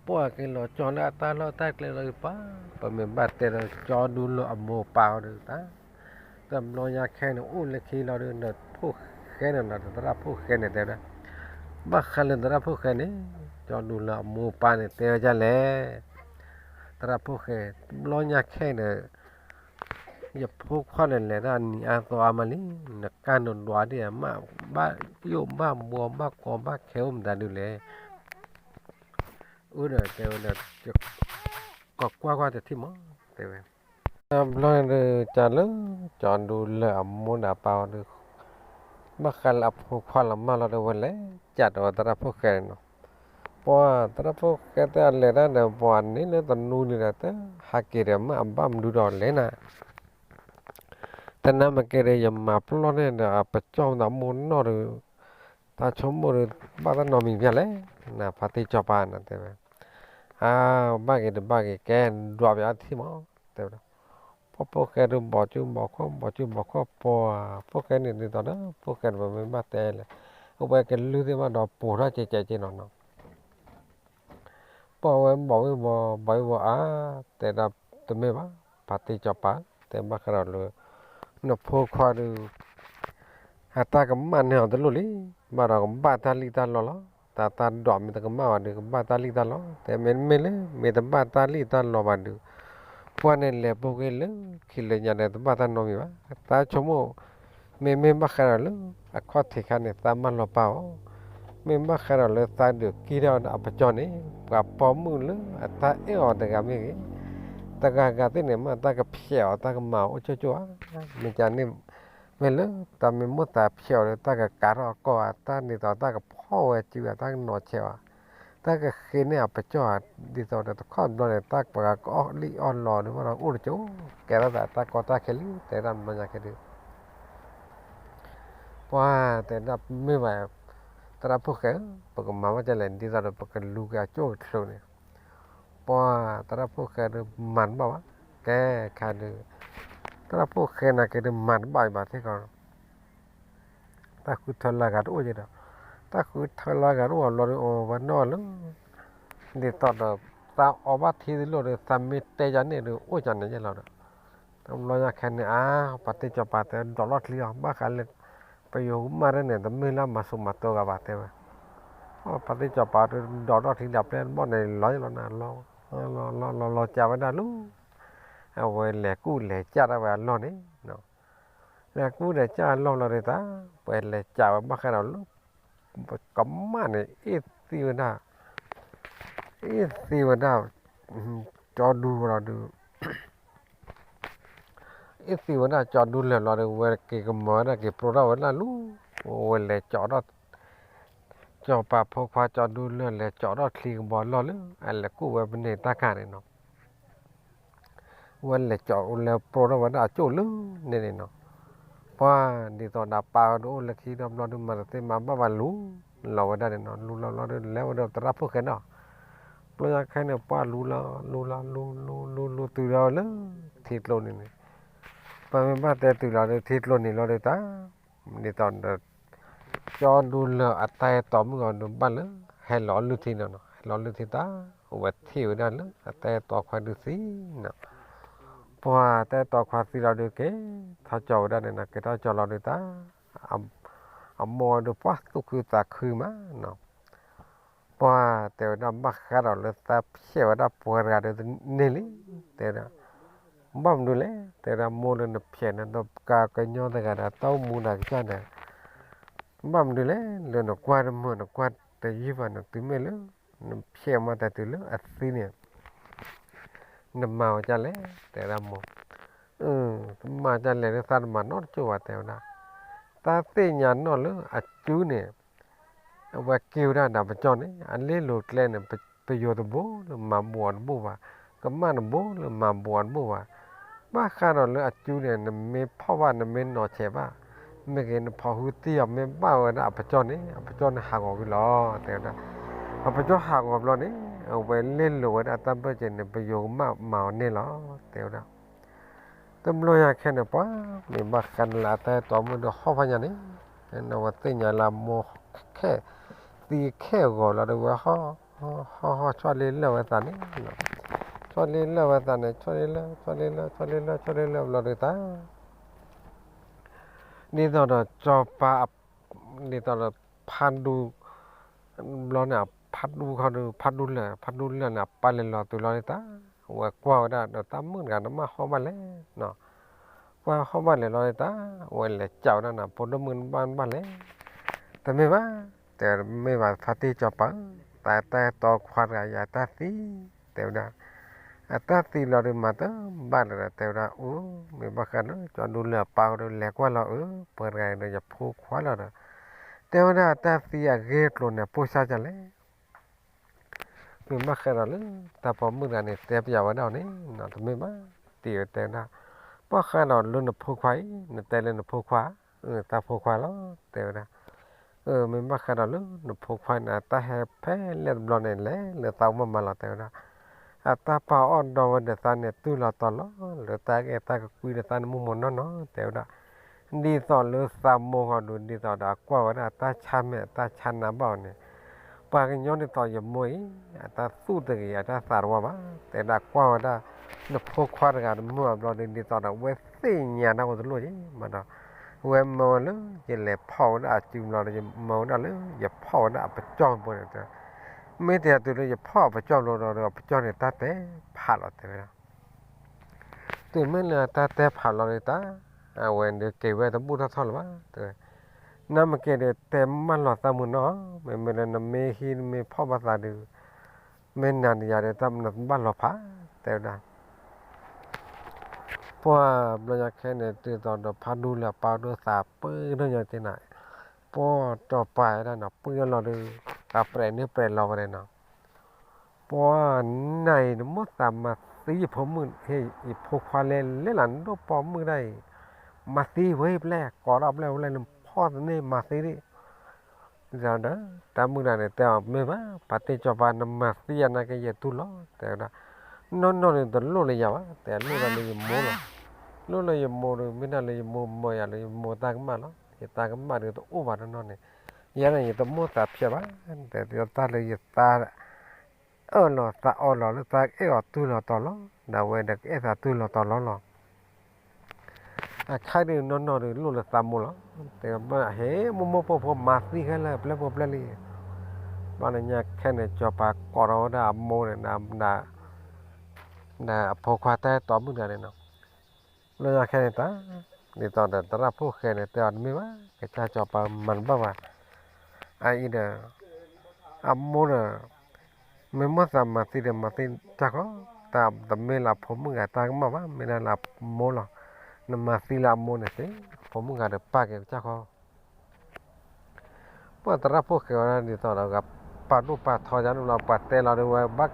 ပှၤက့ၤလီၤကၠီလၢအတၢ်လီၢ်တၢ်ကျဲလီၤဒုးပှၤ, ပမ့ၢ်ဘၣ်တဲဒီးကၠီဒူလၢအမိၢ်ပၢ်အီၤဒုးတၢ်, တဘျီညါခဲန့ၣ် အိၣ်လၢခံလီၤဒုး နဖိၣ်ဃဲန့ၣ်လီၤ သရၣ်ဖိၣ်ဃဲန့ၣ်တဲဝဲဒၣ်, ဘၣ်ဃးလၢသရၣ်ဖိၣ်ဃဲန့ၣ် ကၠီဒူလၢအမိၢ်ပၢ်န့ၣ်တဲဝဲဒ်လဲၣ်, သရၣ်ဖိၣ်ဃဲ, တဘျီညါခဲန့ၣ် ယဖိခွါန့ၣ်လဲၤတၢ်နံၤအါသီအါမးလံ, နကါနဒွးဒ်အမး, ဘၣ်ယိၣ်ဘၣ်ဘှီဘၣ်ကီဘၣ်ခဲအိၣ်မတၤဒုးလဲၣ်, အၢဒီးတဲဝဲဒီး, ကကွၢ်ကွၢ်တထံၣ်မး, တဲဝဲ, တဘျီန့ၣ်ဒုး ကၠီလၢ, ကၠီဒူလၢအမိၢ်ဒီးအပၢ်အီၤဒုး, ဘၣ်ဃးလၢအဖိခွါလီၤမၢ်လီၤဒီးဝဲလဲၤကၠီဒီးသရၣ်ဖိၣ်ဃဲန့ၣ်နီၤ, ပှၤသရၣ်ဖိၣ်ဃဲတဲအလဲၤတၢ်ဒီး ပှၤန့ၣ်လၢတနူလံဒီး တဟးက့ၤဒီးမ့ၢ်အဘၣ်မနုၤဒီးလဲၤနၤ တနၢ်မ့ၢ်ကဲဒီး ယမၤပျီၢ်န့ၣ်ဒီး အပကၠီၣ်မတၤမိၢ်နီၢ်ဒီး, တၢ်ဆိကမိၣ်ဒီး ဘၣ်တၢ်နီတမံၤဖဲလဲၣ်, နဖါတံၢ်စီၤပၤ နတဲဝဲ, အါ, ဘၣ်က့ၤတဘၣ်က့ၤ ကဲဒွးပယီၤထံၣ်မး, တဲဝဲဒၣ်, ပှၤဖိၣ်ဃဲဒီးဘီၣ်ကၠူဘီၣ်ခီၣ် ဘီၣ်ကၠူဘီၣ်ခီၣ် ပှၤဖိၣ်ဃဲန့ၣ်ဒ်သိးဒီး ဖိၣ်ဃဲတပမ့ၢ်ဘၣ်တဲလဲၣ်, အဝဲကလုၢ်သ့ၣ်ဘၣ်ဒီးပိာ်ထီၣ်ကဲကဲကဲနီၤနီၤ ပှၤဝဲဘီၣ်ဝံၣ်ဘီၣ် ဘီၣ်ဝံၣ်ဘီၣ်အါ, တဲဒၣ်တမ့ၢ်ဘၣ်, ဖါတံၢ်စီၤပၤ, တဲဘၣ်ဃးဒီးလၢ, နဖိခွါဒီး, အတၢ်ကမၣ်န့ၢ်အီၤတလိၣ်လံ, ဘၣ်ဒီးကဘၣ်တၢ်လံၣ်တၢ်လီလီၤ, တၢ်တၢ်ဒွးမ့ၢ်တကမၣ်ဘၣ်ဒီး ကဘၣ်တၢ်လံၣ်တၢ်လီ, တဲမ့တမ့ၢ်လၢ မ့ၢ်တဘၣ်တၢ်လံၣ်တၢ်လီဘၣ်ဒီး, ပှၤန့ၣ်လဲၤပူၤကွံာ်လၢခံလၢညါဒီး တဘၣ်တၢ်နီတမံၤဘၣ်, တၢ်ဆိကမိၣ် မ့မ့ၢ်ဘၣ်ဃးဒီးလၢ အခီၣ်ထံးခါန့ၣ် သးမၢလီၤပာ်အီၤ, မ့ၢ်ဘၣ်ဃးဒီးလၢသးဒုးကံၢ်ထီၣ်ဝဲဒၣ်အပကၠီၣ်န့ၣ် ပှၤပိာ်မုၣ်လၢအတၢ်အဲၣ်အီၤတဂၤမ့ၢ်ဂ့ၤ, တဂၤဂၤသ့ၣ်န့ၣ် မ့ၢ်တၢ်ကဖျဲးအီၤတၢ်ကမၤအီၤအိၣ်ကၠိၣ်ကၠိၣ်ဧါ, မ့ၢ်ကန့ၣ်, မ့ၢ်လၢတၢ်မ့ၢ်မိၣ်သးဖျဲးအီၤဒီး တၢ်ကကးထီၣ်အကီၢ်ဧါ, တၢ်ဒ်သိးတၢ်ကဖီၣ်ဝဲစုဧါ, တၢ်ကနီၤဆဲးဧါ တၢ်ကဃ့န့ၢ်အပကၠီၣ်ဧါ, ဒ်သိးဒီးတခီတဘျီန့ၣ် တၢ်ပှၤကအီၣ်လံၣ်အီၣ်လီဒုး ဘၣ်ဒီးအိၣ်တကၠိၣ်, ကဲထီၣ်သးတၢ်ကီတၢ်ခဲလံ တဲဒၣ်တဘျီညါခဲဒုး, ပှၤတဲဒၣ်မ့ၢ်ဘၣ်, သရၣ်ဖိၣ်ဃဲဧၢ, ပကမၤဘၣ်ဒ်လဲၣ် ဒ်သိးဒီးပကလူၤက့ၤအကၠိၣ်ကချုးန့ၣ်, ပှၤသရၣ်ဖိၣ်ဃဲဒီးမၤတဘၣ်ဘၣ်, ကဲခါဒုး, သရၣ်ဖိၣ်ဃဲနာ်က့ၤဒီးမၤတဘၣ်ဘၣ်သ့ၣ်ကီး တၢ်ဃုထၢလၢဂၤတအိၣ်က့ဒီး, တၢ်ဃုထၢလၢဂၤတအိၣ်အဘျီဒီး အဝဲနီၢ်လၢ, ဒ်သိးဒီး, သးအီဘၣ်ထံတလိၣ်ဒီး သးမ့ၢ်တဲယၤန့ၣ်ဒီး အိၣ်ကန့ၣ်ယဲလီၤဒီး, တဘျီညါခဲန့ၣ် အါ, ပှၤတံၢ်စီၤပၤတဲဒိးထီၣ်ချံအီၤ ဘၣ်ဃးလၢ, ပယိၤကမၣ်တၢ်န့ၣ် တမ့ၢ်လၢမၤဆူၣ်မၤတိၤဂၤဘၣ်တဲဝဲ, ပှၤတံၢ်စီၤပၤဒီးဒိးထီၣ်ချံလၢပျဲၢ်တဘီၣ်န့ၣ် လီၤယဲလီၤနၤ, လီၤလီၤလီၤလီၤကးဝဲဒၣ်လၢ အဝဲလဲၤကူၣ်လဲၤကၢ်ဒၣ်ဝဲအလီၢ်န့ၣ်, လဲၤကူၣ်လဲၤကၢ်အလီၢ်လီၤဒီးတၢ်, ပှၤလဲၤကးဝဲဘၣ်ဃးဒီးလၢ, ကမၣ်န့ၣ် အ့ၣ်သံဝဲဒၣ်, အ့ၣ်သံဝဲဒၣ်, ကၠီဒူလီၤဒီး အ့ၣ်သံဝဲဒၣ်ကၠီဒူလၢာ်လီၤဒီး ဝဲက့ၤကမၤဝဲဒၣ်က့ၤပျိထီၣ်ဝဲဒၣ်လူၤ, ဝဲလဲၤကၠီထီၣ်, စီၤပၤဖိခွါကၠီဒူလၢာ်လဲၤကၠီထီၣ်ချံကဘီလီၢ်လၢ အလဲၤကူၣ်ဝဲပန့ၢ်တၢ်ခါန့ၣ်နီၤ, ဝဲလဲၤကၠီလဲၤပျိထီၣ်ဝဲဒၣ်အကၠိၣ်လၢန့ၣ်န့ၣ်နီၤ, ပှၤဒ်သိးဒီးပၢ်ဝဲဒၣ်အိၣ်လၢခံဒီးဘျီဒုးမၤတသ့မၤဘၣ်ဘၣ်လူၤလီၤဝဲဒၣ်န့ၣ်နီၤ, လူၤလီၤလီၤဒီးလဲၤဝဲဒီးသရၣ်ဖိၣ်ဃဲနီၤ ပျိညါခဲန့ၣ် ပှၤလူၤလီၤ, လူၤလီၤ, လူၤ, လူၤ, လူၤ, လူၤတုၤလီၤလၢထံကျိန့ၣ်န့ၣ်, ပမ့ၢ်ဘၣ်တဲတုၤလီၤလၢထံကျိန့ၣ်လီၤဒီးတၢ်, ဒ်သိးဒီး, ကၠီဒူလၢာ်အတၢ်အဲၣ်တီမုၣ်အီၤဒုးဘၣ်လၢ, ဟဲလီၤလုၢ်ထံန့ၣ်နီၤ, ဟဲလီၤလုၢ်ထံတၢ်, အဝဲထံၣ်ဝဲဒၣ်လၢအတၢ်အဲၣ်တီခွါဒုးသံနီၤ, ပှၤတၢ်အဲၣ်တီခွါသံလီၤဒုးက့ၤ, ထီၣ်ကၠီဝဲဒၣ်န့ၣ်နီၤ, က့ၤထီၣ်ကၠီလီၤဒုးတၢ်, အမိၢ်ဝဲဒုးပှၤသူၣ်ခုသးခုမးနီၤ ပှၤတဲဝဲဒၣ်ဘၣ်ဃးဒီးလၢသးဖျဲးဝဲဒၣ်ပှၤတဂၤဒီးန့ၢ်လံ, တဲဒၣ်, ဘၣ်မနုၤလဲၣ်, တဲဒၣ်မိၢ်လၢနဖျဲးန့ၣ်ဒီးကါကညီတဂၤဒီးတၢ်အိၣ်မူနၤကစၢ်န့ၣ်, ဘၣ်မနုၤလဲၣ်, လၢနကွၢ်တမုာ်နကွၢ်တယုၢ်ဘၣ်န့ၣ် တုၤမ့ၢ်လၢ, နဖျဲးမးတၢ်တုၤလၢအသံန့ၣ် နမၤဝဲဒ်လဲၣ်, တဲဒၣ်မိၢ်, မၤဒ်လဲၣ်လၢသးတမၤနီတကၠိၢ်ဘၣ်တဲဝဲဒၣ်, သးသ့ၣ်ညါနီၢ်လၢအစုန့ၣ် အဝဲက့ၤဝဲဒၣ်ဒီးပကၠီၣ်န့ၣ် အလ့လိၤကျဲန့ၣ် ပယိၤတဘိလၢမၤဘူးအီၤတဘိဘၣ်, ကမၣ်တဘိလၢမၤဘူးအီၤတဘိဘၣ်, ဘၣ်ဃးဒီးလၢအစုန့ၣ် နမ့ၢ်ဖီၣ်ဘၣ်နမ့ၢ်နီၤဆဲးဘၣ်, မ့ၢ်ဂ့ၤ နဖီၣ်ဟုသံအီၤမ့ၢ်ဘၣ်ဝဲဒၣ်အပကၠီၣ်န့ၣ် အပကၠီၣ်န့ၣ်ဟးဂီၤဝံၤလီၤ တဲဝဲဒၣ်, အပကၠီၣ်ဟးဂီၤဘျီန့ၣ် အဝဲလ့လိၤဝဲဒၣ်တၢ်ဘၢၣ်စၢၤန့ၣ် ပယိၤကမၣ်မၤအီၤန့ၢ်လီၤ တဲဝဲဒၣ် တဘျီညါခဲန့ၣ် ပှၤမ့ၢ်ဘၣ်ဃးန့ၣ်လၢအတၢ်အဲၣ်တီမုၣ်ဒီးဟီၣ်ဖးညါန့ၣ်, အဝဲသ့ၣ်ညါလၢအမိၢ်ခဲ, သံခဲအဂီၤလီၤဒီးဝဲဟီၣ်, ဟီၣ်ဟီၣ်ဆီၣ်လ့လၢာ်ဝဲသးန့ၣ်, ဆီၣ်လ့လၢာ်ဝဲသးန့ၣ် ဆီၣ်လ့လၢာ် ဆီၣ်လ့လၢာ် ဆီၣ်လ့လၢာ် ဆီၣ်လ့လၢာ်ဘျီဒုးသး ဒ်သိးဒီးကၠီၤပၤ ဒ်သိးဒီးဖးဒူ ဘျီန့ၣ် ဖးဒူခီဒုး ဖးဒူလၢာ် ဖးဒူလၢာ်န့ၣ် အပၢ်လဲၤလီၤတုၤလီၤဒ်သး, ဝဲကွၢ်ဝဲဒၣ်ဒီးတၢ်မုၣ်တဂၤန့ၣ် မ့ၢ်ဟီၣ်ဘၣ်လဲၣ်, ကွၢ်ဟီၣ်ဘၣ်လဲၣ်လီၤဒ်သး, ဝဲလဲၤကးဝဲဒၣ်န့ၣ် ဖိဒိၣ်မုၣ်ဘၣ်ဘၣ်လဲၣ်, တမ့ၢ်ဘၣ်, တဲမ့ၢ်ဘၣ်ဖါတံၢ်ကၠီၤပၤဧၢ, တၢ်တၢ်တီခွါတဂၤ ယတၢ်သံ, တဲဝဲဒၣ် အတၢ်သံလီၤဒုးမၤတဘၣ်လၢၤဒီး တဲဝဲဒၣ် အိ မ့ၢ်ဘၣ်ဃးလၢ ကၠီၤဒူလၢာ်အပၢ်ဒီး လဲၤကွၢ်လီၤဧၢ, ပှၤတဂၤအံၤဒီး ယဖိခွါလီၤဒီး, တဲဝဲဒၣ် အတၢ်သံအဂ့ၢ်အကျိၤန့ၣ် ပိၢ်စၢ်ဒ်လဲၣ်, မ့ၢ်ဘၣ်ဃးဒီးလၢ တၢ်ပိာ်မုၣ်တဂၤန့ၣ် တဲပျးဝဲဒၣ်အီၤန့ၣ်နီၤ တမ့ၢ်ဘၣ်, တံၢ်ဝဲတဲဝဲဒၣ်, ဘၣ်ဃးဒီးလၢနဖိခွါအံၤ နတဲလၢနဖိခွါ, တၢ်ဖိခွါလီၤ တဲဝဲဒၣ် မ့ၢ်ဘၣ်ဃးဒီးလၢနဖိခွါန့ၣ် အတၢ်ဟဲဖဲလဲၣ်တဘျီန့ၣ် လဲၤလၢသးအိၣ်မးမးလီၤ တဲဝဲဒၣ်, အတၢ်ပာ်အီၣ်ဒီဝဲဒီးသးန့ၣ် တုၤလီၤတီၤလီၤ လၢတၢ်အဲၣ်တၢ်ကကွံဒီးသးန့ၣ် မုၢ်မိၢ်နီၢ်နီၢ် တဲဝဲဒၣ်, ဒ်သိးလၢသးမိၢ်ဃီဒုး ဒ်သိးဒီးအကွၢ်ဝဲဒၣ်အတၢ်ဆါမဲာ်အတၢ်ဆါနါဘၣ်အီၤန့ၣ်, ပှၤကညီဒ်သိးယမိၢ်အံၤ အတၢ်သူၣ်တဂ့ၤ အတၢ်သးတဝါဘၣ် တဲဒၣ်ကွၢ်ဝဲဒၣ် နဖိခွါတဂၤတမုာ်အဘျီဒီး ဒ်သိးဒီးအဝဲသ့ၣ်ညါတၢ်အိၣ်တလိၣ်က့ၤမးဒီး, အဝဲမၢဝဲလၢ ယလဲၤဖီၣ်ဝဲဒၣ်အစုဘျီဒီး ယမၢဝဲဒၣ်လၢ ယဖီၣ်ဝဲဒၣ်အပကၠီၢ်ဘိန့ၣ်တဲ, မ့ၢ်တဲတုၤလၢယဖီၣ်အပကၠီၢ်ဘျီဒီး အပကၠီၢ်န့ၣ်တၢ်တဲဖးလီၤတဲဝဲဒၣ် တုၤမ့ၢ်လၢတၢ်တဲဖးလီၤဒုးတၢ်, အဝဲဒုးက့ၤဝဲတဘူၣ်ထီၣ်ထီၣ်လၢၤဘၣ် တဲဝဲ, နမ့ၢ်က့ၤဒီးတဲမၢလီၤသးမုၢ်နီၢ်, မ့မ့ၢ်လၢနမ့ၢ်ဟံးနမ့ၢ်ဖီၣ်ဘၣ်သးဒုး, မ့ၢ်နၤဒီးယၤဒီးတၢ်နဘၣ်လီၤဖး, တဲဝဲဒၣ် ပှၢ်ဘျီညါခဲန့ၣ် ဒ်သိးဒီးဖးဒူလၢာ်အပၢ်ဒိၣ်သးပှၢ်ဒိၣ်ညါက့ၤနၤ, ပှၢ်ကၠီၤပၤဝဲဒၣ်နီၤ ပှၢ်လီၤဒီး, အပြဲးန့ၣ်ပြဲးလီၤဝဲဒၣ်နီၤ, ပှၢ်နၤအံၤနမိၢ်သးမၤသံယဖိမုၣ်, ယဖိခွါလဲၤလဲၤလၢနဒိၣ်ပိာ်မုၣ်ဒၣ်အံၤ, မၤသံဝဲပျဲၢ် ကိးထီၣ်ပျဲၢ်ဝဲလၢ နဖီၣ်သန့ၢ်မၤသံဒံး ဒီး တၢ်မုၣ်တဂၤန့ၣ် တဲအီၤမ့ၢ်ဘၣ် ပှၤတ့ၢ်ကၠီၤပၤ နမၤသံယၤနာ်က့ ယတူၢ်လီၤ တဲဝဲဒၣ်, နီၢ်နီၢ်န့ၣ် တလိၣ်လၢယၤဘၣ် တဲလိၣ်လၢယမိၢ်လီၤ, လိၣ်လၢယမိၢ်ဒီး မ့ၢ်ဒၣ်လၢယမိၢ်မၢယၤလၢယမိၢ်တၢ်ကမၣ်လီၤ ယတၢ်ကမၣ်ဒီးတအိၣ်ဘၣ်နီၢ်နီၢ်န့ၣ်, ယၤန့ၣ် ယတမိၣ်သးဖျဲးဘၣ် တဲတၢ်လၢယသး အၢၣ်လီၤသးအီလီၤလၢတၢ်အဲၣ်အီၤတုၤလီၤတီၤလီၤ, ဒီးအဝဲဒီးကအဲၣ်သးတုၤလီၤတီၤလီၤလီၤ. အခါဒုးနီၢ်နီၢ်ဒုးလိၣ်လၢသးမိၢ်လီၤ, တဲဘၣ်ဟဲမိၢ်မိၢ်ဖိဖိမၤသံခဲလၢာ် ပျဲၢ်ဖိပျဲၢ်လံ, ဘၣ်လၢညါခဲန့ၣ် ကၠီၤပၤကိးထီၣ်ဝဲဒၣ်အမိၢ်န့ၣ် ဒီးအဖိခွါတၢ်အဲၣ်တီမုၣ်တဂၤန့ၣ်နီၤ, လၢညါခဲန့ၣ်တၢ်, ဒ်သိးဒီးသရၣ်ဖိၣ်ဃဲန့ၣ် တဲအီၤတမ့ၢ်ဘၣ် ကစၢ်ကၠီၤပၤမၤတဘၣ်ဘၣ်, အအံၤဒီး အမိၢ်ဒီး မ့ၢ်မိၢ်သးမၤသံဒီးမၤသံကစၢ်ခီ, တၢ်တမ့ၢ်လၢအဖိမုၣ်ဂၤတၢ်ကမၣ်ဘၣ် မ့ၢ်ဒၣ်လၢအမိၢ်လီၤ, နမၤသံလၢအမိၢ်န့ၣ်သ့, ဖိမုၣ်ဂၤဒီးပာ်က့ၤကစၢ်ခီ ပှၤသရၣ်ဖိၣ်ဃဲဝဲဒၣ်ဒ်သိးဒီး ပာ်ဒိၣ်ပာ်ထီယါန့ၣ်လီၤ ပှၤတဲလီၤဒီးဝဲဘၣ်,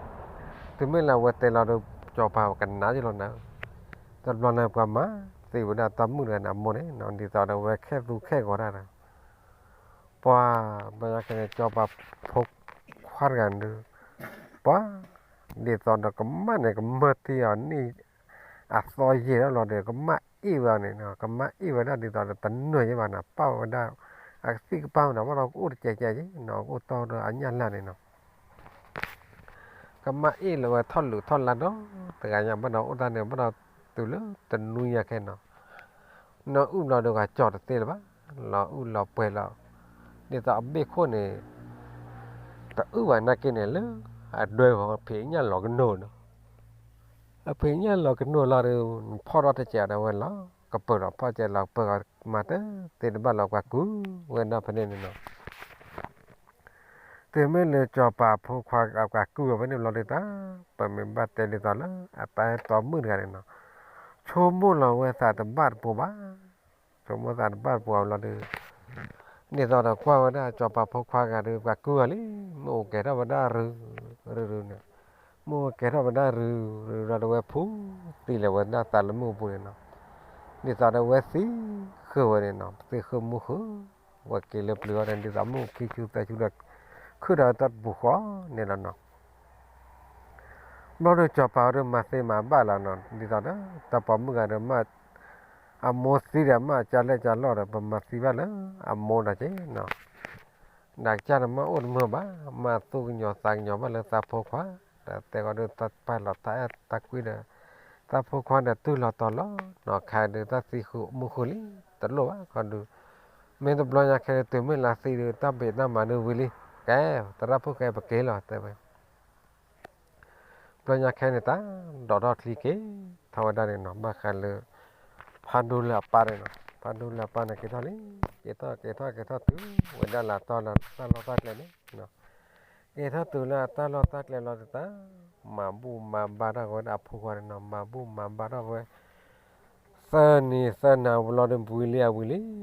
တုၤမ့ၢ်လၢအဝဲတဲလီၤဒီး ကၠီၤပၤကနၣ်ယလီၤနၤ, တဘျီန့ၣ်ပှၤမၤသံဝဲဒၣ်တၢ်မုၣ်တဂၤန့ၣ်အမိၢ်န့ၣ် ဒ်သိးဒီးဝဲခဲသူခဲဂီၤတၢ်ဒီး ပှၤဘၣ်ယါခဲန့ၣ် ကၠီၤပၤဖိခွါတဂၤန့ၣ်ဒုး, ပှၤ ဒ်သိးဒီးကမၣ်န့ၣ် ကမၢၢ်တံၢ်အီၤန့ၣ် အသီယံာ်ထီၣ်လီၤဒီး ကမၣ်အ့ၣ်ဝဲအီၤန့ၣ် ကမၣ်အ့ၣ်ဝဲဒၣ်ဒ်သိးဒီးတနၢၤယဲဘၣ်န့ၣ် ပာ်ဝဲဒၣ် အကသံၣ်ကပၢ်မနုၤ ဘၣ်ဒီးကအိၣ်တကဲးကဲးယဲနီၤ ကအိၣ်တီဒီးအညၣ်လၢ်န့ၣ်နီၤ ကမၣ်အ့ၣ်လၢၤဝဲထီၣ်လုးထီၣ်လါဒီး တဂၤညါဘၣ်ဒီးအိၣ်တၢ်န့ၣ် ဘၣ်ဒီးတုၤလၢတနွံညါခဲနီၤ နီၢ်အုၣ်ဘျီဒီးကကၠီၤတသ့လၢၤဘၣ်, လီၤအုၣ်လီၤပှဲၤလီၤ, ဒ်သိးအဘ့ၣ်ခိၣ်န့ၣ် တအုၣ်ဘၣ်နာ်က့န့ၣ်လၢ အဒွဲၣ်အီၤဖံးညၣ်လီၤကနိာ်နီၤ, အဖံးညၣ်လီၤကနိာ်လီၤဒီး ဖီၣ်ထီၣ်တစဲးဒီးဝဲလီၤ ကပၢၤလီၤ ဖီၣ်စဲးလီၤကပၢၤ မၤတသ့တဘၣ်လီၤ ပှၤကုၢ်ဝဲဒၣ်ဖဲန့ၣ်န့ၣ်နီၤ တုၤမ့ၢ်လၢကၠီၤပၤဖိခွါအပှၤကုၢ်ဝဲဖဲန့ၣ်ဘျီဒုးတၢ် ပမ့ၢ်ဘၣ်တဲဒ်သိးလၢ အတၢ်အဲၣ်တီမုၣ်တဂၤန့ၣ်နီၤ, ဆိကမိၣ်လီၤဝဲသးတဘၣ်တပူၤဘၣ်, ဆိကမိၣ်သးတဘၣ်တပူၤဘျီဒုး ဒ်သိးဒီးကွၢ်ဝဲဒၣ်ကၠီၤပၤဖိခွါဂၤဒီး ပှၤကုၢ်အီၤလံ, မ့ၣ်အူကဲၤထီၣ်ဝဲဒၣ်ရုရုန့ၣ်, မ့ၣ်အူကဲၤထီၣ်ဝဲဒၣ်ရုရုဒီးဝဲဖူသံလၢာ်ဝဲဒၣ်သးလၢမုၢ်အပူၤန့ၣ်နီၤ, ဒ်သိးဒီးဝဲသံဃုာ်ဝဲန့ၣ်နီၤ, သံဃုာ်မုၢ်ဃုာ် ဝဲက့ၤလၢပျၢၤအီၤန့ၣ် ဒ်သိးမုၢ်ခံဆူသၢဆူဒီး ခုၣ်ဒီးတၢ်တပူၤဃီန့ၣ်လီၤနီၤ. ဘျီဒီးကၠီၤပၤအီၤဒီးမၤသ့မၤဘၣ်လီၤနီၤ, ဒ်သိးဒီး တၢ်ပိာ်မုၣ်ဂၤဒီးမ့ၢ် အမိၢ်သံဒီးမ့ၢ်ကလဲၣ်ကလီၢ်ဒီး ပမၤသံဘၣ်လၢအမိၢ်ဒီးက့ၤနီၤ. ဒီးကစၢ်န့ၣ်မ့ၢ်အိၣ်တမုာ်ဘၣ်, မ့ၢ်သူၣ်ကညီၤသးကညီၤဘၣ်လၢသးဖိခွါ, ဒီးတဲဃီဒီးတၢ်ပာ်လီၤတၢ်အဲၣ်တၢ်ကွံဒီး သးဖိခွါဒီးတူၢ်လိာ်တီၤလီၤနီၤ, ခဲဒုးတၢ်သံဃုာ်မုၢ်ဃုာ်လံ, တလိၣ်ဘၣ်ဃီဒုး, မ့ၢ်တဘျီညါခဲဒုးတုၤမ့ၢ်လၢသံဒုး တၢ်ဘ့ၣ်တၢ်မၤဒုးဝံၤလံ, ကဲ, သရၣ်ဖိၣ်ဃဲပက့ၤလီၤတဲဝဲ ဘျီညါခဲန့ၣ်တၢ် ဒိးထီၣ်ချံက့ၤထီၣ်ဝဲဒၣ်န့ၣ်နီၤ, ဘၣ်ဃးလၢ ဖးဒိၣ်လၢအပၢ်န့ၣ်နီၤ, ဖးဒိၣ်လၢအပၢ်န့ၣ်က့ၤထီၣ်လံ, က့ၤထီၣ်က့ၤထီၣ်က့ၤထီၣ်တုၤ ဝဲဒၣ်လၢတၢ်လီၢ်တၢ်ကျဲန့ၣ်, က့ၤထီၣ်တုၤလၢအတၢ်လီၢ်တၢ်ကျဲလီၤတတၢ်, မၤဘူၣ်မၤဘါထီၣ်ဝဲဒၣ်အဖိခွါန့ၣ်နီၤ, မၤဘူၣ်မၤဘါထီၣ်ဝဲ သၢနံၤသၢနၤဝံၤလီၤဒီး ဝံၤလံအဝံၤလံ